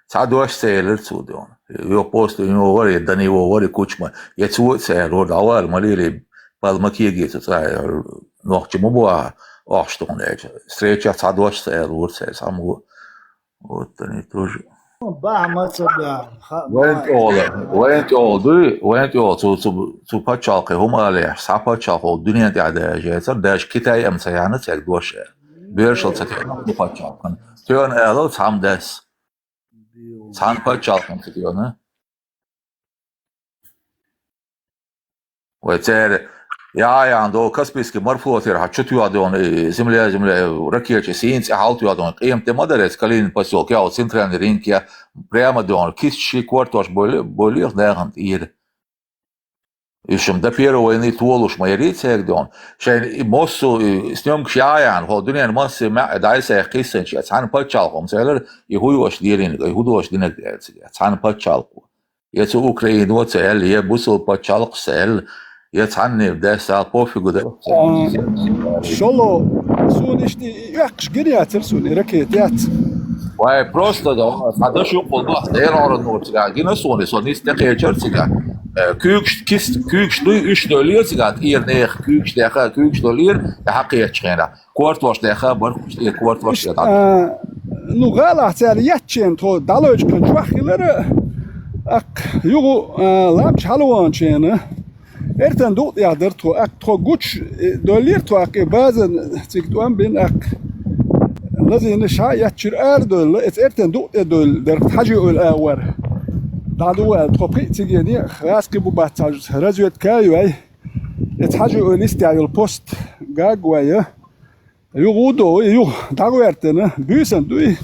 Цхьа дош ца элира цо дона. Йо, пост у него вари, до него вари, кучма. Я цо а ца элира, дӀавала малийли, пал ма кеге цу цӀа, нохча ма бохьа, охьаш тухна элча. Встреча цхьа дош ца элира, цхьа саму. Вот они тоже. Бахьа ма ца баьхьа, ха-, Вайн тӀехула, вайн тӀехула дуй, вайн тӀехула цу, цу, цу пачхьалкхе хӀума алехь, схьа пачхьалкхо дуьнен тӀехь дажецар, даже Китай ам ца яхьна цаьрга дош а. Боьршал ца тиъна цу пачхьалкхана. Тоьна алал цхьамма дас. Цхьана пачхьалкхана ца тоьна. Вай церан яхьа яхьана долу Каспийский морфлотера хьан чу тоьхна доьхна, и земля, земля, ракеташ, сийна цӀе хьал тоьхна доьхна, къемат де ма дара эца Калинин посёлка, я центральный рынок, я прямо доьхна, кисташ ши кортош бойли-, бойлех нахана тӀера. Уьш-м до Первой войны толуш ма ярий церан доьхна. Шайн и массо, и сниёмкаш яхьа яхьана, хӀо дуьненан массе маьӀ дӀай-схьай кхиссанча, цхьана пачхьалкхо-м ца элира, и хӀу йош деринарг, и хӀу дош динарг аьлла цига. Цхьана пачхьалкхо. Я цу Украино ца аьлла, я бусул пачхьалкхаш ца аьлла, я цхьанне десса пофигу да. А, шоло, суна иштта и оьккхаш гина яцара суна, и ракета яц. Вай, просто да, цхьа даш юкъал бах, Делора нур цигахь гина суна, со нийса тӀекхечар цигахь. Э, куьйгаш, кист, куьйгаш дуй, уьш доллера цигахь, тӀера нехан куьйгаш деха, куьйгаш доллера, тӀе хьакхеччу хенахь. Кортош деха, бархуш тӀе кортош Иш-, деха. А, ну, гӀалахь цара еттачен тхо дӀалойчу кхан чохь хилара, аккха югу, а, ламча хьалаваьнчена. Эртан дукъ тӀехь дара тхо, аккха тхо гучу, э, доллера тхо, аккха и базан цига тӀом бина, аккха лазийна ша еттачуьра ара доьлла, эца эртан дукъ тӀе доьлла дара, хьажи ойла агӀор. ДӀадугӀу аьлла, тхо пхиъ цигене, гӀаскхи бу бац хьажуца, разведка а йой. Эца хьажи ойла йистехь йолу пост гаг вай, я? Юха ву до, юха дӀагӀоьртина, буьйсан дуй.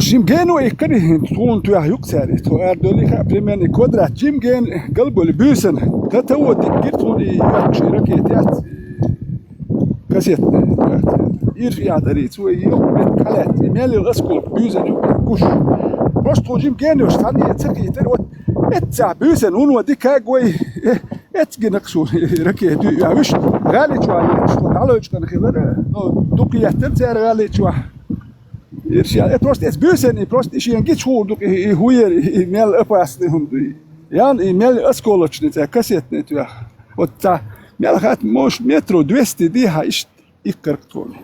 Шим гено иккхари, тхуна тоьхна юкъ цаьрга. Тхо ара долий хаьа, примерно квадрат жим ген галболи буьйсан. Та таво диккира тхуна и йоьттуш и ракета яц. Кассетный. Ирш ядарий, цо и юкъ бет калаьцци. Мел йолу осколок буьйсан юкъ гуш. Просто тхуна жим генаш, цхьанне ца кхийтира, вот эццахь буьйсан, вуно дика гой. Эцгина кху ракета ю, я виш, гӀали чохь етташ, тхо дӀалойчкъана хилара, ну, дукха еттара цара гӀали чохь. Ирш я, э, просто эца буьйсанний, просто и шен гича хуур ду, и, и хӀуер, и, и мел опасный хӀума дуй. Ян, и мел осколочный цара кассетный тоьхна. Вот цхьа мел хатта, может, метров двести дийхьа, иштта иккхар тхуна.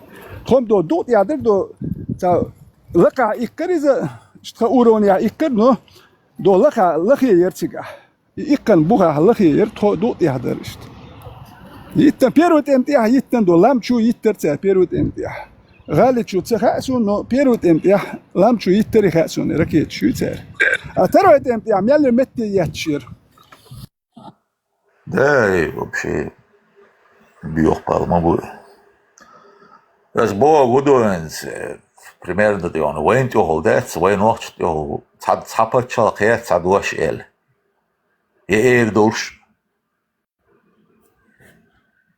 Тхо-м до дукъ тӀехь дара, до цхьа лакхахь иккхар иза, иштта тхан уровнехь иккхар, но до лакхахь лахе яра цигахь. И иккхана бухахь лахе яра, тхо дукъ тӀехь дара иштта. Йиттан первый тӀем тӀехь, йиттан до лам чу йиттара цара первый тӀем тӀехь. ГӀали чу ца хаьа суна, но первый тӀем тӀехь, лам чу йиттари хаьа суна, ракеташ ю цара. А второй тӀем тӀехь мел метте етташ яра. Да, и вообще, бехпал ма бу. Ас боху гу дуьйнца, э, примерно дуьйна, вайн тӀехула дац, вайн нохча тӀехула, цхьа, цхьа паччалкх яц, цхьа дош эла. Я эр долуш.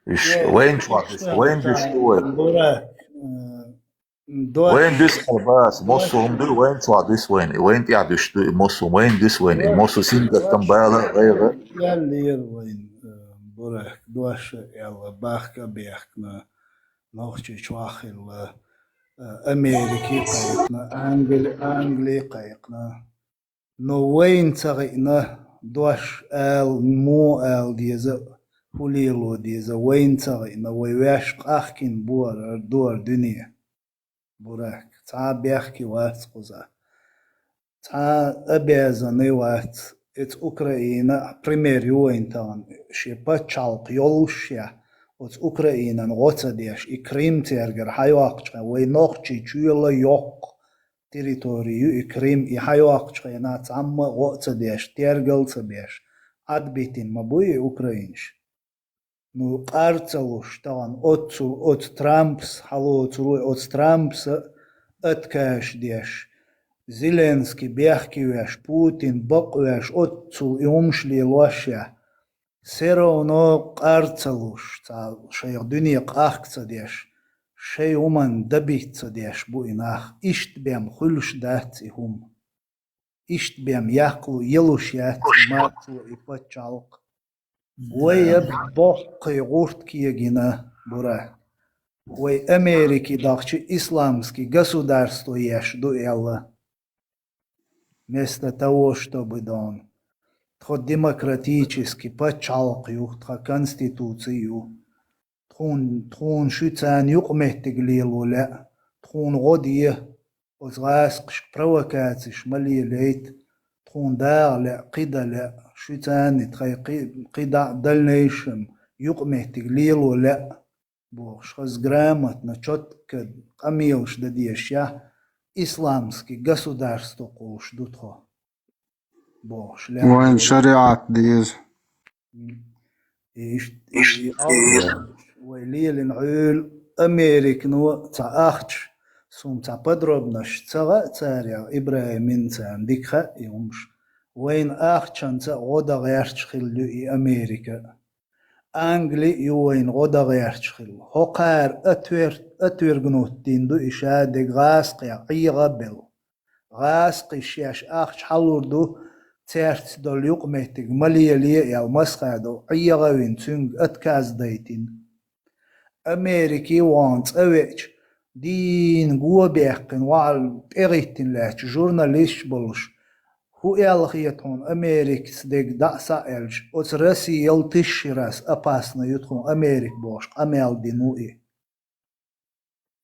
Иш Э, вайн чохь, иш вайн диш ду вай. Бура, э, Вайн дуьсу хьал бац, массо хӀума ду, вайн чохь дуьсу вайн, и вайн тӀехь дуьсуш ду, и массо вайн дуьсу вайн, и массо сингаттам, бала, гӀайгӀа. Яьллера вайн, э, Бурак, дош а аьлла, бахка а бехкна, Нохчийчохь хилла, э, Америки кхайкхна, Англи-, Англи кхайкхна. Но вайна ца гӀиъна, дош ала, муха ала деза, хӀун лело деза, вайна ца гӀиъна, вай ваьш къахкина бу хӀара дуьне. Бурак, цхьа а бехке вац кхуза. Цхьа а обязанный вац. Эца Украина пример ю вайн тахана. Шен пачхьалкх йолушшехь, оцу Украинан гӀо ца деш, и Крым цаьргара хьайоккхучу хенахь, вай нохчий чоьла йоккха территори ю и Крым, и хьайоккхучу хенахь цхьамма а гӀо а ца деш, тергал а ца беш, Ӏадбитина ма буй и украинаш. Ну, къар ца луш, тахана оццул, оцу Трампс хьалоцур вай, оцу Трампса отказ деш, Зеленский бехке веш, Путин бакъ веш, оццул и хӀумаш лелошшехь, все равно къар ца луш, цхьа шайх дуьне къахка ца деш, шайн хӀуманна добиться ца деш бу и нах. Иштта бен хуьлуш дац и хӀума. Иштта бен яккхалу елуш яц и марчо, и пачхьалкх. Вай а боккхий гӀурт кегина, Бурак. Вай Америки дахча исламский государство еш ду аьлла. Вместо того, чтобы дон. Тхо демократический пачхьалкх ю, тхан конституци ю. Тхуна, тхуна шуьца юкъаметтиг лело лаьа, тхуна гӀо де, оцу гӀазкхашка провокацеш ма лелайта, тхуна дагӀа лаьа, кхин дан лаьа, шуьца тхайн кхин, кхин дӀа а дальнейшем юкъаметтиг лело лаьа, бохуш, хаза грамотно, чётко къамелаш дан дезаш, исламский государство кхуллуш ду тхо, бохуш, лаьа. Вайн шариӀат деза. М. И ишт-, и аллаш вай лелина Ӏуьйла Американо цхьа ахча, суна цхьа подробносташ ца хаьа царех, ИбрахӀимна царна дика хаьа и хӀумаш. Вайна ахчанца а гӀо дан гӀерташ хилла ю и Америка. Англи а ю вайна гӀо дан гӀерташ хилла. ХӀокхара отвер-, отвергнуть дина ду и шадерг гӀазкхех ӀегӀа а белла. ГӀазкхий шаьш ахча хьалур ду, цаьрца долу юкъаметтиг ма лелае аьлла, масхадо ӀегӀа а вина, цуьнга отказ дайтина. Америки а вахана цӀа веача, дийна го баьккхина, вахьал тӀегӀиттина лаьтташ журналисташ болуш, хӀун аьлла хета хьуна Америкаца дерг дӀа а схьа а аьлча, оцу Россиял тысячи раз опасно ю тхуна Америка бохуш къамел дина ву и.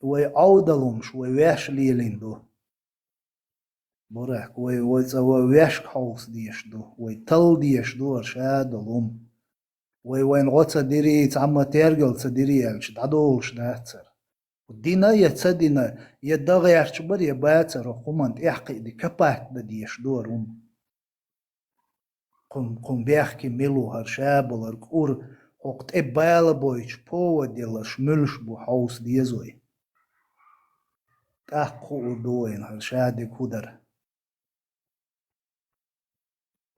Вай Ӏовдалумаш, вай ваьш лелийна ду. Бурак, вай, вай цӀа вай ваьшка хьовса дезаш ду, вай талла дезаш ду хӀара шадолу хӀума. Вай вайна гӀо ца дирий, цхьамма тергал ца дирий аьлча, дӀадолуш дац хӀара. Дина я ца дина, я дан гӀерташ бара, я бацара, хӀокху хӀуманна тӀаьхьакхиъ де, капат дан дезаш ду хӀара хӀума. Кхун, кхун бехке мила ву хӀара шаболу кӀур, хӀокху тӀе бала бойтуш повод яларш муьлш бу хьовса деза вай. ТӀаккха хуур ду вайна хӀара шадерг хӀун дара.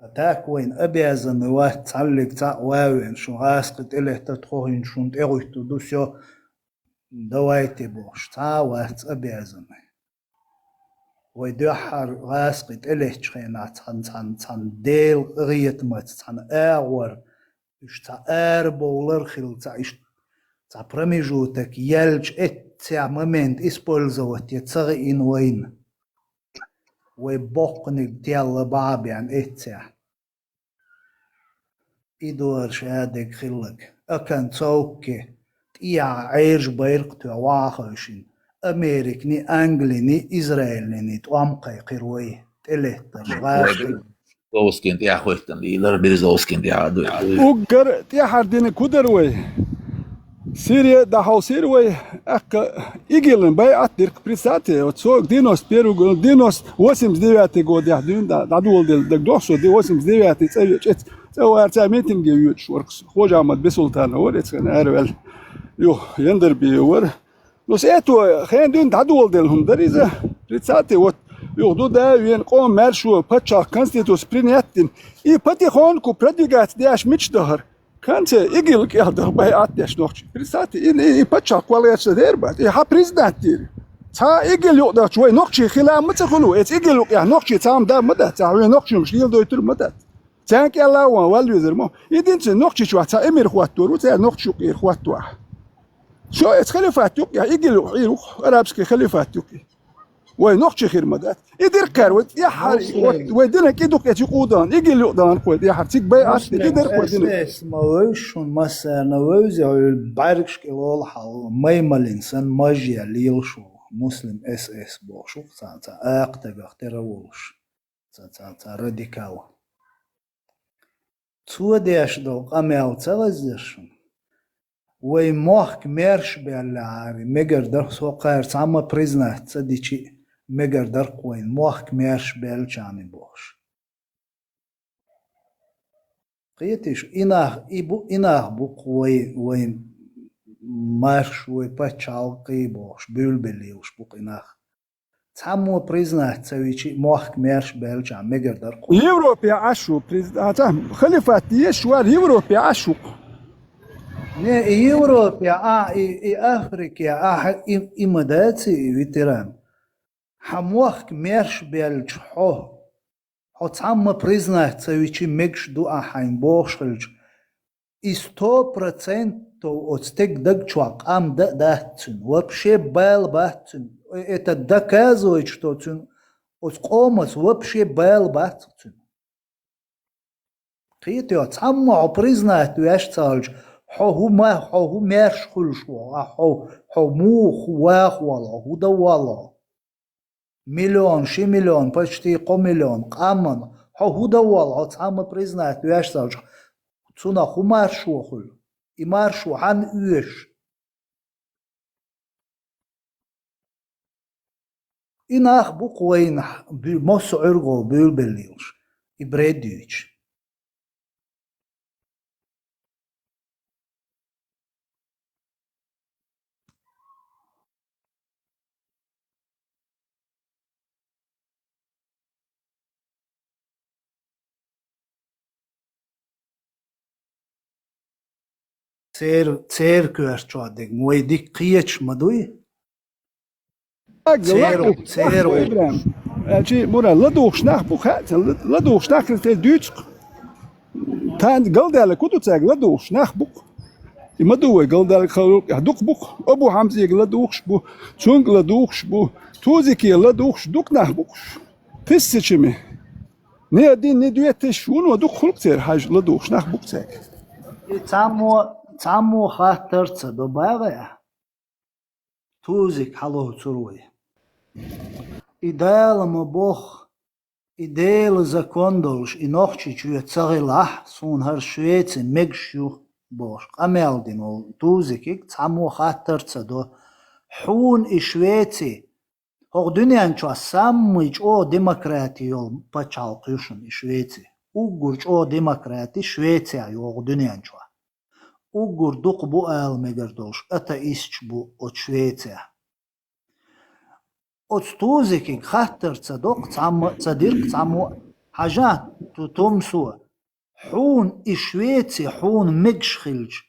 А так вайна обязанный вац цхьаллиг цхьаъ ван а веана, шун гӀазкхий тӀелетта тхо хӀинца шуна тӀегӀуьттур ду, всё, давайте бохуш, цхьа а вац обязанный. Вай дуьххьара гӀазкхий тӀелеттачу хенахь цхьана, цхьана, цхьана Делан къинхетамца, цхьана агӀор, уьш цхьа арабовлар а хилла, цхьа иштта, цхьа промежуток яьлча, эццехь момент использовать ян ца гӀиъна вайна. Вай боккханиг телла бахьа бен эццехь. И ду хӀара шадерг хилларг. Оконцовке, тӀехьа Ӏежа байракх тоьхна ваха хевшина, Американий, Англиний, Израильний тӀом кхайкхира вай, тӀелеттарш, гӀазкхий. Березовскийна тӀехьахӀоьттина лийлар, Березовскийна тӀехьа а ду. Уггар тӀаьхьара динарг хӀун дара вай? Сирия дӀахьовсийра вай, тӀаккха ИГИЛ-ан байӀат дира-кх, представьте, вот со девяносто первый год, девяносто, восемьдесят девятый годехь дуьйна дӀа-, дӀадоладелла дагадогӀу со, восемьдесят девятый цӀа веача, эц-, цӀа варца митинге воьдуш вара-кх со, Хож-Ахьмад Бесултанов вара эциган араваьлла. Юха Яндарбиев вара. Ну, с этого хенахь дуьйна дӀадоладелла хӀума дара иза. Представьте, вот, юха ду да а вена, къоман маьршо, паччахьан конституци принять дина. И потихоньку продвигаться деш мича дахара. Конце ИГИЛ кӀел даха байӀат деш нохчий. Представьте, и, и, и паччахь кхоллаьрца дера бац, и хьан президент дийр. Цхьа игил юкъ дахча вай нохчий хила ма ца хуьлу, эца игил юкъехь нохчий цхьа ма да ма дац, цхьа вай нохчий хӀумаш леладойтур ма дац. Царна кӀел а ван вал везар мо. И динца нохчий чохь цхьа эмир хӀоттор ву, цара нохчий юкъера хӀоттавахь. Шо эца халифат юкъехь, игил юкъ хьийр ву, арабский халифат юкъе. Вай нохчий хир ма дац. И диркхар, вай тӀехьара, вай динан кӀи дукха эца юкъу дан, игил юкъу дан кхой тӀехьара, цига бай ас, и диркхар дина. С С ма вевза шун массарна вевза, хьуьлу бӀаьргаш кӀел олу хьал, маймалин сан мажъя лелаш ву, Муслим С С бохуш ву, цхьа, цхьа акхатагах тера волуш, цхьа, цхьа, цхьа радикал. Цо деш долу къамел ца ваззара шуна? Вай мохк мерш баьллехьара, мегар дара со кхара цхьамма признать ца дичи, мегар дара вайн мохк мерш баьллачарна бохуш. Кхетий шу, и нах, и бу, и нах бу-кх вай, вайн марш, вай пачхьалкхий бохуш, буьйлабелла йолуш бу-кх и нах. Цхьаммо признать ца вичи, мохк мерш баьллачарна мегар дара кхо. Европе Ӏаш ву приз-, а, цхьа, халифат еш вара Европе Ӏаш ву-кх. Не, и Европе а, и, и Африке а, и, и ма дац и ветеран. Хьан мохк мерш баьллачу хьо, хьо цхьамма признать ца вичи мегаш ду ахь хьайна бохуш хилча, и сто процентов оцу стеган даг чохь къам дан а дац цуьнан, вообще бала бац цуьнан. Э, это доказывает, что цуьнан оцу къомаца вообще бала бац цуьнан. Кхетий, цхьамма хьо признать веш ца хилча, хьо хӀума, хьо хӀун мерш хуьлуш ву, а хьо, хьо муха ваха волу, хӀун дан волу? Миллион, ши миллион, почти кхо миллион къаман хьо хӀун дан волу, хьо цхьамма признать веш ца хилча, цунах хӀун маршо хуьлу? И маршо хьанна оьшу? И нах бу-кх вайна бу-, массо Ӏуьргов буьйлабелла йолуш, и бред юьйцуш. Цер-, церан коьрта чохь дерг вай дика кхеташ ма дуй? Церан, церан. Аьлчи, Мурад, ладугӀуш нах бу, хаьа, ла-, ладугӀуш нах хила те дуьйцу-кх. Тан галдаьлла ку ду цаьрга ладугӀуш нах бу-кх. И ма ду вай галдаьлла халкъехь дукха бу-кх. Абу Хьамзега ладугӀуш бу, цуьнга ладугӀуш бу, Тузике ладугӀуш дукха нах бу-кх. Тысячами. Не один, не две тысячи вуно дукха хуьлу-кх церан хьажа ладугӀуш нах бу-кх цаьрга. И цхьаммо, цхьаммо хаттар ца до бахьа. Тузик хьалоцур вай. И Дала ма бохху, и Делан закон долуш, и Нохчийчоь ца хилахь, суна хӀара Швеци мегаш ю, бохуш, къамел дина волу Тузикига цхьаммо хаттар ца до. Хьуна и Швеци, хӀокху дуьнен чохь саммий чӀогӀа демократи йолу пачхьалкх ю шуна и Швеци. Уггар чӀогӀа демократи Швеци ю хӀокху дуьнен чохь. Уггар дукха бу ала мегар долуш атеисташ бу оцу Швецехь. Оцу Тузикига хаттар ца доккху цхьамма а, ца диркх цхьаммо а. Хьажа, ту-, Тумсо, хьуна и Швеци хьуна мегаш хилча,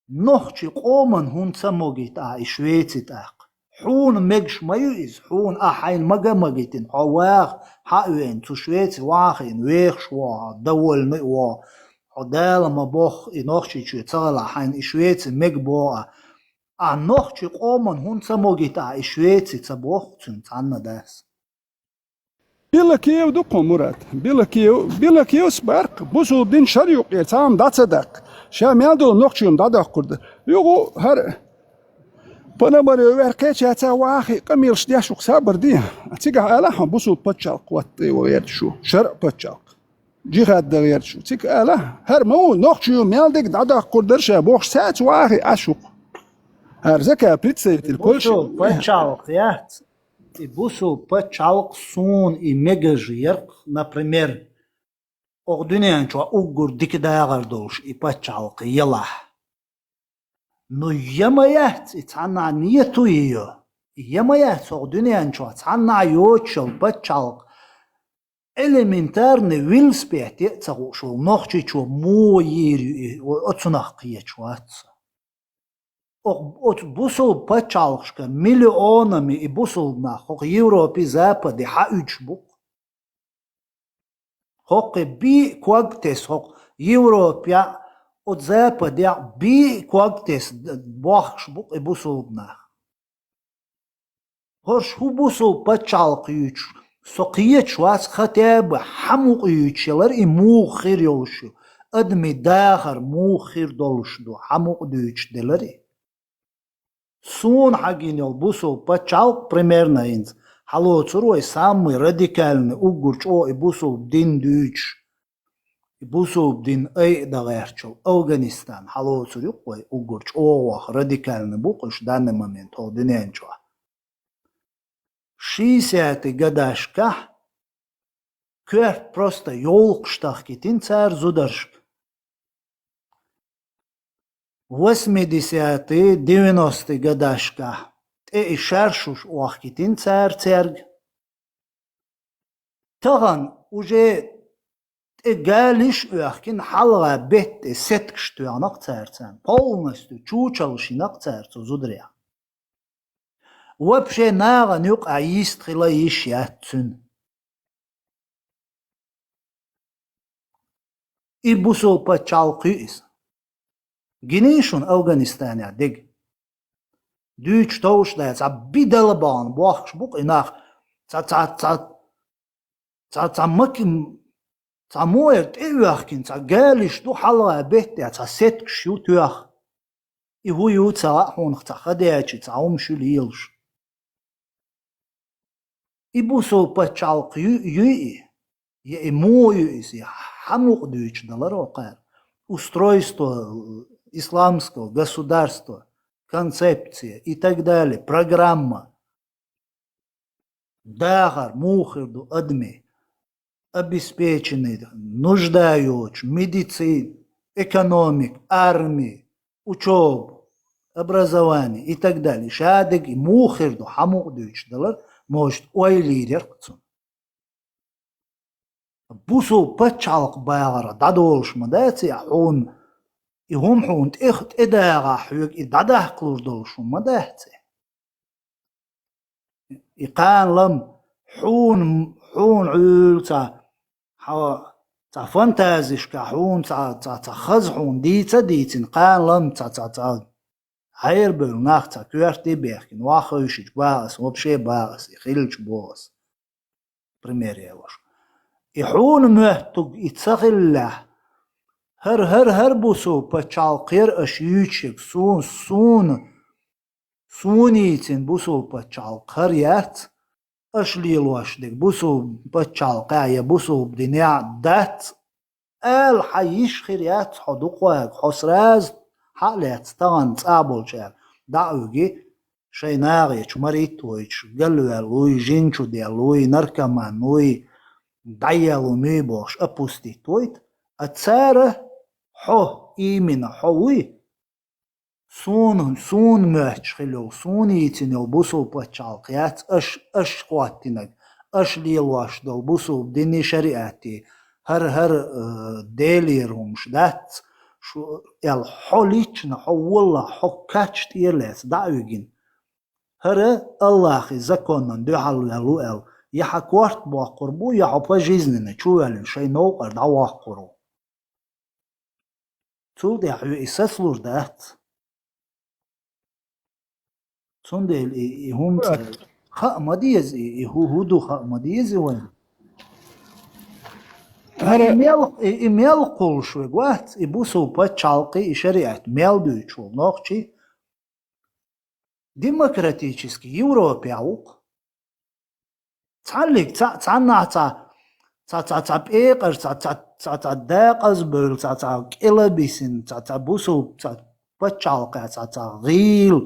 нохчи къоман хӀунда ца могийта ахь и Швеци тӀаккха? Хьуна мегаш ма ю иза, хьуна ахь хьайна мага а магийтина, хьо ваха хьа а веана, цу Швеци ваха а хиъна, вехаш вогӀу, довольный а вогӀу. Хьо Дала ма бохху, и Нохчийчоь ца хилахь хьайна и Швеци мега боху ахь. Ахь нохчи къоман хӀунда ца могийта ахь и Швеци ца бохху цуьнан цхьанна дас? Билла кев ду кху, Мурат. Билла кев, билла кевс баркх, бусул дин шар юкъе цхьа хӀума дӀа ца даккха. Ша мел долу нохчи хӀума дӀадоккхур ду. Югу хӀара Пономарев ваьр кхечаьца вахи къамелаш деш ву сабар де. Цигахь ала хьан бусул пачхьалкх хӀотта ву гӀерташ ву, шаръ пачхьалкх. Джихад дан гӀерташ ву. Цига ала, хӀара ма ву, нохчи хӀума мел дерг дӀадоккхур дара ша, бохуш цаьрца вахи Ӏаш ву. ХӀара зака представитель Польши. Бусул пачхьалкх яц. И бусул пачхьалкх суна и мегаш яркх, например, оха дуьнен чохь уггар дика дагӀар долуш и пачхьалкх ялахь. Ну, я ма яц и цхьанна а нету её. Я ма яц оха дуьнен чохь цхьанна а йоцуш йолу пачхьалкх элементарный велосипеде а ца хууш волу нохчичо муха йийр ю и, оцунах кхеташ вац со. Оцу бусулба пачхьалкхашкара миллионами и бусулба нах хӀокху Европе, Западе хьауьдуш бу-кх. ХӀокху бий ког тесна хӀокху Европехь а, оцу Западехь а бий ког тесна бохкуш бу-кх и бусулба нах. ХӀорш хӀун бусулба пачхьалкх юьйцуш, со кхеташ вац, хатеба хьан мукъа юьйцуш ялар и, муха хир йолуш ю, адамийн дахар муха хир долуш ду, хьан мукъа дуьйцуш делар и. Суна хьагина йолу бусулба пачхьалкх примерно хӀинца хьалоцур вай самый радикальный, уггар чӀогӀа и бусулба дин дуьйцуш, и бусулба дин айа дан гӀертачул Афганистан хьалоцур ю-кх вай, уггар чӀогӀа радикальный бу-кх уьш данный момент хӀокху дуьнен чохь. Шестидесятый годашкахь коьрта просто йовлакхаш тахкийтина цара зударшка. Восьмидесятый, девяностый годашкахь тӀе и шаршуш охкийтина цара цаьрга. Тахана уже тӀе галиш а оьхкина, хьалха беттан тӀе сеткаш тоьхна-кх цара царна, полностью чучалаш йина-кх цара цу зударех. Вообще нахана юкъахь йист хила йиш яц цуьнан. И бусулба пачхьалкх ю иза. Гиний шуна Афганистанехь дерг? Дуьйцуш товш дац, цхьа би дала бахана бохкуш бу-кх и нах, цхьа, цхьа, цхьа, цхьа, цхьа маки-, цхьа моьра тӀе а оьхкина, цхьа галиш ду, хьалха беттан тӀе цхьа сеткаш ю тоьхна. И хӀун ю ца хаьа хьуна, цхьа ха дечи, цхьа хӀума шуьла елаш. И бусулба пачхьалкх ю-, юй и, я и муха ю иза, я хьан мукъа дуьйцуш далар хӀокхара? Устройство, э, исламского государства, концепция и так далее, программа. Дахар муха хир ду адамийн, обеспеченный, нуждающийся, медицина, экономика, армия, учёба, образование и так далее. Шадерг и муха хир ду, хьан мукъа дуьйцуш далар, может, ойла йийр яра-кх цунна. Бусулба пачхьалкх бахарх дӀадолуш ма дац и хьуна, и хӀума хьуна тӀех-, тӀедагӀахь хьоьга и дӀадахкалур долуш хӀума ма дац и. И кхана лам хьуна, хьуна Ӏуьйла цхьа, хьо, цхьа фантазишкахь хьуна цхьа, цхьа, цхьа хаза хьуна дийца а дийцина, кхана лам цхьа, цхьа, цхьа хьерабевлла нах цхьа коьрте а бехкина, ваха хевшича бах ас, вообще бах ас, и хилча боху ас. Пример елош. И хьуна моьттург и ца хиллехь, хӀара, хӀара, хӀара бусулба пачхьалкх яра аша юьйцуш ерг, суна, суна, суна йийцина бусулба пачхьалкх хӀара яц, аша лелош дерг бусулба пачхьалкхехь я бусулба динехь дац, ала хьан йиш хир яц хьо дукхагӀа, хьо сразу хьа а лаьцна тахана цӀа болчара дӀа а виги, шайн нахе чу маритта войтуш, галваьлла вуй, жин чу даьлла вуй, наркоман вуй, дӀаелла ву муй бохуш, опустить войту. А цара хьо, именно хьо вуй, суна, суна моьттуш хила йолу, суна йийцина йолу бусулба пачхьалкх яц аша, аша хӀоттийнарг, аша лелош долу бусулба динний шариатий, хӀара, хӀара, э, Делера хӀумаш дац, шу, аьлла, хьо лично, хьо воллахь, хьо кач тӀера лаьцна дӀа а вигина. ХӀара Аллахьан законан дуьхьал ваьлла ву аьлла, я хьан корта боккхур бу, я хьо пожизненно чувоьллина шайн новкъара дӀавоккхур ву. Цул тӀаьхьа хьоьга и сацалур дац. Цундела и, и хӀума ца-, хаа ма деза, и, и хӀу-, хӀу ду хаа ма деза вайн. ХӀара и мел, и, и мел кхуллуш вега вац, и бусулба пачхьалкхий, и шариат мел дуьйцуш волу нохчий, демократический Европехь ву-кх. Цхьаллиг цхьа, цхьаннахь цхьа, цхьа, цхьа, цхьа пекъар, цхьа, цхьа, цхьа, цхьа декъазбевлла, цхьа, цхьа кӀелабисина, цхьа, цхьа бусулба, цхьа пачхьалкхехь, цхьа, цхьа гӀийла,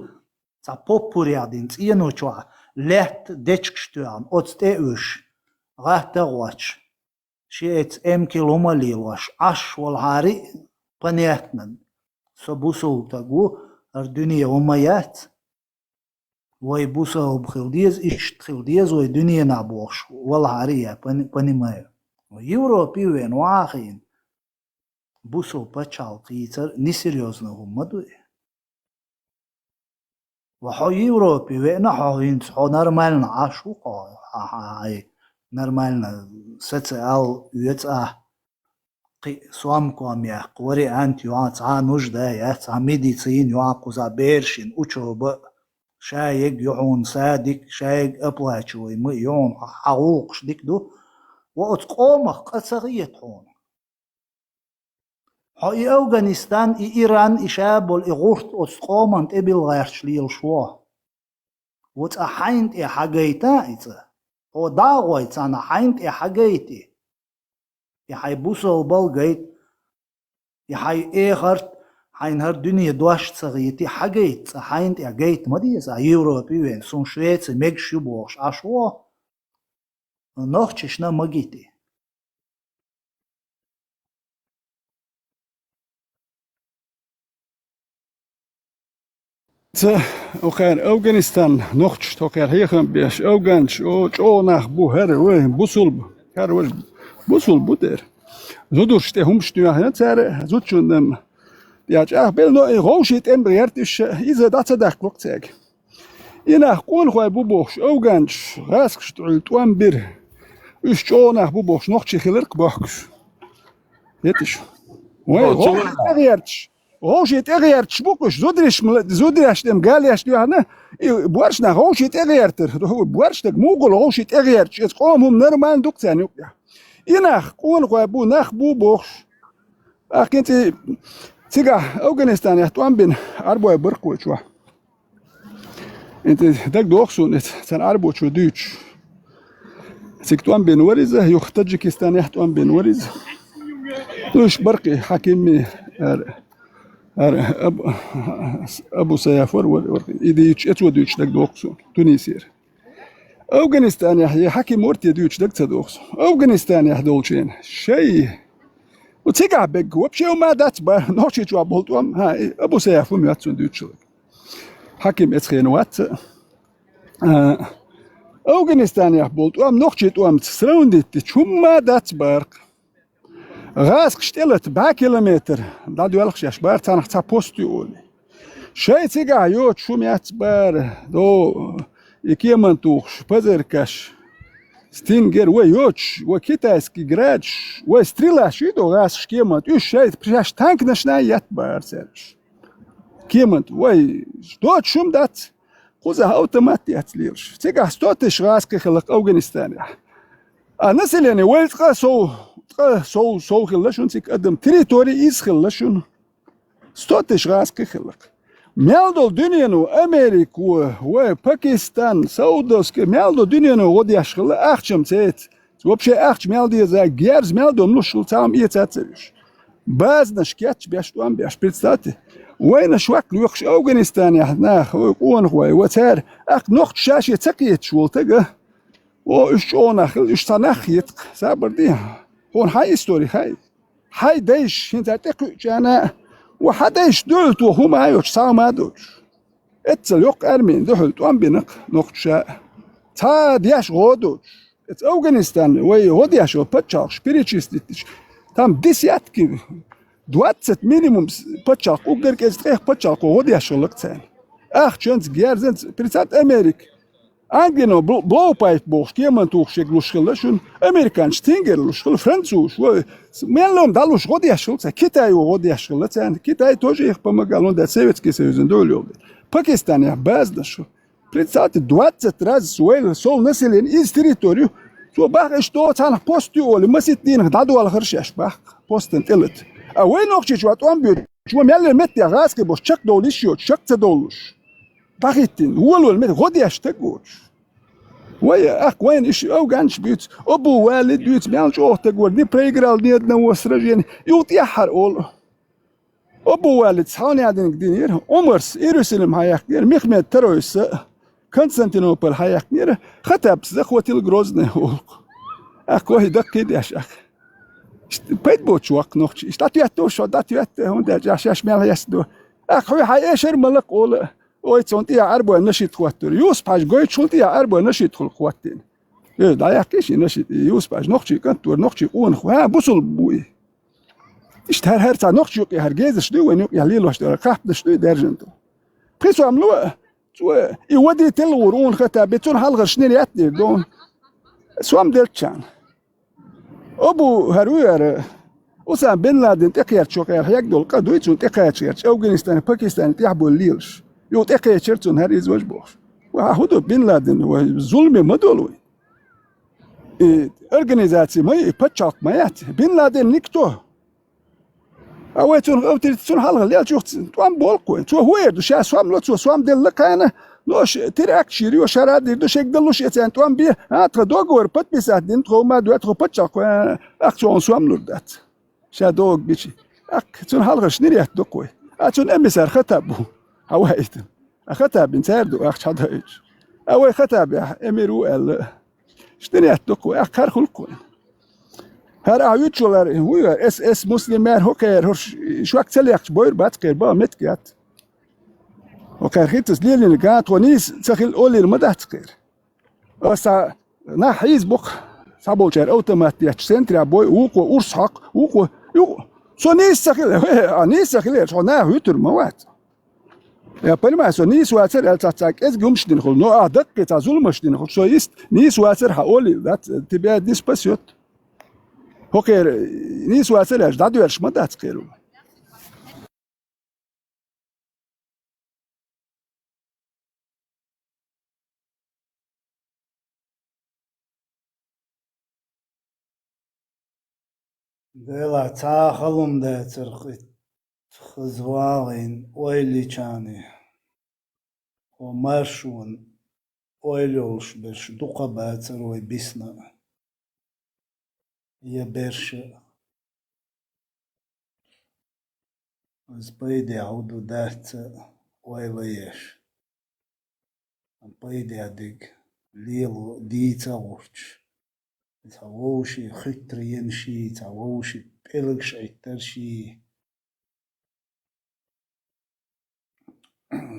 цхьа поппурех дина цӀено чохь лаьтта дечигаш тоьхна, оцу тӀе а уьш, гӀатта а гӀоттуш, шен эца эмкал хӀума а лелош, Ӏаш волхьара а, понятно, со бусулба стаг ву, хӀара дуьне хӀума яц. Вай бусалба хила деза, иштта хила деза вай дуьненахь бохуш, валахьара я пони-, понимаю. Европе вен вахийна бусалба пачхьалкх йийцар несерьёзно хӀума ма ду и. Ва хьо Европе веана, хьо хӀинца хьо нормально Ӏаш ву хьо, хьа-, хьа-, хьай нормально социал оьцу ахь, кхин сомком яккха, вариант ю хьан, цхьа нужда яц, цхьа медицина ю хьан, кхузахь берашна учёба, ша ег ю хьуна садик, ша ег оплачиваемый ю хьуна, хьан гӀуллакхаш дика ду, ва оцу къомах къа ца хета хьуна. Хьо и Афганистан, и Иран, и ша болу и гӀурт оцу къоман тӀе билла гӀерташ лелаш ву. Ва цкъа хьайна тӀе хьагайта и цкъа. Хьо дӀа а гӀой царна хьайна тӀе хьагайти. И хьайн бусалбал гайта. И хьайн эхарт, хьайна хӀара дуьне дош ца хетий, хьагайта цкъа хьайна тӀе гайта ма деза, Европе вен, суна Швеци мегаш ю бохуш Ӏаш ву. Нохчашна ма гити. Ца, окхара Афганистан нохчаш, тхокхара хьехам беш, афганчаш, о, чӀогӀа нах бу, хӀара вай, бусулба, хӀара вай, бусулба бу дера. Зудурш тӀе хӀумаш туьйхина цара, зудчунна тӀехь чӀагӀбелла, но и гӀовший тӀеман гӀерта уьш, иза дӀа ца даккхалуш цаьрга. И нах къонахой бу бохуш, афганчаш гӀазкхашна тӀе тӀом бира. Уьш чӀогӀа нах бу бохуш, нохчий хиларх бохкуш. Еташ. Вай, о, гӀовший тӀегӀерташ. ГӀовший тӀегӀерташ бу-кх уьш, зудариш ма-, зудареш тӀе галеш дуьхьана, и борш нах гӀовший тӀегӀертара. Борш стаг мугӀал гӀовший тӀегӀерташ, иза къоман хӀума нормально ду-кх царна юкъа. И нах къонахой бу, нах бу бохуш. Ахкин ци-, цигахь Афганистанехь тӀом бина Ӏарбой баркхочо. ХӀинца дагадогӀу суна иза, царна Ӏарбочо дуьйцуш. Цига тӀом бина вара иза, юха Таджикистанехь тӀом бина вара иза. Ну, уьш баркхи хьакими, ара, ара, Абу, Абу Саяф вара, вара, вара. И дуьйцуш, эцо дуьйцуш дагадогӀу суна, Тунисера. Афганистанехь я хьаким вара те дуьйцуш дага ца догӀу суна. Афганистанехь долчу хенахь шай. У цигахь бегга вообще хӀума дац бара, Нохчийчохь болу тӀом, хьан, и Абу Саяф хӀума яц цунна дуьйцуш. Хьаким эцхена вац. А, Афганистанехь болу тӀом, нохчий тӀомца сравнить дича, хӀума дац бара-кх. ГӀазкхаш тӀелата бӀе километр дӀадоьлху шаьш бара, царнах цхьа пост ю олий. Шай цигахь йоцуш хӀума яц бара, до, и кеман тухуш, пазаркаш, стингер, вай йоцуш, вай китайский градаш, вай стрелаш ю до гӀазкхаш кеман, уьш шай, шаьш танканашна етта бара цаьрга. Кеман, вай, доцуш хӀума дац. Кхузахь автомат яц лелаш. Цигахь сто тысяч гӀазкхи хилла-кх Афганистанехь. А население вай цкъа сов, цкъа сов, сов хилла шуна цига адам. Территори иза хилла шуна. Сто тысяч гӀазкхи хилла-кх. Мел долу дуьнено, Америко, вай, Пакистан, Саудовский, мел долу дуьнено гӀо деш хилла, ахчам цеций. Вообще ахча мел деза, герз мел долуш хилла, цхьа хӀума эца ца веш. Базанаш кечбеш, тӀом беш, представьте. Вайна шок лоькхуш Афганистанехь нах, вай къонахой, вай цара, ахь нохчаша ша ца кхеташ волу тага. О, уьш чӀогӀа нах хила, уьш цхьа нах хета-кх, сабар де. Хьуна хьайн истори хаьий? Хьайн дайша, хӀинца тӀекхуьучарна, ва хьан дайша дуьйлуто хӀума а йоцуш, цхьа хӀума а доцуш. Эццал йоккха армина дуьхьал тӀом бина-кх нохчаша. Цхьа деш гӀо а доцуш. Эца Афганистан вай гӀо деш йолу пачхьалкхаш перечислить дича, там десятки, двадцать минимум с-, пачхьалкх, уггар кӀезиг ткъех пачхьалкхо гӀо деш хилла-кх царна. Ахчанца, герзанца, прицат Америка. Англино бл-, блоупайп бохуш, кеман тухуш ерг луш хилла шуна, американцаш тингер луш хилла, французаш, вай, с-, мел лом дӀалуш гӀо деш хилла царна, Китайо гӀо деш хилла царна, Китай тоже их помогал, он да Советский Союзан дуьхьал йолу. Пакистанехь базанаш хилла. Представьте, двадцать раз вайла сов население из территорию, цо баха иштта цхьанах пост ю олий, масит дийнах дӀадолахара шаьш баха, постан тӀелата. А вай нохчийчохь тӀом боьду, чо меллера меттехь гӀазкхи болуш, чекхдовла йиш йоцуш, чек ца довлуш. ДӀахӀиттина, волавала меттехь, гӀо деш стаг воцуш. Вай, ахь вайна иш афганчаш буьйцу, Абу Валид буьйцу, мел чӀогӀа стаг вара, не проиграл ни одного сражения, юха тӀаьххьара олу. Абу Валида схьа а неӀдинарг динера, Ӏумарс Иерусалим схьаяьккхинера, Мехмед второйс а, Константинополь схьаяьккхинера, Хаттабс захватил Грозный олу-кх. Ахь кхо хӀи даккхий деш ахь. Иштта пайда боцуш ваккха нохчий. Иштта дӀатоьтту шо, дӀатоьтту, хӀунда аьлча ахь шаьш мел хьестадо. Ахь хьуьй хьайн эшар ма лакха олу, ой, цунна тӀехь Ӏарбой нашид хӀоттора. Юсуп-Хьаьжа гойтуш хӀума тӀехь Ӏарбой нашид хуьлу хӀоттийна. Э, дӀаяьккхий шен нашид, Юсуп-Хьаьжа нохчий кӀант вара, нохчий къонах вара. ХӀа, бусулба бу и. Иштта хӀара, хӀара цхьа нохчий юкъе хӀара гезаш дуй, вайн юкъе лелош дара, кхаьпнаш дуй даьржина ду. Пхи сом ло, Цо, и водитель гӀур уна хата бе, цунна хьалхара шнур яттадийр ду. Сом делччан. Абу хӀара вуьйара, Усама бен Ладен тӀекхерча хьекъал долу къа дуй цунна тӀекхача гӀерташ, Афганистане, Пакистане тӀехбовла лелаш. Юха тӀекхечира цунна хӀара иза важа бохуш. Ва хьан хӀун ду бен Ладен, вай зуламе ма долу вай. И организаци ма ю, и пачхьалкх ма яц. Бен Ладен никто. А вай цунах авторитет, цунна хьалха лелчух тӀом болу кхуьй. Цо хӀун эр ду, ша сом ло, цо сом делла кхана, но ш-, теракт шийр ю, шара дийр ду, шег далуш эцарна тӀом бе, а, тхан договор подписать дина, тхо ма дуьту, тхо паччахь кхуьй, а, ах цо хьуна сом лур дац. Ша догӀу бичи. Ах, цунна хьалха шнур яттадо кхуьй. А цунна эмиссар Хаттаб бу. Хьан ваийтина? А Хаттабин цара ду ахча хьадоуьйтуш. А вай Хаттабехь эмир ву аьлла. Шнур яттадо кхуьй, ахкхар хуьлу кхуьй. ХӀара ахь вуьтучу лар вуй, эс, эс муслим мэр хӀокхеран, хӀорш шок ца лекхча бойр бац кхеран, бан меттиг яц. ХӀокхеран хӀинццалц лелийна ган тхо нийса ца хилла олийла ма дац кхеран. Аса нах хьийза бу-кх, цхьаболчара автомат детташ центрехь бой, вукхо урс хьокху, вукхо, ю-, со нийса ца хилла, а нийса ца хилла, хьо наха вуьтур ма вац. Я понимаю, со нийса вацар аьлла цхьацца кӀезиг хӀумаш дина хуьлу, но ахь даккхий цхьа зуламаш дина хуьлу, со ист нийса вацар хьан олийла дац, тебя не спасёт. ХӀокхеран нийса вацар аьлча, дӀадоьрзуш ма дац кхеран. Делахь цхьа а хала хӀума дацара кхин хаза вагӀийна ойла йича а. Хьо маршонан ойла йолуш берш дукха бацара вай бисна а. Я берш а. Иза пайдехь хӀун ду, дац а ойла еш. Пайдехь дерг лело дийца а гӀурташ. Цхьа вовшийн хуьттар енаш, цхьа вовшийн пӀелгаш Ӏиттарш.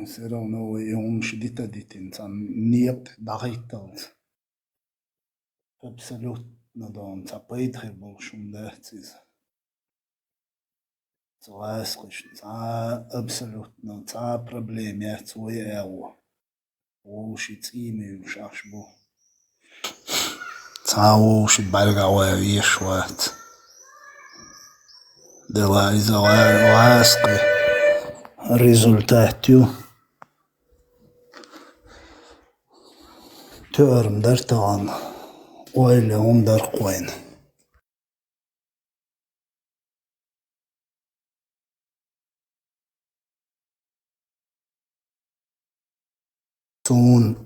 Всё равно вай и хӀумаш дита а дитина, цхьана некъа тӀе дӀахӀитталц. Абсолютно дона цхьа пайда хир болуш хӀума дац иза. Цу гӀаскхашна цхьа а абсолютно цхьа а проблема яц вай агӀо. Вовшийн цӀий муьйлуш ахь бу. Цхьа а вовшийн бӀаьргахь ван везаш вац. Дела иза гӀа-, гӀаскхи результат ю. Тоьарма дара тахана, ойла хӀума дара кхойна. Суна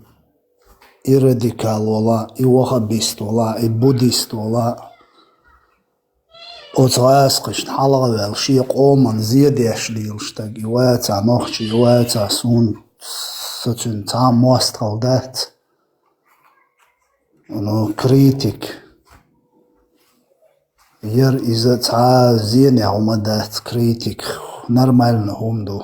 и радикал вала, и ваххабист вала, и буддист вала, оцу гӀаскхашна хьалха а ваьлла, шен къоман зе деш лелаш стаг и вацахь, нохчи и вацахь, суна, со цуьнан цхьа а мостагӀалла дац. Ну, критик. Яра иза цхьа а зенехь хӀума дац, критик. Нормально хӀума ду.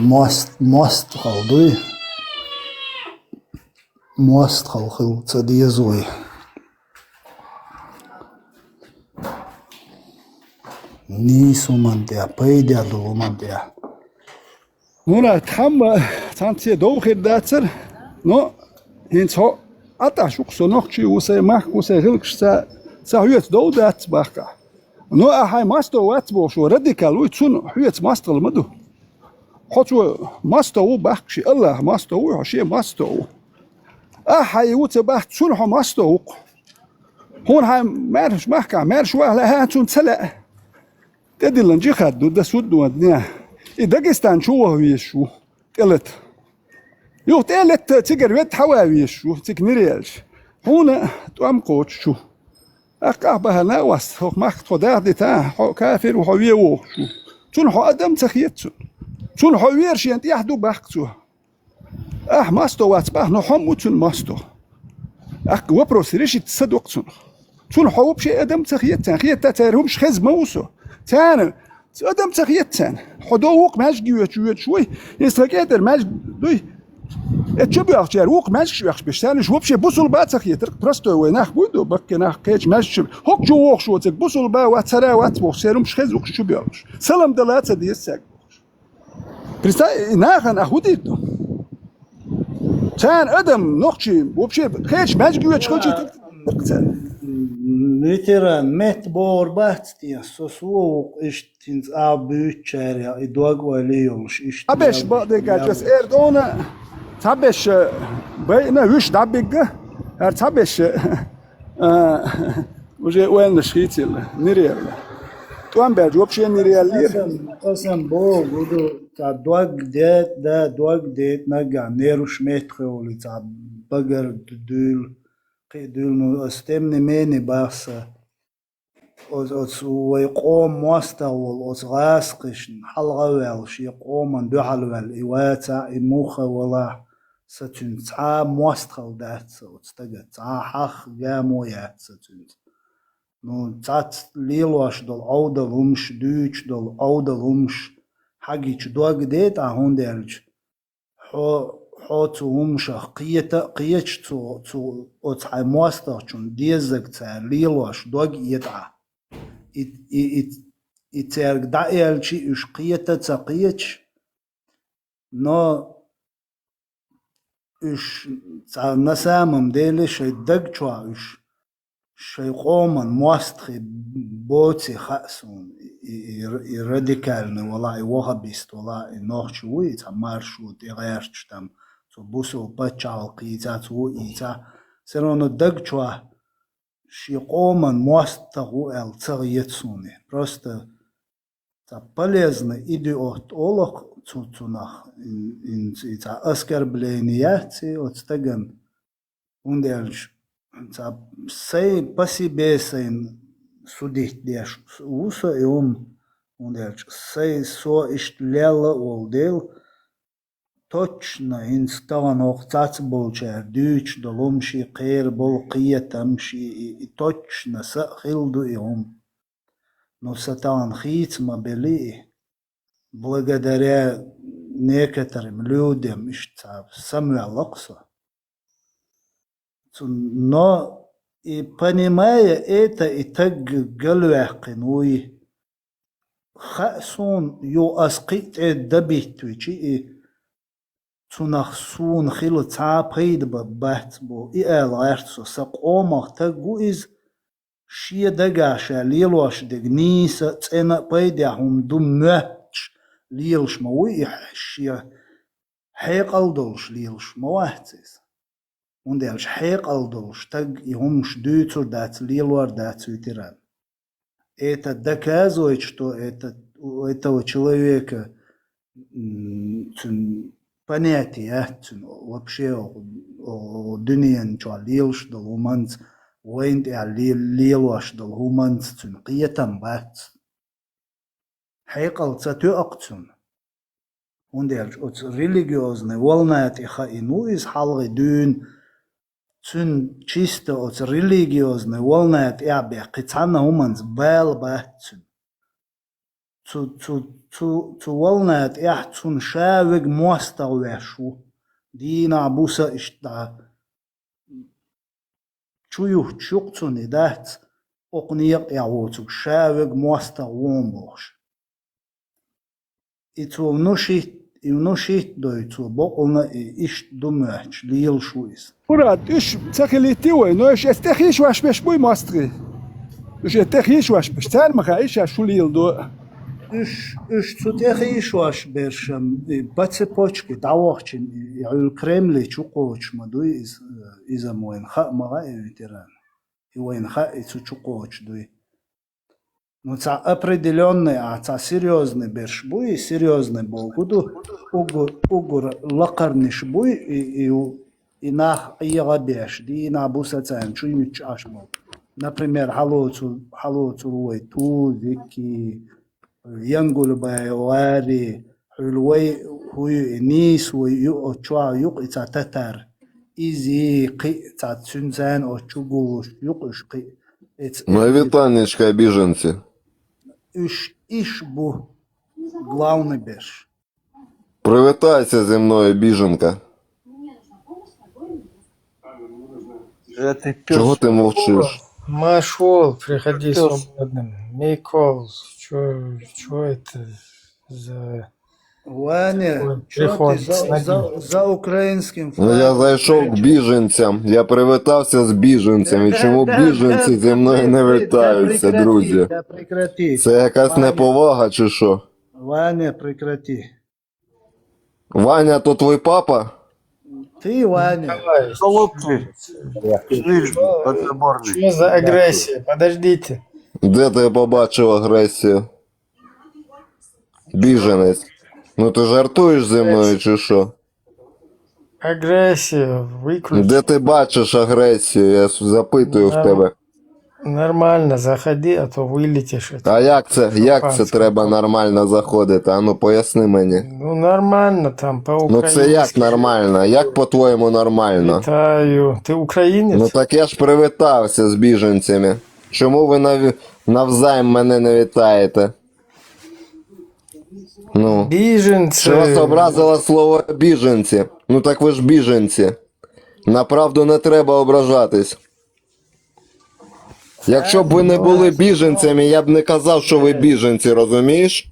Мост-, мостагӀалла дуй. МостагӀалла хила ца деза вай. Нийса хӀуманна тӀехь, пайда долу хӀуманна тӀехь. Муна, тхьамма цхьаьнца довха хир дацара, но хӀинца хьо Ӏаташ ву-кх, со нохчи ву, сайн махка ву, сайн гӀиллакхаш ца, ца хьоьца дов дац бахкахь. Но ахь хьайн мостагӀа вац бохуш ву, радикал вуй, цунна хьоьца мостагӀалла ма ду. Хьо цо мостагӀа ву бахка ши, АллахӀ мостагӀа ву, хьо шен мостагӀа ву. Ахь хьайн ву ца бахка, цунна хьо мостагӀа ву-кх. Хьуна хьайн маьрша махкахь, маьрша ваха лаьа, цунна ца лаьа. ТӀедиллина джихад ду, дан суд ду ван днехь. И Дагестан чу ваха везаш ву, тӀелата. Юха тӀелетта цигара ведда хьава везаш ву, цига нир яьлча. Хьуна тӀом кхочуш ву. Аккха ахь бахьана а вац, хӀокху махка тхо даха дита, хьо кафир ву, хьо вен вохуш ву. Цунна хьо адам ца хета цунна. Цунна хьо вера шена тӀехь ду бахка цо. Ахь мостагӀа вац бах, но хьо ма ву цунна мостагӀа. Ахь вопрос решить ца до-кх цунах. Цунна хьо вообще адам ца хета царна. Хета церан хӀумаш хеза ма ву со. Царна адам ца хета царна. Хьо до вукху маьждиге воьдуш, воьдуш вуй. ХӀинца тхан кӀентӀера маьждиг дуй. Эцу чу боьлхучара вукху маьждигаш оьхуш берш. Царна уьш вообще бусулба а ца хетара, простой вай нах буй до, баккхий нах кхечу маьждиг чу. ХӀокху чу вогӀуш воцург бусулба вац, цара вац бохуш, церан хӀумаш хеза вукху чу боьлхуш. Салам дала а ца деза цаьрга. Представь, нахана а хӀу дийр ду? Царна адам, нохчий, вообще, кхеча маьжгига йоьдуш хилчий тик царна. Ветеран, метта богӀур бац те, со совгӀа иштта хӀинца а буьйцучарех, и дог ойла йолуш иштта. Цхьаберш бакъдерг аьлча, ас эр дона, цхьаберш, э, байна, вуьш дӀабигга, хӀара цхьаберш, э, А, уже ойланаш хийцаелла, нир яьлла. ТӀом баьлча, вообще нир яьллера. Аса-м, аса-м боху, гу ду, цхьа дог де-, да, дог детӀа наггахь, нерваш меттахуьлий, цхьа багара д-, дуьйла, кхин а дуьйла, ну, аса тем не менее бах сан. Оц-, оцу вай къоман мостагӀа волу оцу гӀазкхашна хьалха а ваьлла, шен къоман дуьхьал ваьлла, и вацахь, и муха валахь, сан цуьнца цхьа а мостагӀалла дац сан оцу стагах, цхьа а хьагӀ, гамо яц сан цуьнца. Ну, цхьацца лелош долу Ӏовдал хӀумаш, дуьйцуш долу Ӏовдал хӀумаш хьагича дог детӀа, хӀунда аьлча хьо, хьо цу хӀумашах кхета а кхеташ, цу, цу оцу хьайн мостагӀчунна деззарг цара лелош дог этӀа. И, и, и, и цаьрга дӀа аьлча, уьш кхета а ца кхеташ, но уьш цхьа на самом деле шайн даг чохь уьш шайн къоман мостагӀий боций хаьа суна, и, и, и радикальный валахь, и ваххабист валахь, и нохчи вуй, и цхьа маршо тӀе гӀерташ там, цо бусалба паччахьалла кхийцахь, цо ву ийцахь, всё равно даг чохь шен къоман мостагӀа ву аьлла ца хета суна. Просто цхьа полезный идиот олу-кх цу-, цунах, ин-, ин-, и цхьа оскорбление яц и оцу стагана, хӀунда аьлча цхьа сайн по себе сайна судить деш ву со и хӀума, хӀунда аьлча сайн со иштта лелла а волу дела, точно хӀинца тахана хӀокху цхьацболчара дуьйцуш долу хӀума шен кхера болу кхетам шен и, и точно са а хилла ду и хӀума. Ну, сан тахана хийца ма белли и, благодаря некоторым людям иштта цхьа самаваьлла-кх со. Цу-, но и понимая это, и таг галваьккхина вуй. Хаьа суна, ю ас кхин а тӀе дабиттичи и, цунах суна хила цхьа а пайда ба-, бац бо, и ала гӀерта со, сан къомах таг ву иза, шен дагахь ша лелош дерг нийса а, цӀена а, пайдехь хӀума ду моьттуш лелаш ма вуй и, шен хьекъал долуш лелаш ма вац иза. ХӀунда аьлча хьекъал долуш таг и хӀумаш дуьйцур дац, лелор дац ветеран. Это доказывает, что это, у этого человека, м, цуьнан понятие яц цуьнан вообще, о, о, дуьнен чохь лелаш долу хӀуманца, вайна тӀехь ле-, лелош долу хӀуманца цуьнан кхетам бац. Хьекъал ца тоьу-кх цунна. ХӀунда аьлча оцу религиозный волна тӀе хаийна ву иза хьалхе дуьйна, цуьнан чисто оцу религиозный волна тӀехь бен кхин цхьанна хӀуманца бала бац цуьнан. Цу, цу, цу, цу волна тӀехь цунна ша верг мостагӀа веш ву. Дийнахь буса иштта чу юхучу юкъа цунна и дац, окху некъа тӀехь воцург ша верг мостагӀа ву бохуш. И цо внушить, и внушить дой цо бокъална и иштта ду моьттуш, лелаш ву иза. Мурад, уьш ца хилийти вай, но уьш эцу тӀе хийшош берш буй мостагӀий? Уьш эцу тӀе хийшош берш, царна ма хаьа шаьш шу леладо. Уьш, уьш цу тӀе хийшош бершан и по цепочке дӀавахчина, и, и хьуьлла Кремле чу кхочуш ма дуй иза, иза вайна хаа ма хаьа и ветеран. И вайна хаьа, и цу чу кхочуш дуй. Ну, цхьа определённый, а цхьа серьёзный берш буй, и серьёзный боху ду, угу-, угур лакхарниш буй, и, и, и нах ӀегӀа беш, дийнахь буса царна чу юьтуш Ӏаш болу. Например, хьалоцу-, хьалоцур вай Тузики, Янгулбай, Вари, хьуьлла вай хӀу ю и нийса вай ю, оцу чохь юкъа и цхьа татар. Иза кхин а цхьа цуьнан царна оцу чу гуллуш юкъа уьш кхин а. Эца Но и ветланничка обиженцы. Уьш иш бу главный берш. Привітайся зі мною, біженка. Чого ти мовчиш? Машвол, приходи свободным. Микол, чё, чё это за Ваня, Ой, чё ты приходит за, с ноги. за, за украинским Ну, я флагом? зайшов к біженцям, я привітався з біженцями. Чому біженці зі мною не вітаються, друзі? Да прекрати. Це якась неповага чи що? Ваня, прекрати. Ваня, то твій папа? Ты, Ваня. Голубцы. Подзаборный. Что за агрессия? Подождите. Де ти побачив агресію? Біженець. Ну ти жартуєш зі мною чи що? Агрессию выключи. Де ти бачиш агресію? Я с- запитую в тебе. Нормально, заходи, а то вылетишь. А як це, як це треба нормально заходити? Ану, поясни мені. Ну, нормально там по Ну це як нормально? Як по-твоєму нормально? Вітаю. Ты украинец? Ну так я ж привітався з біженцями. Чому ви нав... навзаєм мене не вітаєте? Ну, Біженці. Що вас образило слово біженці? Ну так ви ж біженці. Направду не треба ображатись. Якщо б ви не були біженцями, я б не казав, що ви біженці, розумієш?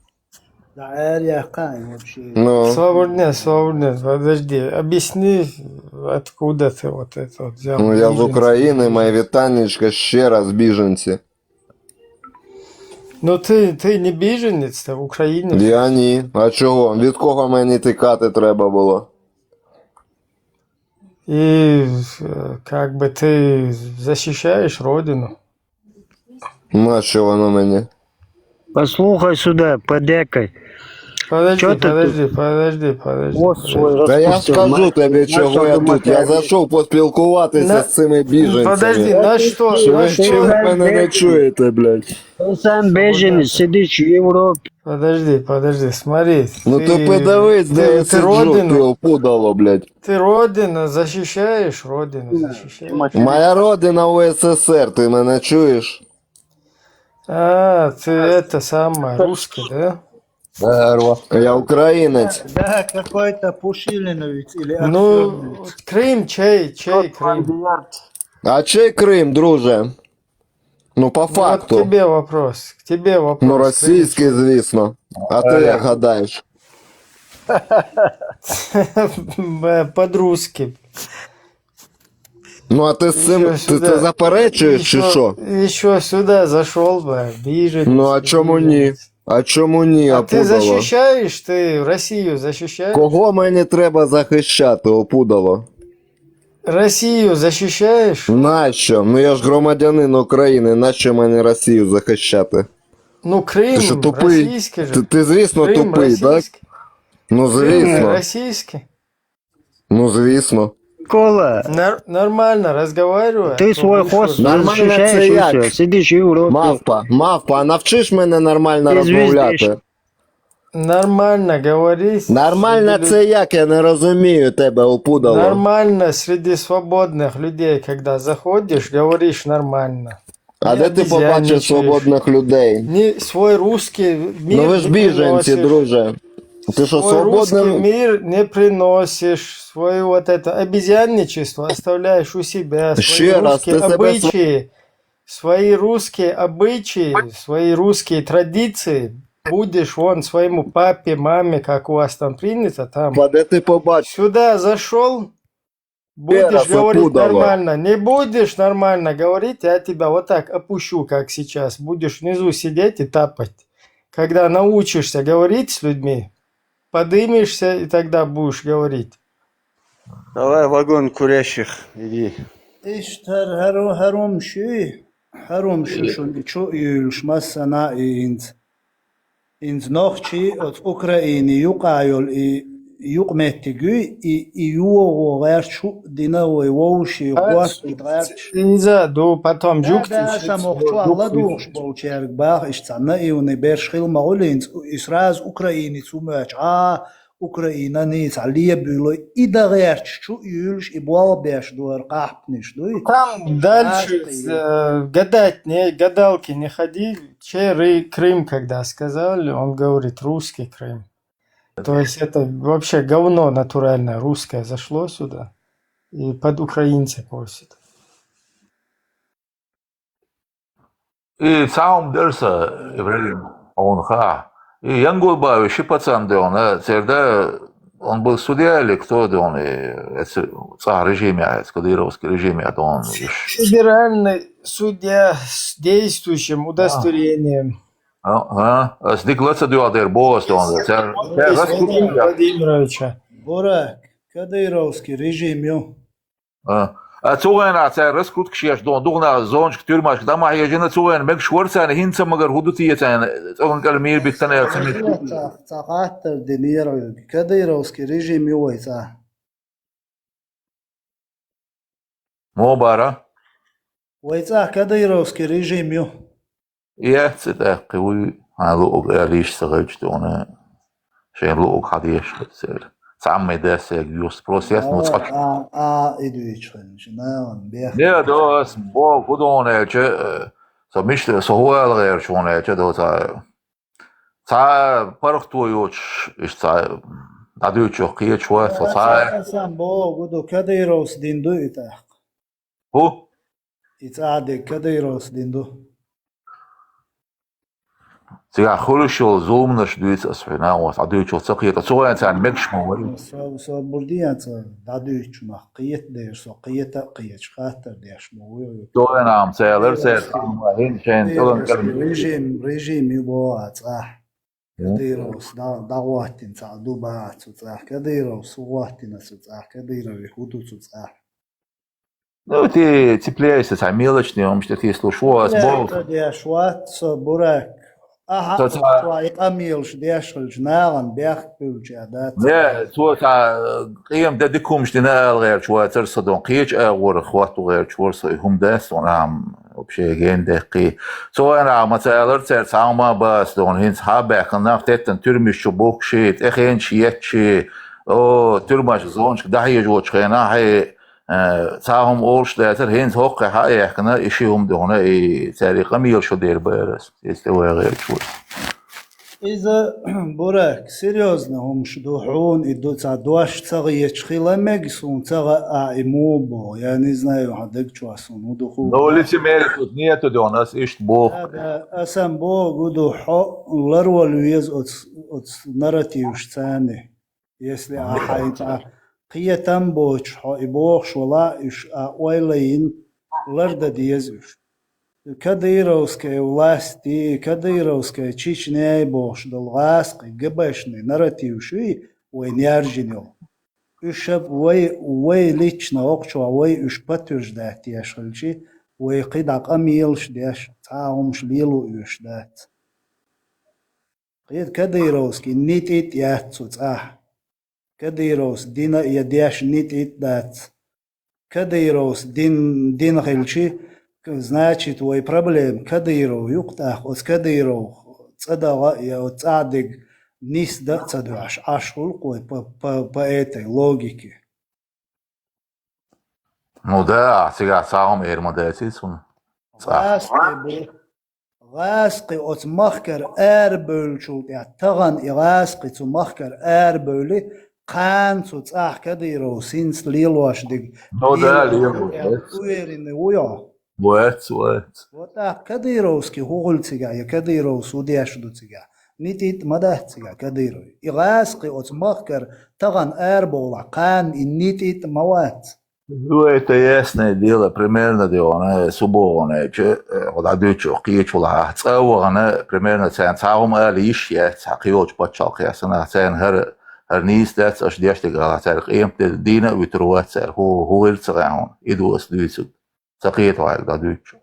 Да, Эрьякан вообще. Ну. Свободнее, свободнее. Подожди, объясни, откуда ты вот это вот взял? Ну я з Біженці. України, моє вітанечко, ще раз біженці. Ну ты, ты не беженец, ты украинец. Я ні. А чого? Від кого мені тікати треба було? И э, как бы ты защищаешь родину. Нащо воно мені? Послухай сюди, подекай. Подожди, Чё ты тут? Подожди, подожди, подожди. Вот свой Та я распустил. скажу тобі, Начал чого я тут. Я думать, зайшов поспілкуватися На- з цими біженцями. Подожди, на что? Що На ви что? чого мене не чуєте, блядь? Ты сам беженец, сидишь в Европе. Подожди, подожди, смотри. Ну ти подивись, де я ты сиджу, родину, ти опудало, блядь. ты родину защищаешь, родину защищаешь. Моя родина УССР, ти мене чуєш? А, ты это самое, русский, да? Я українець. Да, какой-то Пушилиновец или Ну, Аксёновец. Крым чей, чей Крым? А чий Крим, друже? Ну, по Ну, вот к факту. тебе вопрос, к тебе вопрос. Ну, російський, звісно. А ти як гадаєш? Б- Под-русски. Ну, а ти з цим Ещё ти сюда. це заперечуєш чи що? Еще сюда зашел бы, беженец. Ну, а чому ні? А чому ні, А ты опудало? Защищаешь, ты Россию защищаешь? Кого мені треба захищати, опудало? Россию защищаешь? Нащо? Ну я ж громадянин України, нащо мені Росію захищати? Ну, Крым Ти що, тупий? российский же. Ти, ти звісно, Крым тупий, так? российский. Ну, Крым звісно. Российский. Ну, звісно. Кола, Нор- нормально разговаривай. ты а то свой вышел. хвост Нормально защищаешь це и як? все. Сидишь в Европе. Мавпа, мавпа, а навчиш мене нормально Ти звіздиш. Розмовляти? Нормально говори. Нормально Среди це як? Я не розумію тебе, опудало. Нормально среди свободных людей, когда заходишь, говоришь нормально. А Не де ти побачиш обезьянничаешь. Свободних людей? Не свой русский мир Ну ви ж не біженці, приносишь. Друже. Ти що, Свой русский свободний? Мир не приносишь, свою вот это обезьянничество оставляешь у себя, свои Ще раз, русские ты себя обычаи, свои русские обычаи, свои русские традиции будешь вон своему папе, маме, как у вас там принято, там. А де ти побачиш? Сюда зашел, будешь раз говорить опудало. Нормально. Не будешь нормально говорить, я тебя вот так опущу, как сейчас. Будешь внизу сидеть и тапать. Когда научишься говорить с людьми, подымешься и тогда будешь говорить. Давай вагон курящих, иди. Иштар хару харум ши, харум ши шун чу юлш массана и инз. Инз нохчи от Украины юкайол и юкметти гюй и и юо герчу дина вой воуши гуас и герч. Иза, ду, потом жук. Да, самохчу Алла душ болчерг бах ишцана и уни берш хил маулинц и сраз Украины цумач. А Украина ниц алия бюло и да герч чу юлш и буал беш дуар кахпниш дуй. Там дальше э, гадать, не, гадалки не ходи. Че Ры- Крым, когда сказали, он говорит русский Крым. То есть это вообще говно натуральное русское зашло сюда и под украинца косит. Э, саум дерса, Ибрагим, он ха. И Янгулбаев ши пацан дона, церда, он был судья или кто дона, э, эцу цӀа режиме, эцу кадыровский режиме дона. Федеральный судья с действующим удостоверением. А, а, ас дика ла ца дуьгӀа дер бос дона. Цер, цер Владимир раскрутка. Владимировича. Бурак, кадыровский режим ю. А, а цу гӀена цара раскрутка шеш дон, духна зонашка, тюрьмашка дӀа ма хьежина, цу гӀена мегаш вара царна, хӀинца магар хӀу ду те царна, цӀоган кӀал мийр биттана яц мийр. Ца, ца хаттар динера, кадыровский режим ю вай цӀа. Мо бара? Вай цӀа кадыровский режим ю. Яц, тӀаккха вуй, хьан луъуг, аьлла, иштта ца хилча тӀуна, шайн луъуг хьадеш хӀу церан. Цхьамма дас яг юс спрос яц, ну, цкъа. А, а, и дуьйцу хилча, наьван, бех. Не, до, ас бо, хӀу дона аьлча, э, со мишта, со хӀу ала гӀерташ вон аьлча, до, цхьа, цхьа паргӀато йоцуш, иштта цхьа, дӀадуьйцуш кхеташ вац, со цхьа. Сан бо, хӀу ду, кадыровс дин ду и тӀаккха. ХӀу? И цӀа дерг кадыровс дин ду. Цигахь хуьлуш йолу зуламаш дуьйцу ас хьуна, ас Ӏа дуьйцуш ца кхета. Цу гӀен царна мегаш ма вара. Со, со бурдиянца дӀадуьйцучунах кхета дера, со кхета а кхеташ, хаттар деш ма вуй. Цу гӀен ам цаьлар, цаьлар, ам хӀинца шайна тӀалан кӀарма. Режим, режим ю боху а цӀа. Кадыровс дӀа-, дӀагӀоттина цхьа ду баха цу цӀа. Кадыровс хӀу гӀоттина цу цӀа. Кадырове хӀу ду цу цӀа. Ну, ты цепляешься, цхьа мелочный, ам что ты слушаешь, ас боху. Деш вац со, Бурак. Ахьа, цо цхьа и къамелаш деш хилча, нахана бехк буьлча а дац. Не, цо цхьа къемат де дика хӀумаш дина ала гӀерташ вацара со дон, кхечу агӀора хӀотто гӀерташ вара со, и хӀума дац дон, ам вообще ген деккхий. Цо вайна ма ца алара церан цхьа хӀума а бац дон, хӀинца хьа а баьхкина нах теттан туьрмаш чу бухкуший, тӀехенаш етташий, о, туьрмаш зонашка дӀахьежочу хенахь, хье, Э, цхьа хӀума олуш дацара, хӀинца хӀокххе хьа а яьккхина, и ши хӀума ду хьуна, и цаьрга къамелаш шу дер бара ас, иза тӀе вай гӀерташ ву. Иза, Бурак, серьёзный хӀумаш ду хьуна, и ду цхьа дош ца гӀеташ хила мега суна, ца гӀа а и муха боху, я не знаю, хьан даг чохь суна хӀун ду хӀу. Но лицемерия тут нету, дон, ас иштта боху. Да, да, асан боху ду, хьо ларвала веза оцу, оцу нарративаш царна. Если а хьайн цӀа кхетам боцуш хьо и бохуш вала, уьш а ойла йина, лардан деза уьш. Кадыровская власть и кадыровская Чечня бохуш долу гӀазкхи габешный нарратив шуй вай нержина йолу. Уьш а вай, вай лично окхучохь вай уьш подтверждать деш хилчи, вай кхидӀа къамелаш деш, цхьа а хӀумаш лело оьшуш дац. Кхета, кадыровский нитӀит яц цу цӀахь. Кадыровс дина я деш нитӀит дац. Кадыровс дин, дина хилчи, значит, вай проблема Кадыров ю-кх тӀаккха, оцу Кадыров цӀа дагӀа я оцу цӀахь дерг нисда а ца дуьхьаш, Ӏаш хуьлу-кх вай по, по, по этой логике. Ну да, цигахь цхьа хӀума эр ма даций цунна. ЦӀахь. ГӀазкхи бу. ГӀазкхи оцу махкара арабевллачул тӀаьхьа тахана и гӀазкхи цу махкара арабевлли, кхана цу цӀахь Кадыровс хӀинца лелош дерг. Ну да, лело, лело, вац. Уверенный ву йо? Вац, вац. Вот тӀаккха Кадыровский хӀу хуьлу цигахь, я Кадыровс хӀу деш ду цигахь? НитӀит ма дац цигахь Кадыров. И гӀазкхи оцу махкара тахана арабовлахь, кхана и нитӀит ма вац. Ну, это ясное дело, примерно де вахана, субо вахана, че, э, хьо дӀадуьйцу, кхечу лахьа, цӀа а вахана, примерно царна цхьа хӀума ала йиш яц, цхьа кхийолчу пачхьалкхехь санна, царна хӀара, хӀара нийса дац, аша деш дерг гӀала, цаьрга къемат де дийна а вуьтур вац цаьрга, хӀу, хӀу хир ца гӀаьхьуна, и доса дуьйцург. Ца кхета хьайга дӀадуьйцу.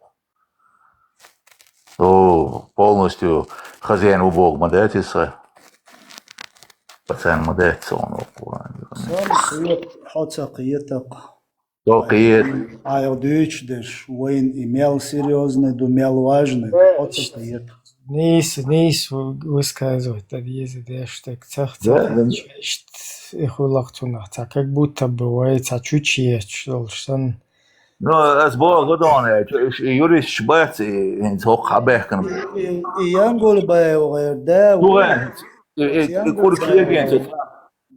О, полностью хозяин ву боху ма дац иза сан. Пацан ма дац сан ву. Сан суьйта хьо ца кхета-кх. Со кхета. Айхьа дуьйцуш дерш, вайна и мел серьёзный ду, мел важный ду, хьо ца кхета. Нийса, нийса высказывать дан деза деш, так цах, да, цах, да. Иштта и хуьлу-кх цунах, цхьа как будто бы вай цхьа чучи етташ долуш санна. Ну, ас боху, хӀу дона, чу-, ш-, юристаш бац, и, хӀинца хӀокху хьабаьхкина. И, и, и Янгулбаев гӀерта, да, ву. Ду гӀерта, и, и, и кӀур кегийна цу,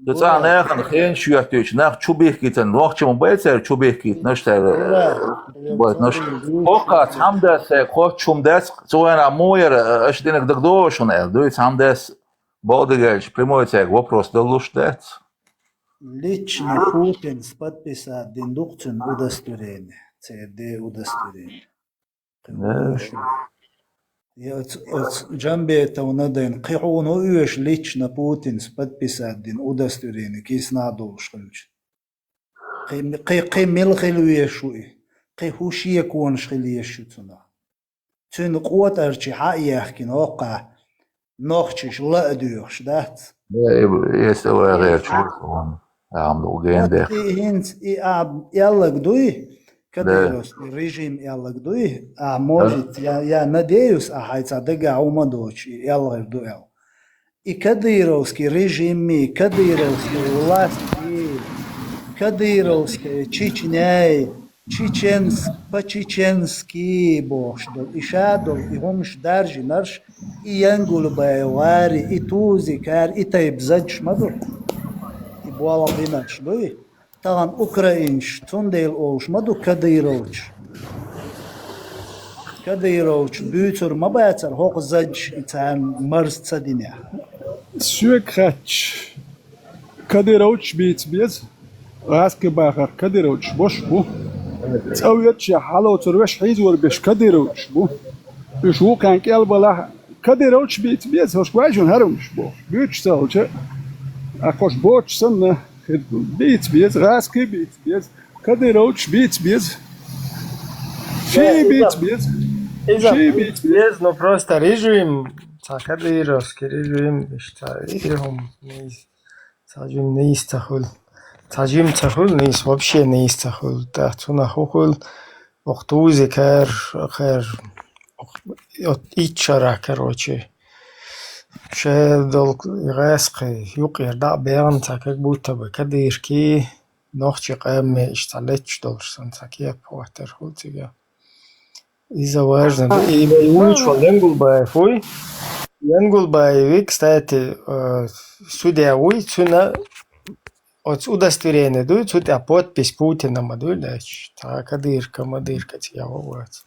цу цӀахь нахана хенаш йоьттуьйтуш, нах чу бихкийтина, нохчий ма бай цара чу бихкийтинарш цара, да, э, байтинарш. Хьокхаца хьамдас, хьокху хӀума дац, цу гӀена муха яра, аша динарг дагадогӀу шуна аьлла, дуй, цхьамдас. Бакъдерг аьлча, прямой цаьрга вопрос далуш дац? Лично Путинс подписать дина ду-кх цуьнан удостоверение, церан де удостоверение. Я оц, оц Джамбетовна дайна, кхин хьуна хӀун оьшу лично Путинс подписать дина удостоверение кисана долуш хилча? Кхин, кхин, кхин мила хила везаш ву и? Кхин хӀун шеконаш хила езаш ю цунах? Цуьнан къотӀарчий хьа а яхкина, хӀокху нохчаша ла а доьхуш дац? Э, э, эс а вай гӀерташ ву, ахьа ма ду генде. Вот и хӀинца и а аьлларг дуй, кадыровский режим аьлларг дуй, а может, я, я надеюсь, а хьайца дагахь хӀума доцуш и аьлла гӀерта ду аьлла. И кадыровский режимий, кадыровский властьи, кадыровская Чечняй, чеченск, по-чеченски бохуш долу, и ша долу, и хӀумаш даржинарш, и Янгулбай вари, и Тузикари, и тайпа задж ма ду. И болх бинарш дуй. Тахана украинцаш цундела олуш ма ду кадыровцаш. Кадыровцаш буьйцур ма бацара хӀокху задж и царна марз ца динехь. Соьга хаьттича, кадыровцаш бийца беза, гӀазкхи бахарх кадыровцаш беш бу. ЦӀа воьдучехь хьалоцур веш хьийзор беш кадыровцаш бу. Уьш вукхарна кӀел балахь, кадыровцаш бийца беза, хӀорш гой шуна хӀарамаш бохуш. Буьйцуш ца хилча, а кхош боцуш санна, хир ду. Бийца беза, гӀазкхи бийца беза, кадыровцаш бийца беза. Ший бийца беза. Иза ший бийца беза. Беза, но просто режим, цхьа кадыровский режим, иштта, и хӀума, нийса. Цхьа жима нийса ца хуьлу. Цхьа жима ца хуьлу, нийса, вообще нийса ца хуьлу. ТӀаккха цунах хӀун хуьлу? Оха Тузикара, кхара, оха итт шарахь, короче. Ша долу гӀазкхи юкъера дӀа а баьхна, цхьа как будто бы кадырский, нохчийн къаьмнийн иштта летташ долуш санна, цхьа кеп хӀоттар хуьлу цигахь. Иза важно ду. И вай вуьйцуш волу Янгулбаев вуй. Янгулбаев, кстати, э, судья вуй, цуьнан оцу удостоверение дуй, цу тӀехь подпись Путина ма дуй лаьтташ. Цхьа кадырка, мадырка цигахь вац.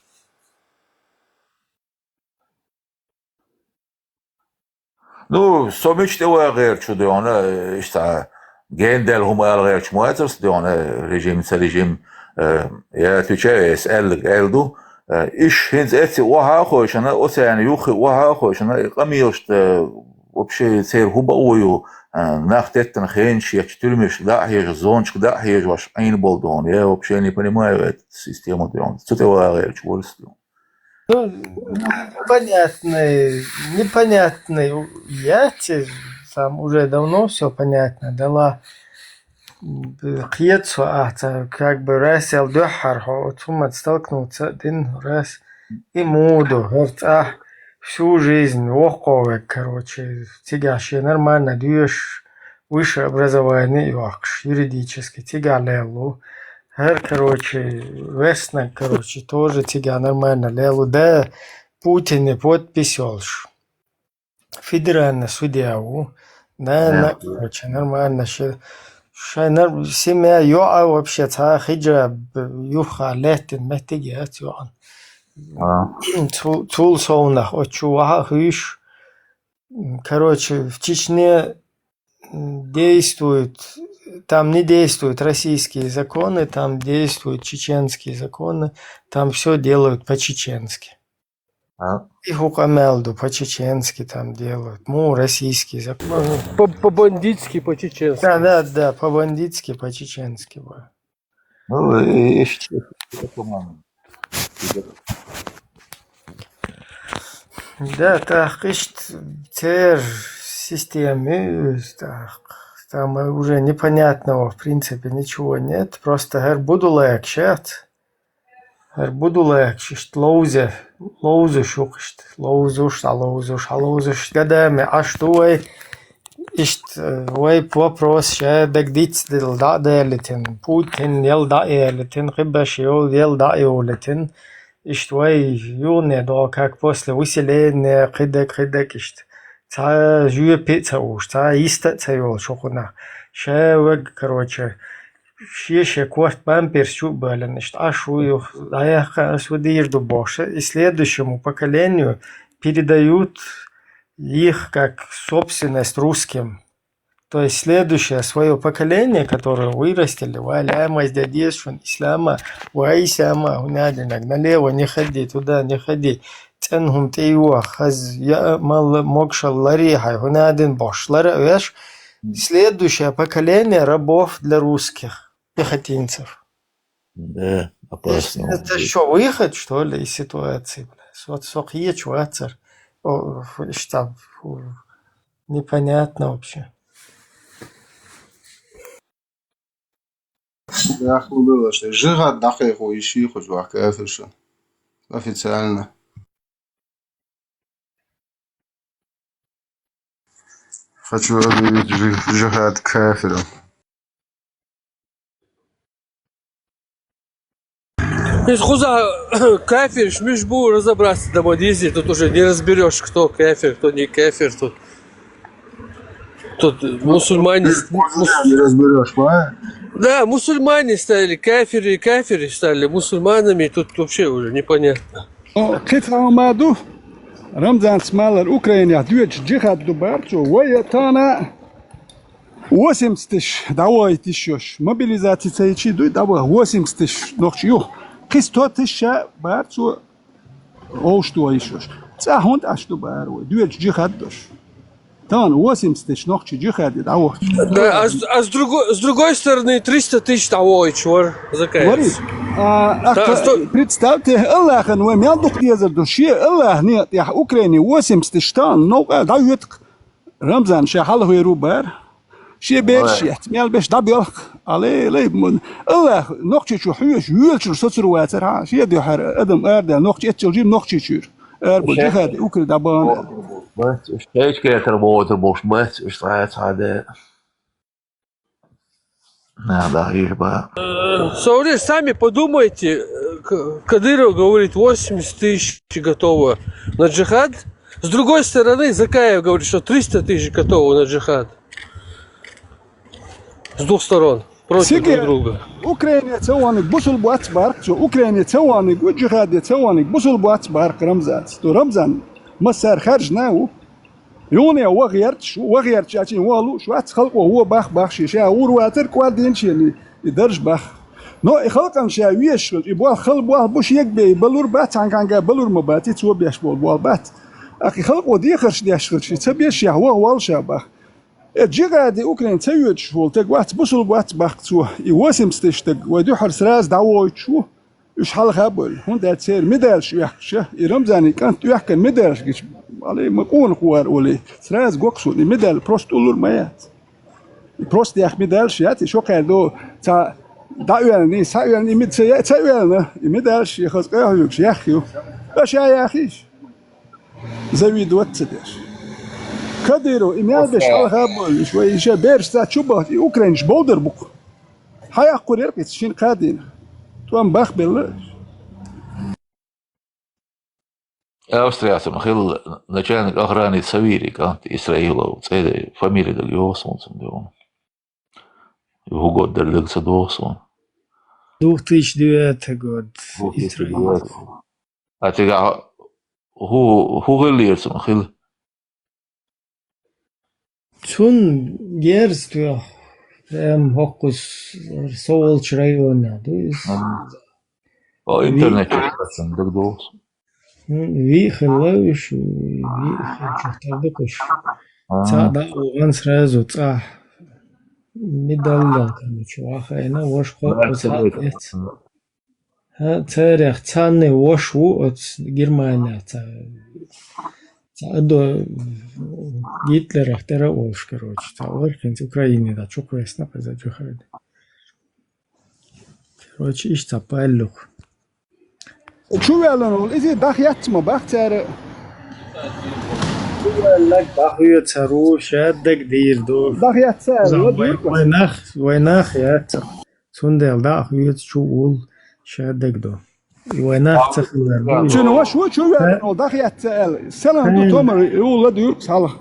Ну, со мича тӀе ван гӀерташ ву дуьйна, иштта генделла хӀума ала гӀерташ ма вацара со дуьйна, режим, ца режим, э, я отвечаю, эс аьлларг аьлла ду. Э, иш хӀинца эцци охьа а хойшина, оцарна юххе охьа а хойшина, и къамелашна, э, вообще церан хӀун бакъо ю, э, нах теттина хенаш етташ, туьрмашка дӀа а хьежа, зонашка дӀа а хьежа, ваш Ӏийна болу дуьйна. Я вообще не понимаю эту систему дуьйна. Цу тӀе ван гӀерташ ву со дуьйна. Ну, непонятный, непонятный яц, там уже давно всё понятно, да ла, м, кхета со ахьа, как бы, раз ял дуьххьара хьо оцу хӀуманца столкнуться а дина, раз и муха ду, хӀара цӀахь всю жизнь воккхаве, короче, цигахь шен нормально доьшуш, высшее образование а йоккхуш, юридически цигахь лелла ву. ХӀара, короче, верстнаг, короче, тоже цигахь нормально лелла ву. Да, Путинан подпись йолуш. Федеральный судья ву. Да, да, короче, нормально. Ше-, шайн нар-, семья йоӀа вообще цхьа хиджаб юххе лаьттина меттиг яц йоӀана. А. Цу-, цул совнах оцу чу ваха а хуьйш. Короче, в Чечне м, действуют, там не действуют российские законы, там действуют чеченские законы, там всё делают по-чеченски. А? Их у Камелду по-чеченски там делают. Ну, российские законы. По-, по-бандитски, по-чеченски. Да, да, да, по-бандитски, по-чеченски, вот. Ну, и, и что, по-моему. Да, так, ишт, цер система, так, там уже непонятного, в принципе, ничего нет. Просто хӀара будулайг шац. ХӀара будулайг ишт ловзе, ловзуш ю ишт, ловзуш, а ловзуш, а ловзуш. Гадаме, аш ду вай, Иштта, э, вай вопрос ша дагадицдала дӀа а далийтина, Путин ял дӀа а ялийтина, кхибаш йол ял дӀа а йолийтина. Иштта вай юхане догӀу, как после выселения, кхидерг, кхидерг иштта. Цхьа жоьпе а ца уьш, цхьа йиста а ца йолуш хӀокхунах. Ша вега, короче, шен-шен корта бамперс чу а балина, иштта Ӏаш ву юха, дӀаяьккха ас ву дийр ду бохуш. И следующему поколению передают их как собственность русским. То есть следующее свое поколение, которое вырастили, валяемость дядешун ислама, вайсама, гунадинаг, налево не ходи, туда не ходи, ценхум тейва, хаз, я, мал, мокшал, лари, хай, гунадин, бош, лара, веш, следующее поколение рабов для русских пехотинцев. Да, опасно. Это что, выход, что ли, из ситуации, бля? Вот сохье чувацар. О, что, фу, непонятно вообще. Яхлу было, что жигад дахе хуй ши хуй вака, это что? Официально. Хочу объявить жи-, жигад кафиром. Из хуза кафир, шмиш бу разобраться дома дизель, тут уже не разберешь, кто кафир, кто не кафир, тут, тут мусульмане... Ты с-, мус-, не разберешь, а? Да, мусульмане стали кафиры, и кафиры стали мусульманами, тут вообще уже непонятно. О, кхы цхьа хӀума ду, Рамзан Смалар Украинехь доьдуш жихад ду бара цо, вай тана восемьдесят тысяч дӀавойтуш йош, мобилизаци ца йичи дуй дӀаваха, восемьдесят тысяч нохчий ю. Кхы сто тысяч бара цо овш дохуш йош. Цкъа хӀунда Ӏаш ду бара вай, доьдуш жихад дош. Тан восемьдесят тысяч нохчий жихаде дӀавахча. Да, а с, а с другой, с другой стороны, триста тысяч дӀавойтуш вар, вари. Закаевец. А, да, а сто- представьте, Аллахьан вай мел дукха дезар ду, шен Аллахьан некъа тӀехь Украине восемьдесят тысяч тан новкъа дӀавойту Рамзан ша хьалхавер ву бара. Шен бераш яц, мел беш дӀабоьлху. Аллай, лай, мун. Аллахь, нохчийчу хьоьжуш, воьлчуьра соцур вацар хьан, шен дуьхьара адам арадаьлла, нохчий эццал жима нохчийчуьра. Арабо, жихаде, Украине дӀабахана. Бац, уж кхечу кертара бохуьйтур болуш бац, уж цхьа а цхьа а де. На, да, иш ба. Э, Сауле, сами подумайте, э, К-, Кадыров говорит, восемьдесят тысяч готово на джихад. С другой стороны, Закаев говорит, что триста тысяч готово на джихад. С двух сторон. Против друг друга. Украине ца ваниг бусул бац барх, цо Украине ца ваниг, ву джихаде ца ваниг бусул бац барх Рамзанца. То Рамзан массар харжна ву. Юне вагъерч, вагъерч ачин валу, швац халкъо ву бах бах ши, ша ур вацар квар дин шени, и дарж бах. Но и халкъан ша веш, и бох хал бох буш егбе, и балур бац, ханканга балур ма бац, и цо беш бол бол бац. Ахи халкъо дехарш деш хар ши, ца беш я вагъ вал ша бах. Э, джихаде Украин ца йоьдуш волу таг вац, бусул вац бахка цо. И восемьдесят тысяч таг вай дуьхьал сразу дӀавойтуш ву, уьш хьалха а бевлла. ХӀунда аьлча церан медалаш оьхкуш, и Рамзанин кӀант оьхкан медалаш гича, алий, ма къонах вара олий. Сразу гоксуна, и медаль просто уллур ма яц. И просто яхь медалаш яц, и шо кхаьрдо, ца дӀаоьллина, схьаоьллина, и мед-, ца, ца оьллина, и медалаш, и хаза къахьоьгуш яхь ю. Аша яхийша. Завидовать ца деш. Кадыров, и мел беш хьалха а бевлла, уьш вай иша бераш ца чу бахт, и украинаш болдар бу-кх. Хьаяккхур яра кхица шин кхадийна. ТӀом бахбелла. Австрияцун хилла начальник охраны Савири кӀант Исраилов, цӀе, фамилия даг йогӀу суна цун дуьйна. ХӀу год дара даг ца догӀу суна. Двух тысяч девятый год. Двух тысяч девятый. Исраил. А цигахь хӀу, хӀу хиллера цунна хила? Цунна герз тоьхна, прям хӀокхуз со волчу районехь ду иза. Ага. О, интернет чохь цунна даг догӀу. М, виъ хилла уьш, виъ хилла чохь тардакъуш. Ага. Цхьаъ дӀа а вахана сразу цӀахь медаль дала, короче, вахана, ваша кхоъ цхьаъ эц. ХӀа, царех цхьанне вош ву оцу Германехь цхьа, цхьа адо Гитлерах тӀера а волуш, короче, цхьа вара хӀинца Украине да чукхвесна кхуза джихаде. Короче, иштта цхьа паллюх. Чу ваьллина волу, иза дӀахецна ма бах цара. Чу ваьллинарг дӀахоьцур ву, ша дагадийр ду. ДӀахецна аьлла, вай, вай нах, вай нах яц. Цундела дӀа а хоьцу чу вул ша дагадо. И вай нах ца хилар ду. Цуьнан ваша ву чу ваьлла, дӀахецна аьлла. Салам ду, томар, и вул ладуьйру схьалха.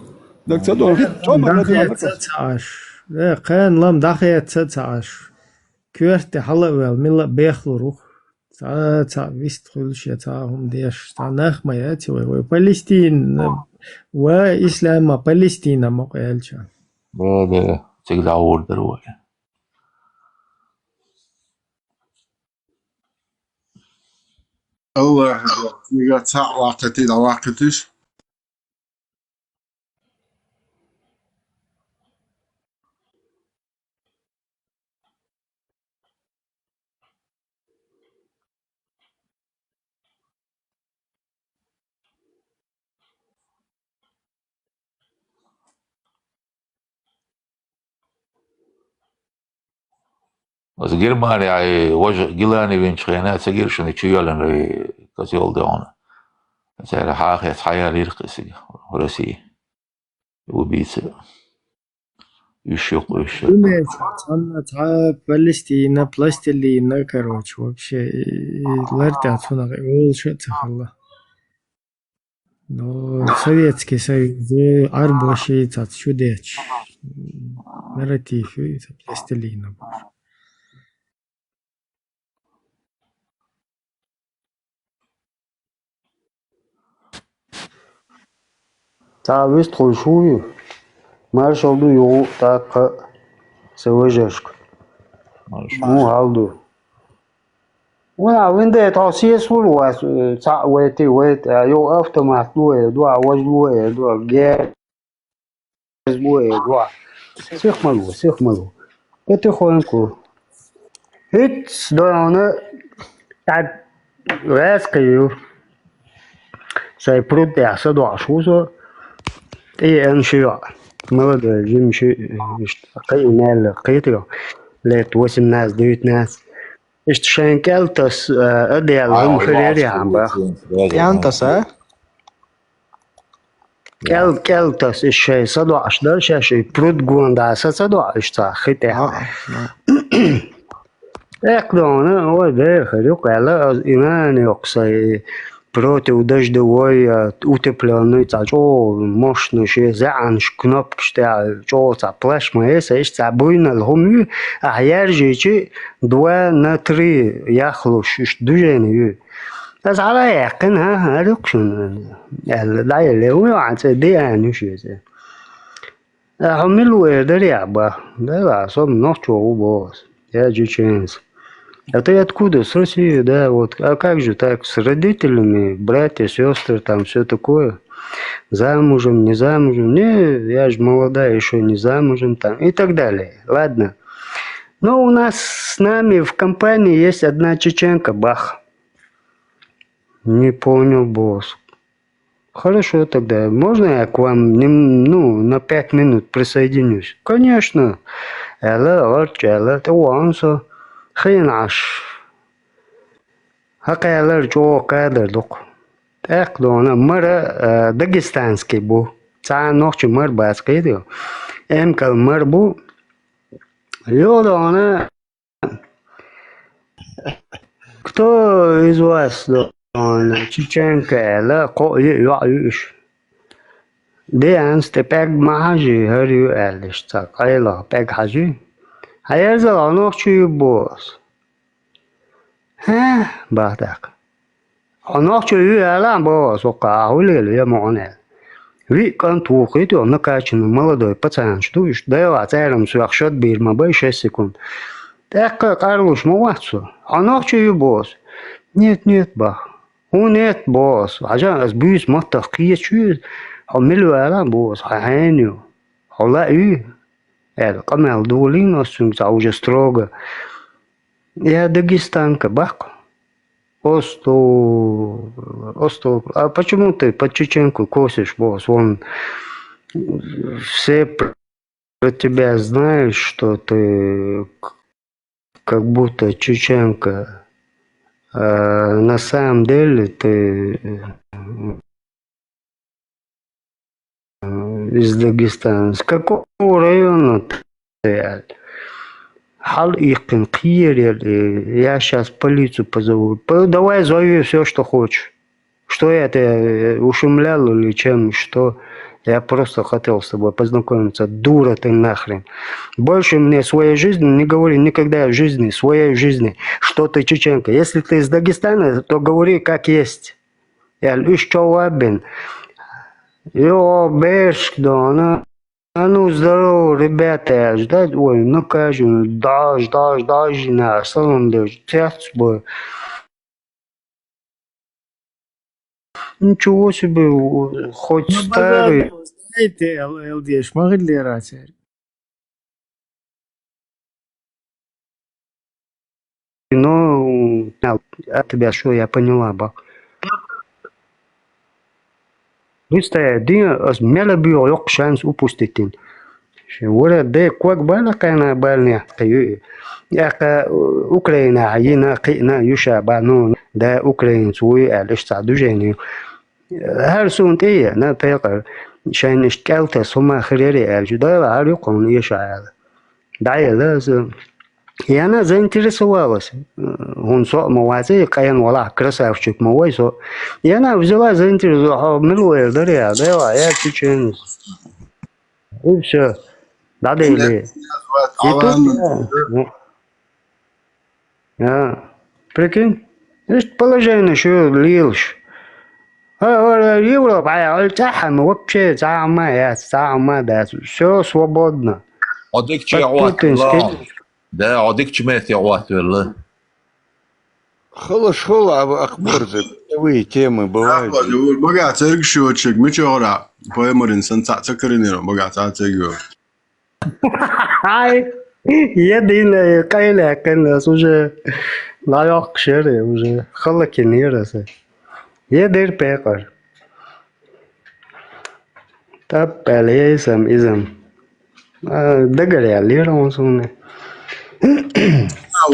Даг ца до, хи-, томар ладуьйру. ДӀахецна ца Ӏаш. Э, кхана лам дӀахецна ца Ӏаш. Коьрте хьала а ваьлла, милла а бехлур ву. Цхьа, цхьа вист хуьлуш я цхьа хӀума деш. Цхьа нах ма яц вай. Вай Палестина, Ва ислама Палестина мукъа аьлча. Да, да, цига дӀагӀордар вай. Аллах, цига цхьаъ ваккхати, дӀаваккхаташ. Аса Германияхь важа Гилани винчу хенахь ца гира шуна чу йоьллина и козел догӀна. Цара хьахийца хьаяьллера-кх иза Россия. Убийца. Уьш юкъа, уьш. Цхьанна цхьа Палестина, пластилина, короче, вообще, и, и лар тӀехь цунах и волуш а ца хилла. Но Советский Союз, Ӏарбоша цац чу детташ. Нарратив ю иза, пластилина бохуш. Цхьа вистхуьлуш ву ю? Маршалла ду юха а, тӀаккха а, сан вежаршка. Маршалла. Муха хьал ду? Вай, вин де, тхо сесалур вац, э, цхьаъ вайти, вайти, а, юха автомат ло эр ду, а, важа ло эр ду, а, герз ло эр ду, а. Сих ма ло, сих ма ло. Потихоньку. ХӀинца дойна, тӀаккха гӀаьскхи ю. Сайн пруд тӀехь садоӀуш ву со. ТӀееана ши йоӀ. Молодой, жима ши, иштта, кхин а мел кхетар. Лет восемнадцать, девятнадцать. Иштта шайн кӀел таса, а, а, дела, хӀума хир яра яхьан бах. КӀел таса, а? КӀел, кӀел таса, иштта шайн садоӀуш дара шаьш, и пруд гонах са ца доӀу, иштта цхьа хи тӀехь. А, а. ТӀаккха дона, ой, дера хир ю-кх аьлла, аса и нана йоккха сайн противодождевой, а, утеплённый цхьа чӀогӀа мощный шен зӀаьнаш кнопкаш тӀехь чӀогӀа цхьа плащ ма яй сан, иштта цхьа буйнал хӀума ю, ахь яржийчи два на три яхлуш, иштта движение ю. Аса хьала яьккхина, хӀа, хӀара ю-кх шуна, аьлла, дӀаелле, вуй, ван цӀе Диана ю шен цӀе. А хьо мила ву эр дара яхь бах? Да, со нохчо ву боху аса. Я чеченец. А ты откуда? С России, да, вот. А как же так? С родителями, братья, сестры, там все такое. Замужем, не замужем. Не, я же молодая, еще не замужем, там, и так далее. Ладно. Но у нас с нами в компании есть одна чеченка, бах. Не понял, босс. Хорошо тогда. Можно я к вам нем-, ну, на пять минут присоединюсь? Конечно. Аьлла, орчу аьлла, тӀе вахана со. Хенаш. Хьакхаьллар чӀогӀа кадар ду-кх. ТӀаккха дона мара, а, дагестанский бу. Цхьа нохчи мара бац кхетий. Эмкал мара бу. Йо дона. Кто из вас, дона, чеченка аьлла, кхоъ йиъ йоӀ ю уьш. Дианас тӀе пӀелг ма хьажий, хӀара ю аьлла, иштта цхьа къайлаха пӀелг хьажий. Хьан ерзал хьо нохчи ю боху аса? ХӀа, бах тӀаккха. Хьо нохчо ю аьлла, боху аса, хӀокху ахь хӀун лела ве мукъана аьлла. Виъ кӀант ву кхетий, накачанный молодой пацанаш ду, иштта дайлахь цӀерам соьх шад бийр ма бай шесть секунд. ТӀаккха къарлуш ма вац со. Хьо нохчо ю боху аса? Нет, нет, бах. ХӀун нет, боху аса? Хьажа, аса буьйса маттах кхеташ ю иза. Хьо мила ву аьлла, боху аса, хьан хьенан ю? Хьо лаьа ю? Аьлла, къамел дулийна аса цуьнга цхьа уже строго. Я дагестанка, баккха. Осту-, осту-, а почему ты под чеченку косишь, босс? Вон все про тебя знают, что ты к-, как будто чеченка. А на самом деле ты, э, из Дагестана. С какого района ты? Хьал иккхина кхерар, э, я щас полицию позову. П-, давай зови всё, что хочешь. Что я тебя, э, ущемлял или чем, что? Я просто хотел с тобой познакомиться. Дура ты нахрен. Больше мне своей жизни не говори никогда в жизни, своей жизни, что ты чеченка. Если ты из Дагестана, то говори как есть. Я говорю, уьш чов а бен. Йо, бершка дона. А ну, здорово, ребята, ждать, ой, ну, кажу, даж, даж, даж, на, салам, даж, тец бы. Ничего себе, у- хоть Ну, старый. Базар, знаете, Л- Л Д Ш, могли раз. Ну, а, от тебя что, я поняла, ба. Представь, дин, ас мела био йок шанс упустить. Вара де квак бала кана балне. Яка Украина, йина, кина, юша, ба, ну, да, украинец, уй, алиш, ца, движение. Гьар сунтӀе, на пекъар, шайна иштӀалта сума хирири аьлча, дала гьар юкъун иша аьлла. ДӀаела со. И она заинтересовалась. ХӀун со ма вази, къен вала красавчик ма вай со. И она взяла, заинтересовалась, хьо мила вайла дари, а, дела, я чеченец. И всё. ДӀадели. И тут, Алан. А, прикинь, иштта положение шу лелаш. А, а, а, Европа, а, а, цхьа хӀама вообще, цхьа хӀама яц, цхьа хӀама дац. Всё свободно. Одик Под Путинский. Да, одик чмет я ватвелла. Халаш хала, а, ахбарза. Вы темы бывают. Бага церг шочек, мичора. Поймарин сан ца цакриниром, бага ца церг. Ай, единая къайлаьккхина ас уже лайохкушера уже халакинера аса. Едир пекъар. Таппал ейсам изам. А, дагарял лира он суна.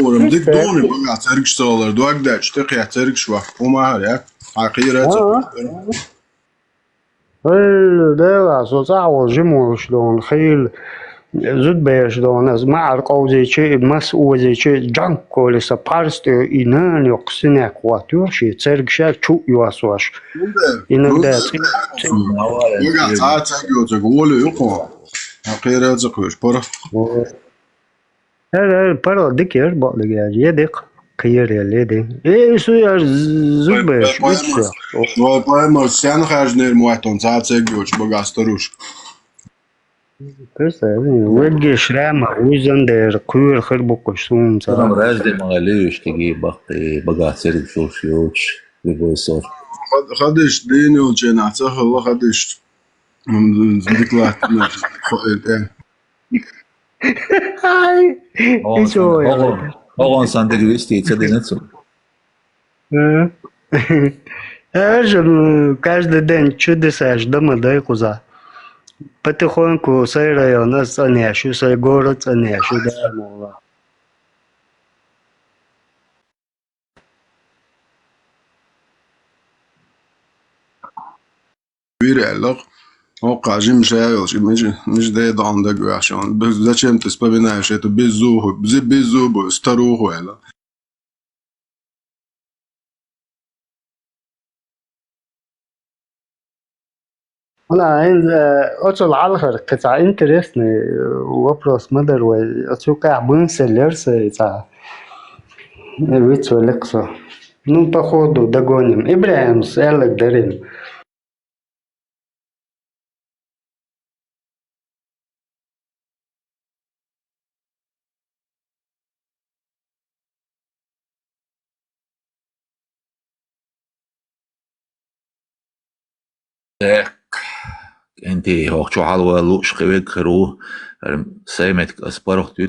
Урам дик дуни бага царгш солар, дуагдач, текъя царгш ва. Умахар, я? А, хира ца. Эл, дела, со цӀа а волу жима волуш дона, хийла зудбераш дона, аса маӀар къовзийчи, мас озийчи, джанкколи са парстӀе и нана йоккха синек хӀоттайо, шен цергашка чу а йоссош. Иногда цӀи-, цӀи- Нагахь цӀа а цӀа йоцург гӀоле ю кхо. Хьан кхера а ца кхоьруш, пара. ХӀара, хӀара, паргӀат дика яра бакъдерг аьлча, е декха кхерал, е де. Э, ису яра зуьйбеш, Вай ису. Паймар, вай паймар сен хажнер моттон цаца гочу бага старушка. Представь, вегге шрама, уьзан дер, кхуьра хир бу кхуьш суна ца. Там разде ма левиш киги баккхи бага церг шуш йоч, любой сорт. Хад-, хадиш дийна йолчу нах ца хилла хадиш. М, дика латтанаш, хо-, э, э. Ай, Оон и чё сан, я? Оон, оон сан дерг вести, ца дина цу. Э? Э, же, м, каждый день чудеса ж дома дай куза. Потихоньку сай район цӀанъеш ю, сай город цӀанъеш ю, да, мола. Вир аьллах, хӀокху жима ша йолуш, и мижа, мижа ден догӀна дага ваьхна. Б-, зачем ты вспоминаешь эту беззубую, бзе-, беззубую старуху, аьлла. Вала, хӀинца, э, оцул хьалхара кхин цхьа интересный, э, вопрос ма дара вай. Оцу юкъехь буьйса лерса и цхьа, э, вицвелла-кх со. Ну, по ходу догоним. ИбрахӀимас аьлларг дара. Так, кӀентий, хӀокху чохь хьалаван лууш кхин веггара ву, сайн меттиг ас паргӀат вуьту.